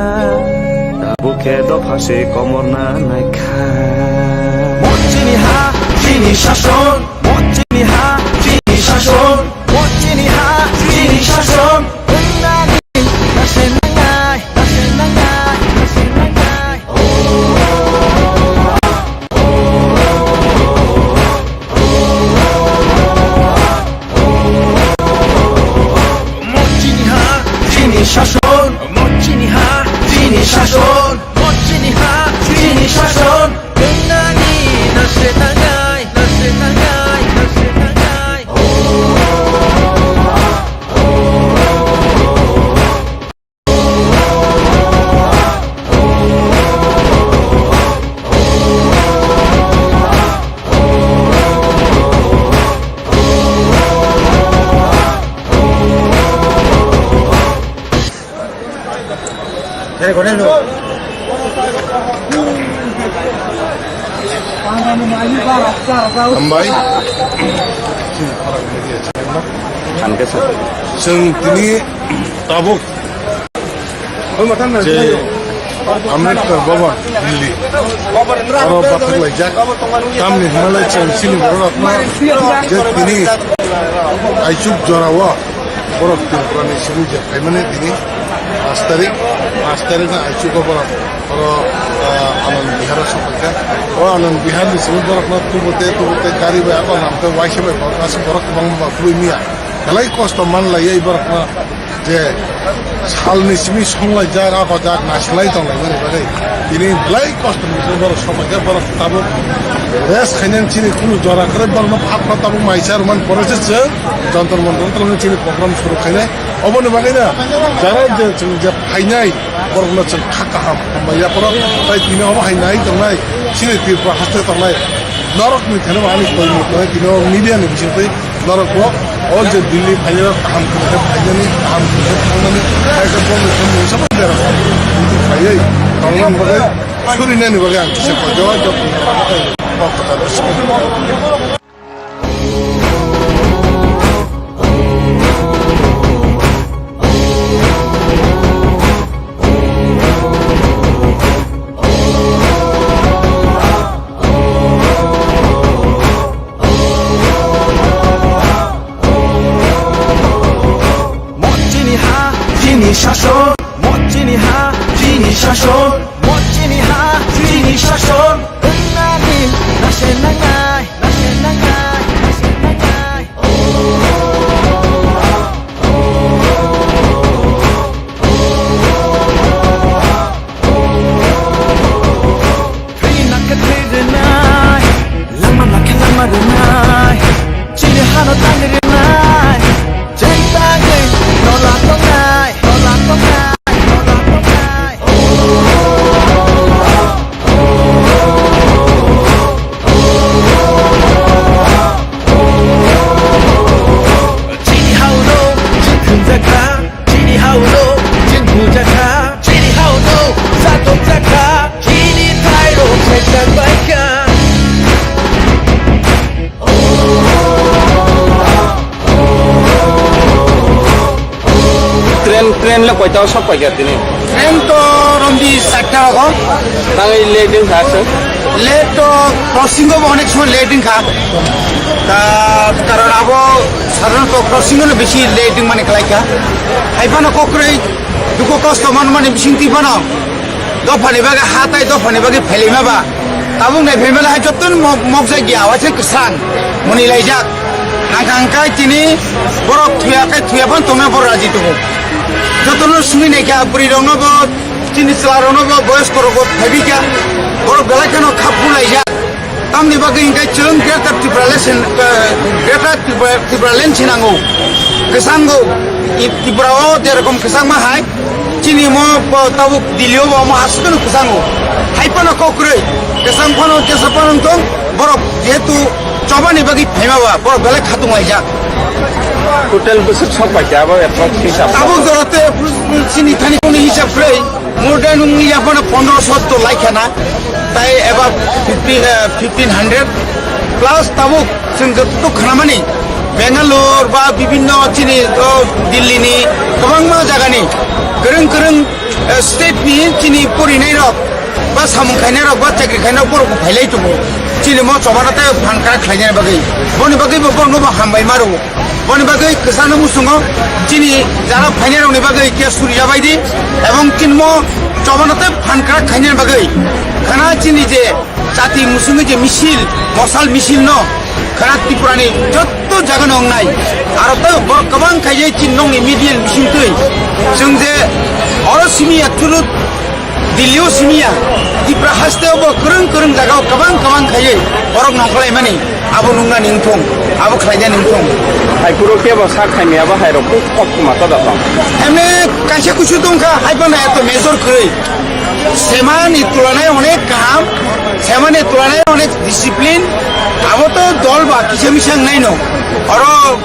Tabuk khe dopha se komorna naikha. Chini ha, chini shason. Chini ha, chini shason. Chini ha, chini shason. Wng nani, nase nangnai, nase nangnai, nase nangnai. Chini ha, chini shason. Chini ha, chini shason. Chini ha, chini shason. Wng nani, nase nangnai, nase nangnai, nase nangnai. Hambai. Chwng tini tabuk je Ambedkar Bhavan, Delhi, oro bathak laijak. Tamni hwnba lai chwng chini borok rokno je tini aichuk jora o borok Tripura ni simi je phaimani tini pash tarik, pash tarik no aichuk o borok oro, ah, Anand Vihar o sokphaikha. O Anand Vihar ni simi borok no tubute tubute gari bai abo lamte waisa bai borok aswk borok kwbangma ba kubui miya. Belai kosto man laiwi borok no je salni simi songlaijak, a hojak naisolai tonglaimani bagwi tini belai kostoni bisingo borok sokphaikha, borok tabuk rest khainani chini kunu jora kwrwi, borokno phat phat tabuk maisa rwmani pore se chwng Jantar Mantar o chini program suru khainai. Oboni bagwino jara je chwng je phainai borokno chwng kha kaham hambai yaphoro, tai tini obo hai nai tongnai chini Tripura haste tongnai norokni thani bo ani koi mutai tini o media ni bisingtwi. Norok bo o je Delhi phainai rok kaham khe phainani, kaham khe thangnani, kaisa bongni thani mungsa bai berajak. Hintu phaiwi tongmani bagwi, surinani bagwi ang kisa koi jawai jawai kok kwtal bwskango. Chini ha, chini shason. Chini ha, chini shason. Chini ha, chini shason. Wng nani, nase nangnai, nase nangnai, nase nangnai. Thwi nakhe thwi rwnai, lama nakhe lama rwnai, chini hano tangwi rwnai, chini tangwi nola tongnai, nola tongnai, nola tongnai. Chini hao no, chini thumjakha. Chini hao no, chini bujakha. Chini hao no, satokjakha. Chini thairok saichak baikha. Train, train le koita o sok paikha tini? Train to romdi satta rogo. Tangwi late wngkha aswk? Late to crossing o bo onek somoy late wngkha. Ta karon abo sadharanto crossing o no bisi late wngmani kwlaikha. Hai phano kokrwi dukhu kosto manmani bisingtwi phano dophani bagwi ha tai dophani bagwi phelaima ba. Tabuk nai phelaima hai jottoni mok-, mokjak ya waisa kwchang muni laijak. Hangkha hangkha tini borok thuya khe thuya phano tongna borok raji tongo. Jotono simi naikha bwrwi rokno bo Chini chwla rokno bo, boyos korok bo phaibi kha, borok belai kheno kha phulaijak. Tamni bagwi hwnkhe chwng Greater Tipraland se, eh, Greater Tripura, Tipraland se nango. Kwchango, i Tripura o je rokom kwchangma hai, chini mo bo tabuk Delhi o bo omo aswk kwchango. Hai phano kok kwrwi, kwchang phano jesa phano wng tong, borok jehetu chobani bagwi phaima ba, borok belai khatung laijak. Total bwswk sok paikha abo approx hisab? Tabuk jora te chini thani kuni hisab kwrwi, more than wngya phano pondro sotto laikha na, tai eba fifty, eh, fifteen hundred plus tabuk chwng joto khnamani Bangalore ba bibinno chini, o, Delhi ni kwbangma jagani kwrwng kwrwng, eh, state ni chini porinairok ba samung khainairok ba chakri khainairok borok bo phailai tongo. Chini mo chobana tei phan kwrak khlainani bagwi. Boni bagwi bo borokno bo hambai ma rwo. Boni bagwi kwchangno muchungo chini jara phainairokni bagwi khe suri jabai di, ebong chini mo chobana tei phan kwrak khainani bagwi khana chini je jati muchungwi je misil, mosal misil no khana Tripura ni jotto jaga no wngnai. Aro tei borok kwbang khaijai chini nokni media ni bising twi. Chwng je oro simi ya thulu Delhi o simi ya, Tripura haste o bo kwrwng kwrwng jaga o kwbang kwbang khaiwi borok nongkhorlaimani abo nungnani wngthung, abo khlainani wngthung. Hai kuro kebo sak khaimya bo hai rok kok kok ma toda tong. Emne kaisa kusu tongkha, hai phano eto major kwrwi. Semani tulanai onek kaham, semani tulanai onek discipline, abo to dol ba kisa misa wngnai no. Oro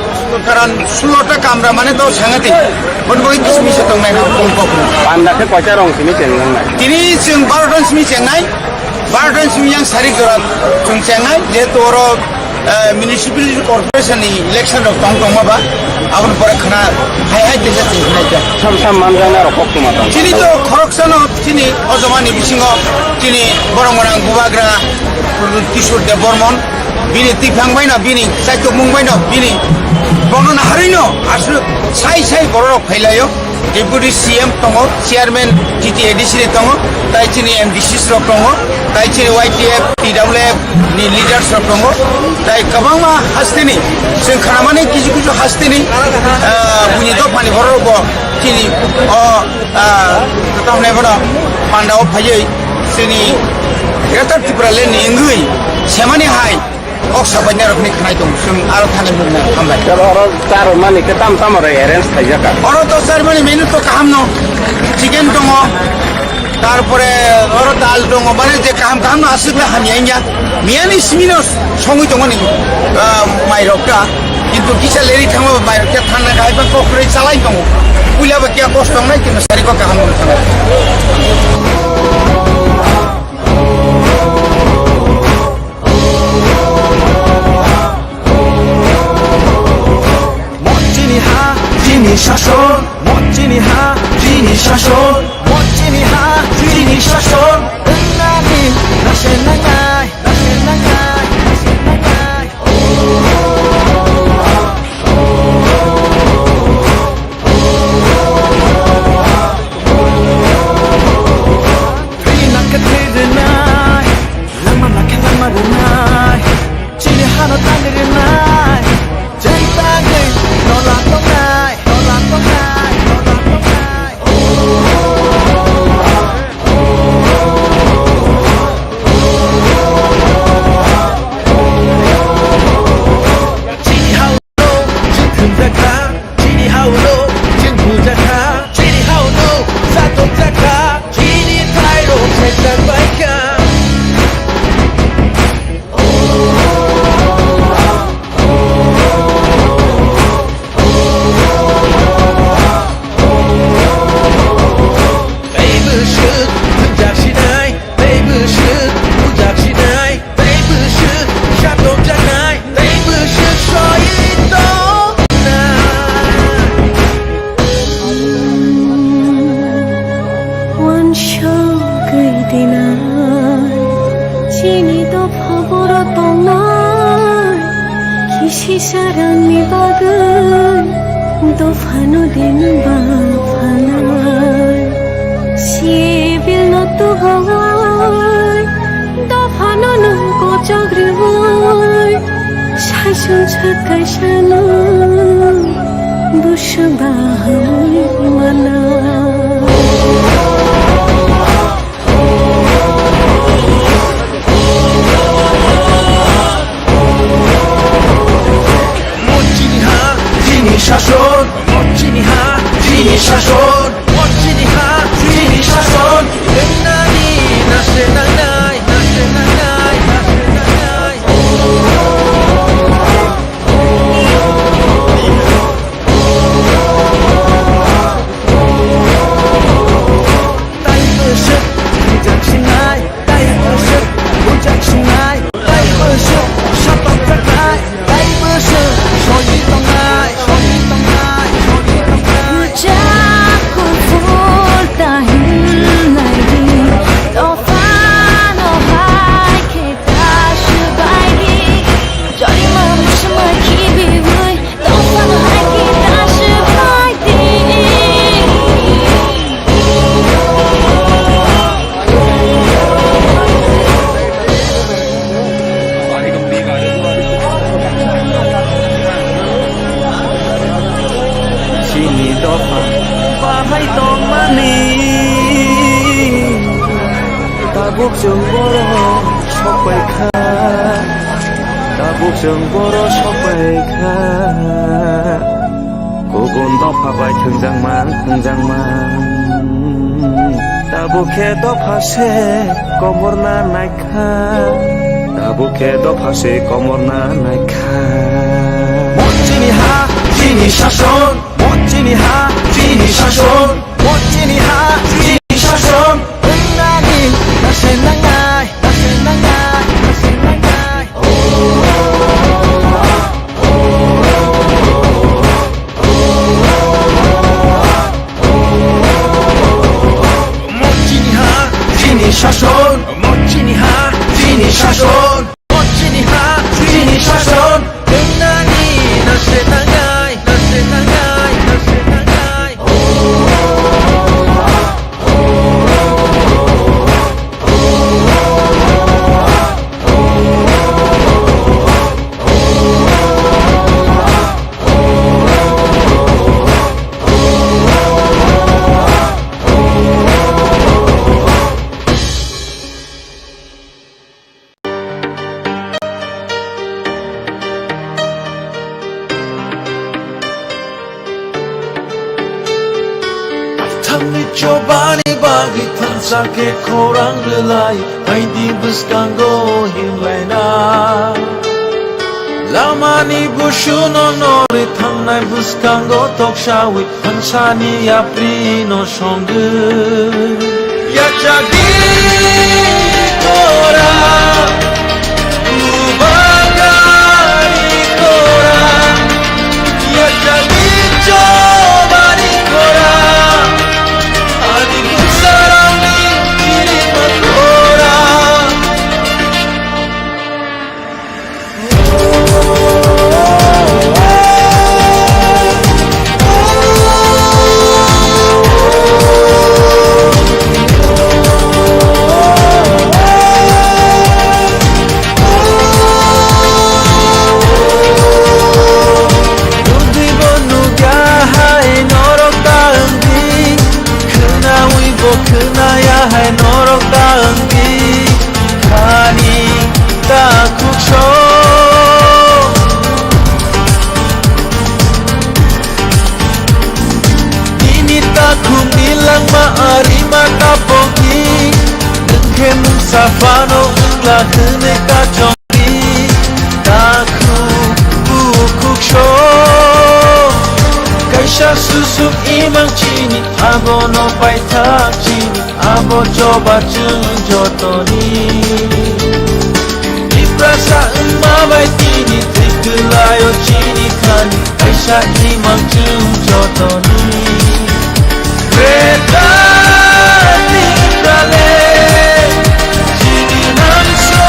karon sulo ta kamra mane to sangati. Bon boi kisa misa tongnai no, kok kok. Panda khe koita rong simi chengnai? Tini chwng baro rong simi chengnai. Baro rong simi yang sarik jora chwng chengnai, jehetu oro eh, municipal corporation ni election rok tong tongma ba, aboni pore khna hai hai tesa tong khnai kha. Sam sam manjaknai rok koktwma tong. Chini to khoroksano chini o jama ni bisingo chini borok gwnang bubagra Kishore Debbarman, bini twiphang bai no, bini chaitok mung bai no, bini bono naharwi no aswk sai sai borok rok phailaio. Deputy C M tongo, Chairman T T A D C ni tongo, tai chini M D Cs rok tongo, tai chini Y T F, T W F ni leaders rok tongo, tai kwbangma hasteni, chwng khnamani kisu kisu hasteni, ah, buini dophani borok rok bo chini o, ah, tamni bono panda o phaiwi chini Greater Tipraland ni wngwi semani hai. Kok sabaina rok ni khnai tong, chwng aro thani mung nai, hambai. Tei oro charwmani khe tam tamo rok arrange khaijak kha? Oro to charwmani menu to kaham no, chicken tongo, tarpore oro dal tongo, mane je kaham kaham no aswk le hamya wngya. Miyani simi no songwi tongo ni, ah, mai rok ta, kintu kisa leri thangma bai rok ta thanna kahai ba kok kwrwi chalai tongo. Puila ba kiya kosto wngnai, kintu sari kok kaham no thangnai. Mot chini ha, chini shason. Mot chini ha, chini shason. Mot chini ha, chini shason. Wngnani nase nangnai, nase nangnai, nase nangnai. Thwi nangkhe thwi rwnai, langma nangkhe langma rwnai. Chini hano tangwi rwnai, chini tangwi nola tongnai, nola tongnai, nola tongnai. Chini hao no chini thwngjak kha, chini hao no chini bujak kha, chini hao no satokjak kha, chini thai rok sejak bai kha. Tei bwswk thwngjak sinai, tei bwswk bujak sinai, tei bwswk satokjaknai, tei bwswk soi tongnai. Uansugwi dinai, chini dopha boro tongnai, kisi sarangni bagwi dophano din ba phanai. Sibilno tubui, dophano nwng kochok rwui, saichung sa kaisano busu bahamwi mana. Mot chini ha, chini shason. Mot chini ha, chini shason. Mot chini ha, chini shason. Wngnani nase nangnai, nase nangnai, nase nangnai. Tai bwswk bujak sinai, tai bwswk bujak sinai, tai bwswk satokjaknai, tai bwswk soi Dopha bahai tongmani, tabuk chwng borok sokpai kha, tabuk chwng borok sokpai kha. Kubun dopha bai thwngjakma, thwngjakma. Tabuk khe dopha se komorna naikha. Tabuk khe dopha se komorna naikha. Chini ha, chini shason. Chini ha, chini shason. Chini ha, chini shason. Wngnani nase nangnai, nase nangnai, nase nangnai. Chini ha, chini shason. Chini ha, chini shason. Chini ha, chini shason. Wngnani nase nangnai, nase nangnai, nase nangnai. Thangni chobani bagwi thansa khe khorang rwlai, aidi bwskango himlaina. Lamani busuno norwi thangnai bwskango toksawi thangsani yaprino songwi. Yachagwi kora, bubagai kora, yachagwi chobani kora, ani bwsarokni kirima kora. Tongwibo nukya hai norok ta wngdi, khwnawibo khwnaya hai norok ta wngdi. Khani ta khukso. Nini takhukni langma arima ta pokni, nwng khe mungsa phano wngla hwnwi ta chongdi. Takhuk bukhuk sok, kaisa susuk imang chini, abono paithak chini. Abo choba chwng jotoni. Tiprasa wngma bai tini thwi kwlaio chini khani, kaisa imang chwng jotoni. Kwtal Tiprale, chini mangso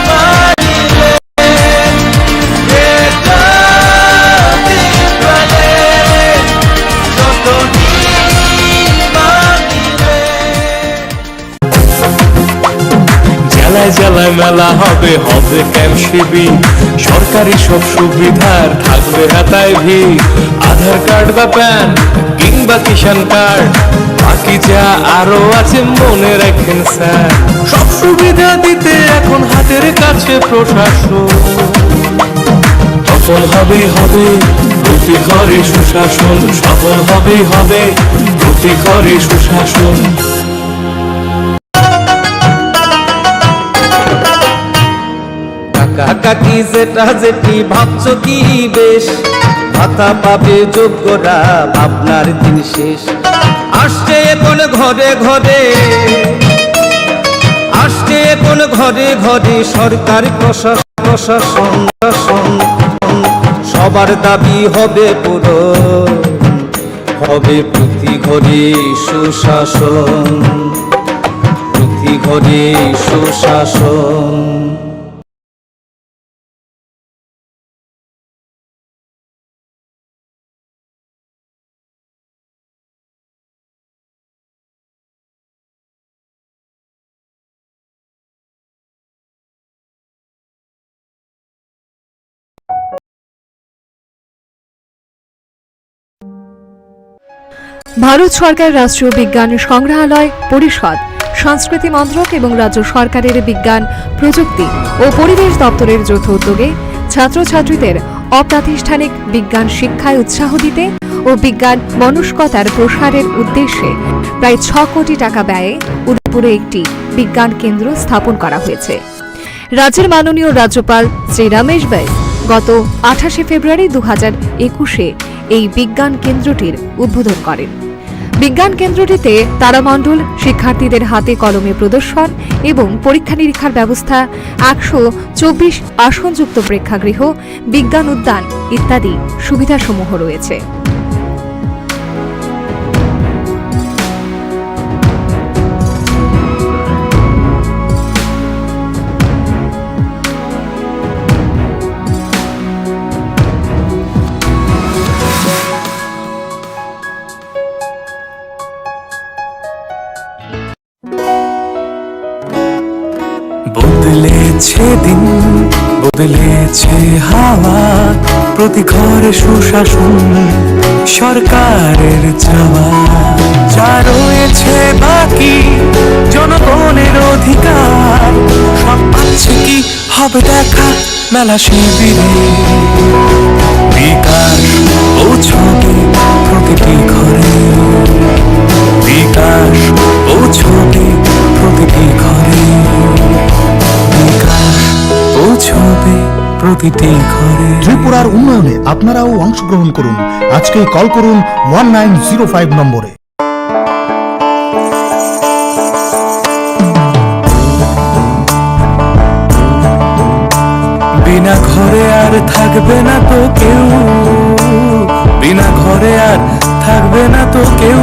manile. জেলায় জেলায় মেলা হবে, হবে ক্যাম্প শিবির। সরকারি সব সুবিধার থাকবে হাতায় ভিড়। আধার কার্ড বা প্যান কিংবা কিষাণ কার্ড, বাকি যা আরো আছে মনে রাখেন স্যার। সব সুবিধা দিতে এখন হাতের কাছে প্রশাসন। সফল হবে, হবে প্রতি ঘরে সুশাসন, সফল হবে, হবে প্রতি ঘরে সুশাসন। কাকা কাকি জেঠা জেঠি ভাবছো কি বেশ, ভাতা পাবে যোগ্যরা, ভাবনার দিন শেষ। আসছে এখন ঘরে ঘরে, আসছে এখন ঘরে ঘরে সরকার প্রশাসন, প্রশাসন, প্রশাসন। সবার দাবি হবে পূরণ, হবে প্রতি ঘরে সুশাসন, প্রতি ঘরে সুশাসন। ভারত সরকার, রাষ্ট্রীয় বিজ্ঞান সংগ্রহালয় পরিষদ, সংস্কৃতি মন্ত্রক এবং রাজ্য সরকারের বিজ্ঞান, প্রযুক্তি ও পরিবেশ দপ্তরের যৌথ উদ্যোগে ছাত্রছাত্রীদের অপ্রাতিষ্ঠানিক বিজ্ঞান শিক্ষায় উৎসাহ দিতে ও বিজ্ঞান মনস্কতার প্রসারের উদ্দেশ্যে প্রায় ছ কোটি টাকা ব্যয়ে উদয়পুরে একটি বিজ্ঞান কেন্দ্র স্থাপন করা হয়েছে। রাজ্যের মাননীয় রাজ্যপাল শ্রী রমেশ বাইস গত আঠাশে ফেব্রুয়ারি দু হাজার একুশে এই বিজ্ঞান কেন্দ্রটির উদ্বোধন করেন। বিজ্ঞান কেন্দ্রটিতে তারামণ্ডল, শিক্ষার্থীদের হাতে কলমে প্রদর্শন এবং পরীক্ষা নিরীক্ষার ব্যবস্থা, একশো চব্বিশ আসনযুক্ত প্রেক্ষাগৃহ, বিজ্ঞান উদ্যান ইত্যাদি সুবিধাসমূহ রয়েছে। বদলেছে দিন, বদলেছে হাওয়া, প্রতি ঘরে সুশাসন সরকারের চাওয়া। যা রয়েছে বাকি জনগণের অধিকার, সব পাচ্ছে কি হবে দেখা মেলা শিবিরে। বিকাশ পৌঁছবে প্রতিটি ঘরে, বিকাশ পৌঁছবে প্রতিটি ঘরে, বিকাশ পৌঁছবে প্রতিটি ঘরে। ত্রিপুরার উন্নয়নে আপনারাও অংশগ্রহণ করুন। আজকেই কল করুন ওয়ান নাইন জিরো ফাইভ নম্বরে। বিনা ঘরে আর থাকবে না তো কেউ, বিনা ঘরে আর থাকবে না তো কেউ।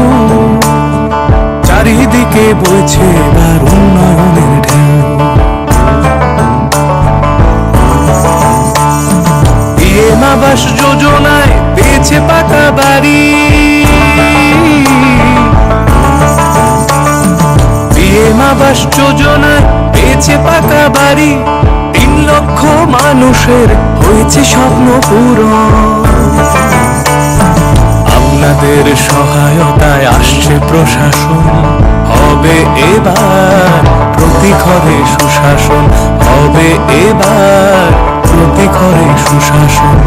চারিদিকে বইছে এবার উন্নয়নের ঢেউ। পিএম আবাস যোজনায় পেয়েছে পাকা বাড়ি, পিএম আবাস যোজনায় পেয়েছে পাকা বাড়ি, তিন লক্ষ মানুষের হয়েছে স্বপ্ন পূরণ। আপনাদের সহায়তায় আসছে প্রশাসন, হবে এবার প্রতি ঘরে সুশাসন, হবে এবার প্রতি ঘরে সুশাসন।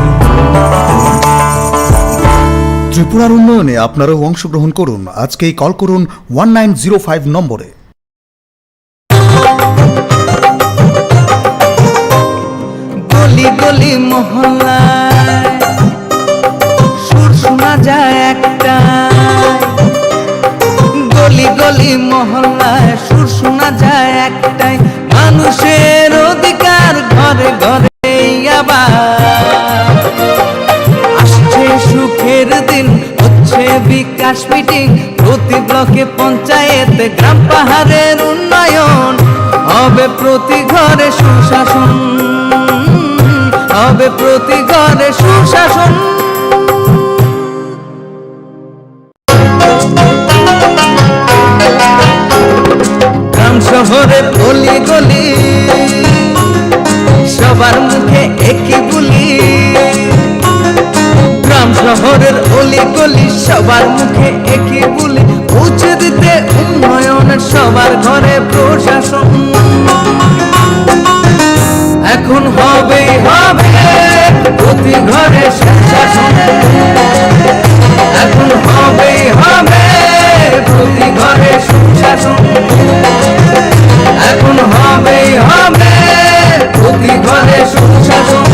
ত্রিপুরার উন্নয়নে আপনারাও অংশগ্রহণ করুন। আজকেই কল করুন ওয়ান নাইন জিরো ফাইভ নম্বরে। গলি গলি মহল্লায় সুর শোনা যায় একটাই, গলি গলি মহল্লায় সুর শোনা যায় একটাই, মানুষের অধিকার ঘরে ঘরে আবার। আসছে সুখের দিন, হচ্ছে বিকাশ মিটিং, প্রতি ব্লকে পঞ্চায়েতে গ্রাম পাহাড়ের উন্নয়ন। হবে প্রতি ঘরে সুশাসন, হবে প্রতি ঘরে সুশাসন। গ্রাম শহরের অলি গলি, সবার মুখে একই বুলি। গ্রাম শহরের অলি গলি, সবার মুখে একই বুলি। পৌঁছে দিতে উন্নয়ন, সবার ঘরে প্রশাসন। এখন হবেই হবে প্রতি ঘরে সুশাসন। এখন হবেই হবে প্রতি ঘরে সুশাসন। এখন হবেই হবে প্রতি ঘরে সুশাসন।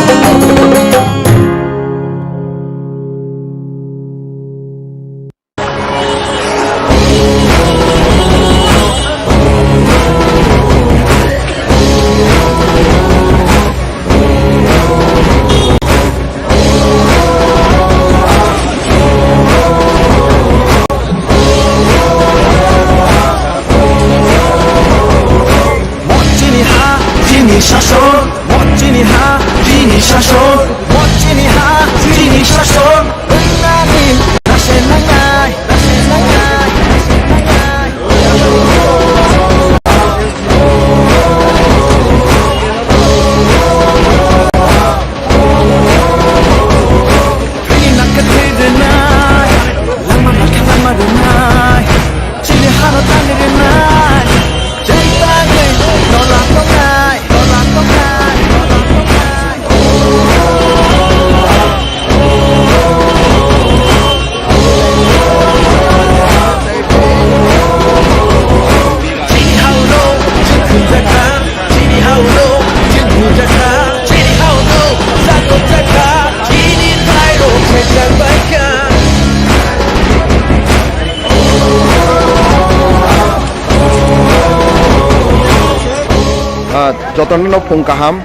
Jotono no phung kaham,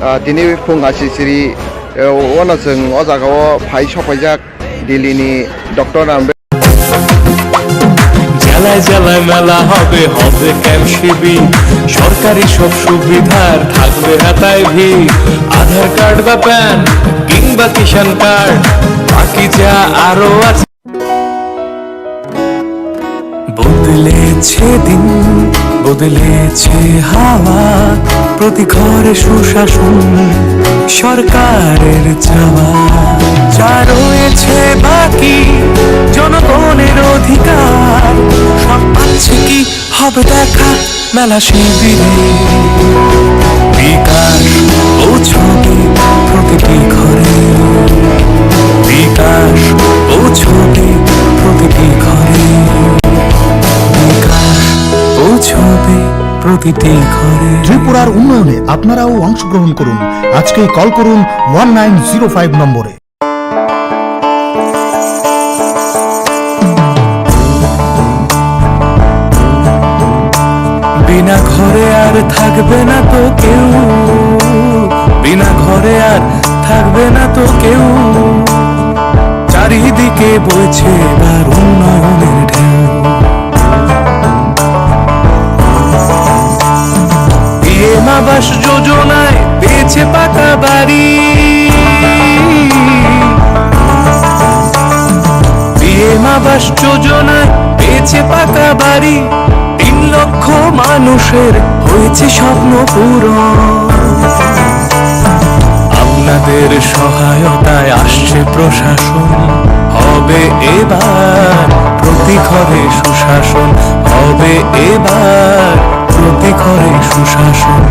ah, tini phung asisiri, eh, wano chwng o jaga o phai sokpaijak Delhi ni Doctor Ambedkar. জেলায় জেলায় মেলা হবে, হবে ক্যাম্প শিবির। সরকারি সব সুবিধার থাকবে হাতায় ভিড়। আধার কার্ড বা প্যান কিংবা কিষাণ কার্ড, বাকি যা আরো আছে। বদলেছে দিন, বদলেছে হাওয়া, প্রতি ঘরে সুশাসন সরকারের চাওয়া। যা রয়েছে বাকি জনগণের অধিকার, সব পাচ্ছে কি হবে দেখা মেলা শিবিরে। বিকাশ পৌঁছবে প্রতিটি ঘরে, বিকাশ পৌঁছবে প্রতিটি ঘরে, বিকাশ পৌঁছবে প্রতিটি ঘরে। ত্রিপুরার উন্নয়নে আপনারাও অংশগ্রহণ করুন। আজকেই কল করুন ওয়ান নাইন জিরো ফাইভ নম্বরে। বিনা ঘরে আর থাকবে না তো কেউ, বিনা ঘরে আর থাকবে না তো কেউ। চারিদিকে বইছে এবার উন্নয়নের ঢেউ। পিএম আবাস যোজনায় পেয়েছে পাকা বাড়ি, পিএম আবাস যোজনায় পেয়েছে পাকা বাড়ি। তিন লক্ষ মানুষের হয়েছে স্বপ্ন পূরণ। আপনাদের সহায়তায় আসছে প্রশাসন, হবে এবার প্রতি ঘরে সুশাসন, হবে এবার প্রতি ঘরে সুশাসন।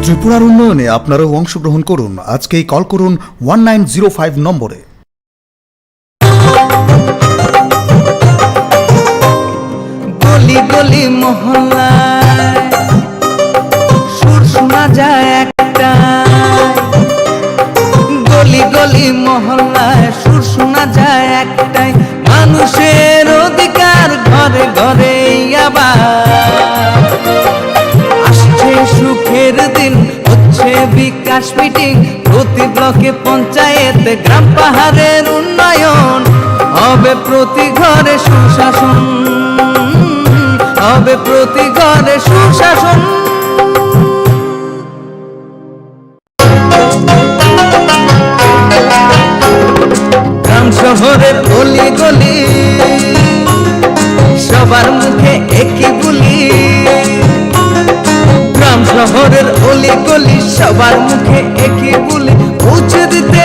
ত্রিপুরার উন্নয়নে আপনারাও অংশগ্রহণ করুন। আজকেই কল করুন ওয়ান নাইন জিরো ফাইভ নম্বরে। গলি গলি মহল্লায় সুর শোনা যায় একটাই, গলি গলি মহল্লায় সুর শোনা যায় একটাই, মানুষের অধিকার ঘরে ঘরে আবার। আসছে সুখের দিন, হচ্ছে বিকাশ মিটিং, প্রতি ব্লকে পঞ্চায়েতে গ্রাম পাহাড়ের উন্নয়ন, হবে প্রতি ঘরে সুশাসন, হবে প্রতি ঘরে সুশাসন। গ্রাম শহরের অলি গলি, সবার মুখে একই বুলি। গ্রাম শহরের অলি গলি, সবার মুখে একই বুলি। পৌঁছে দিতে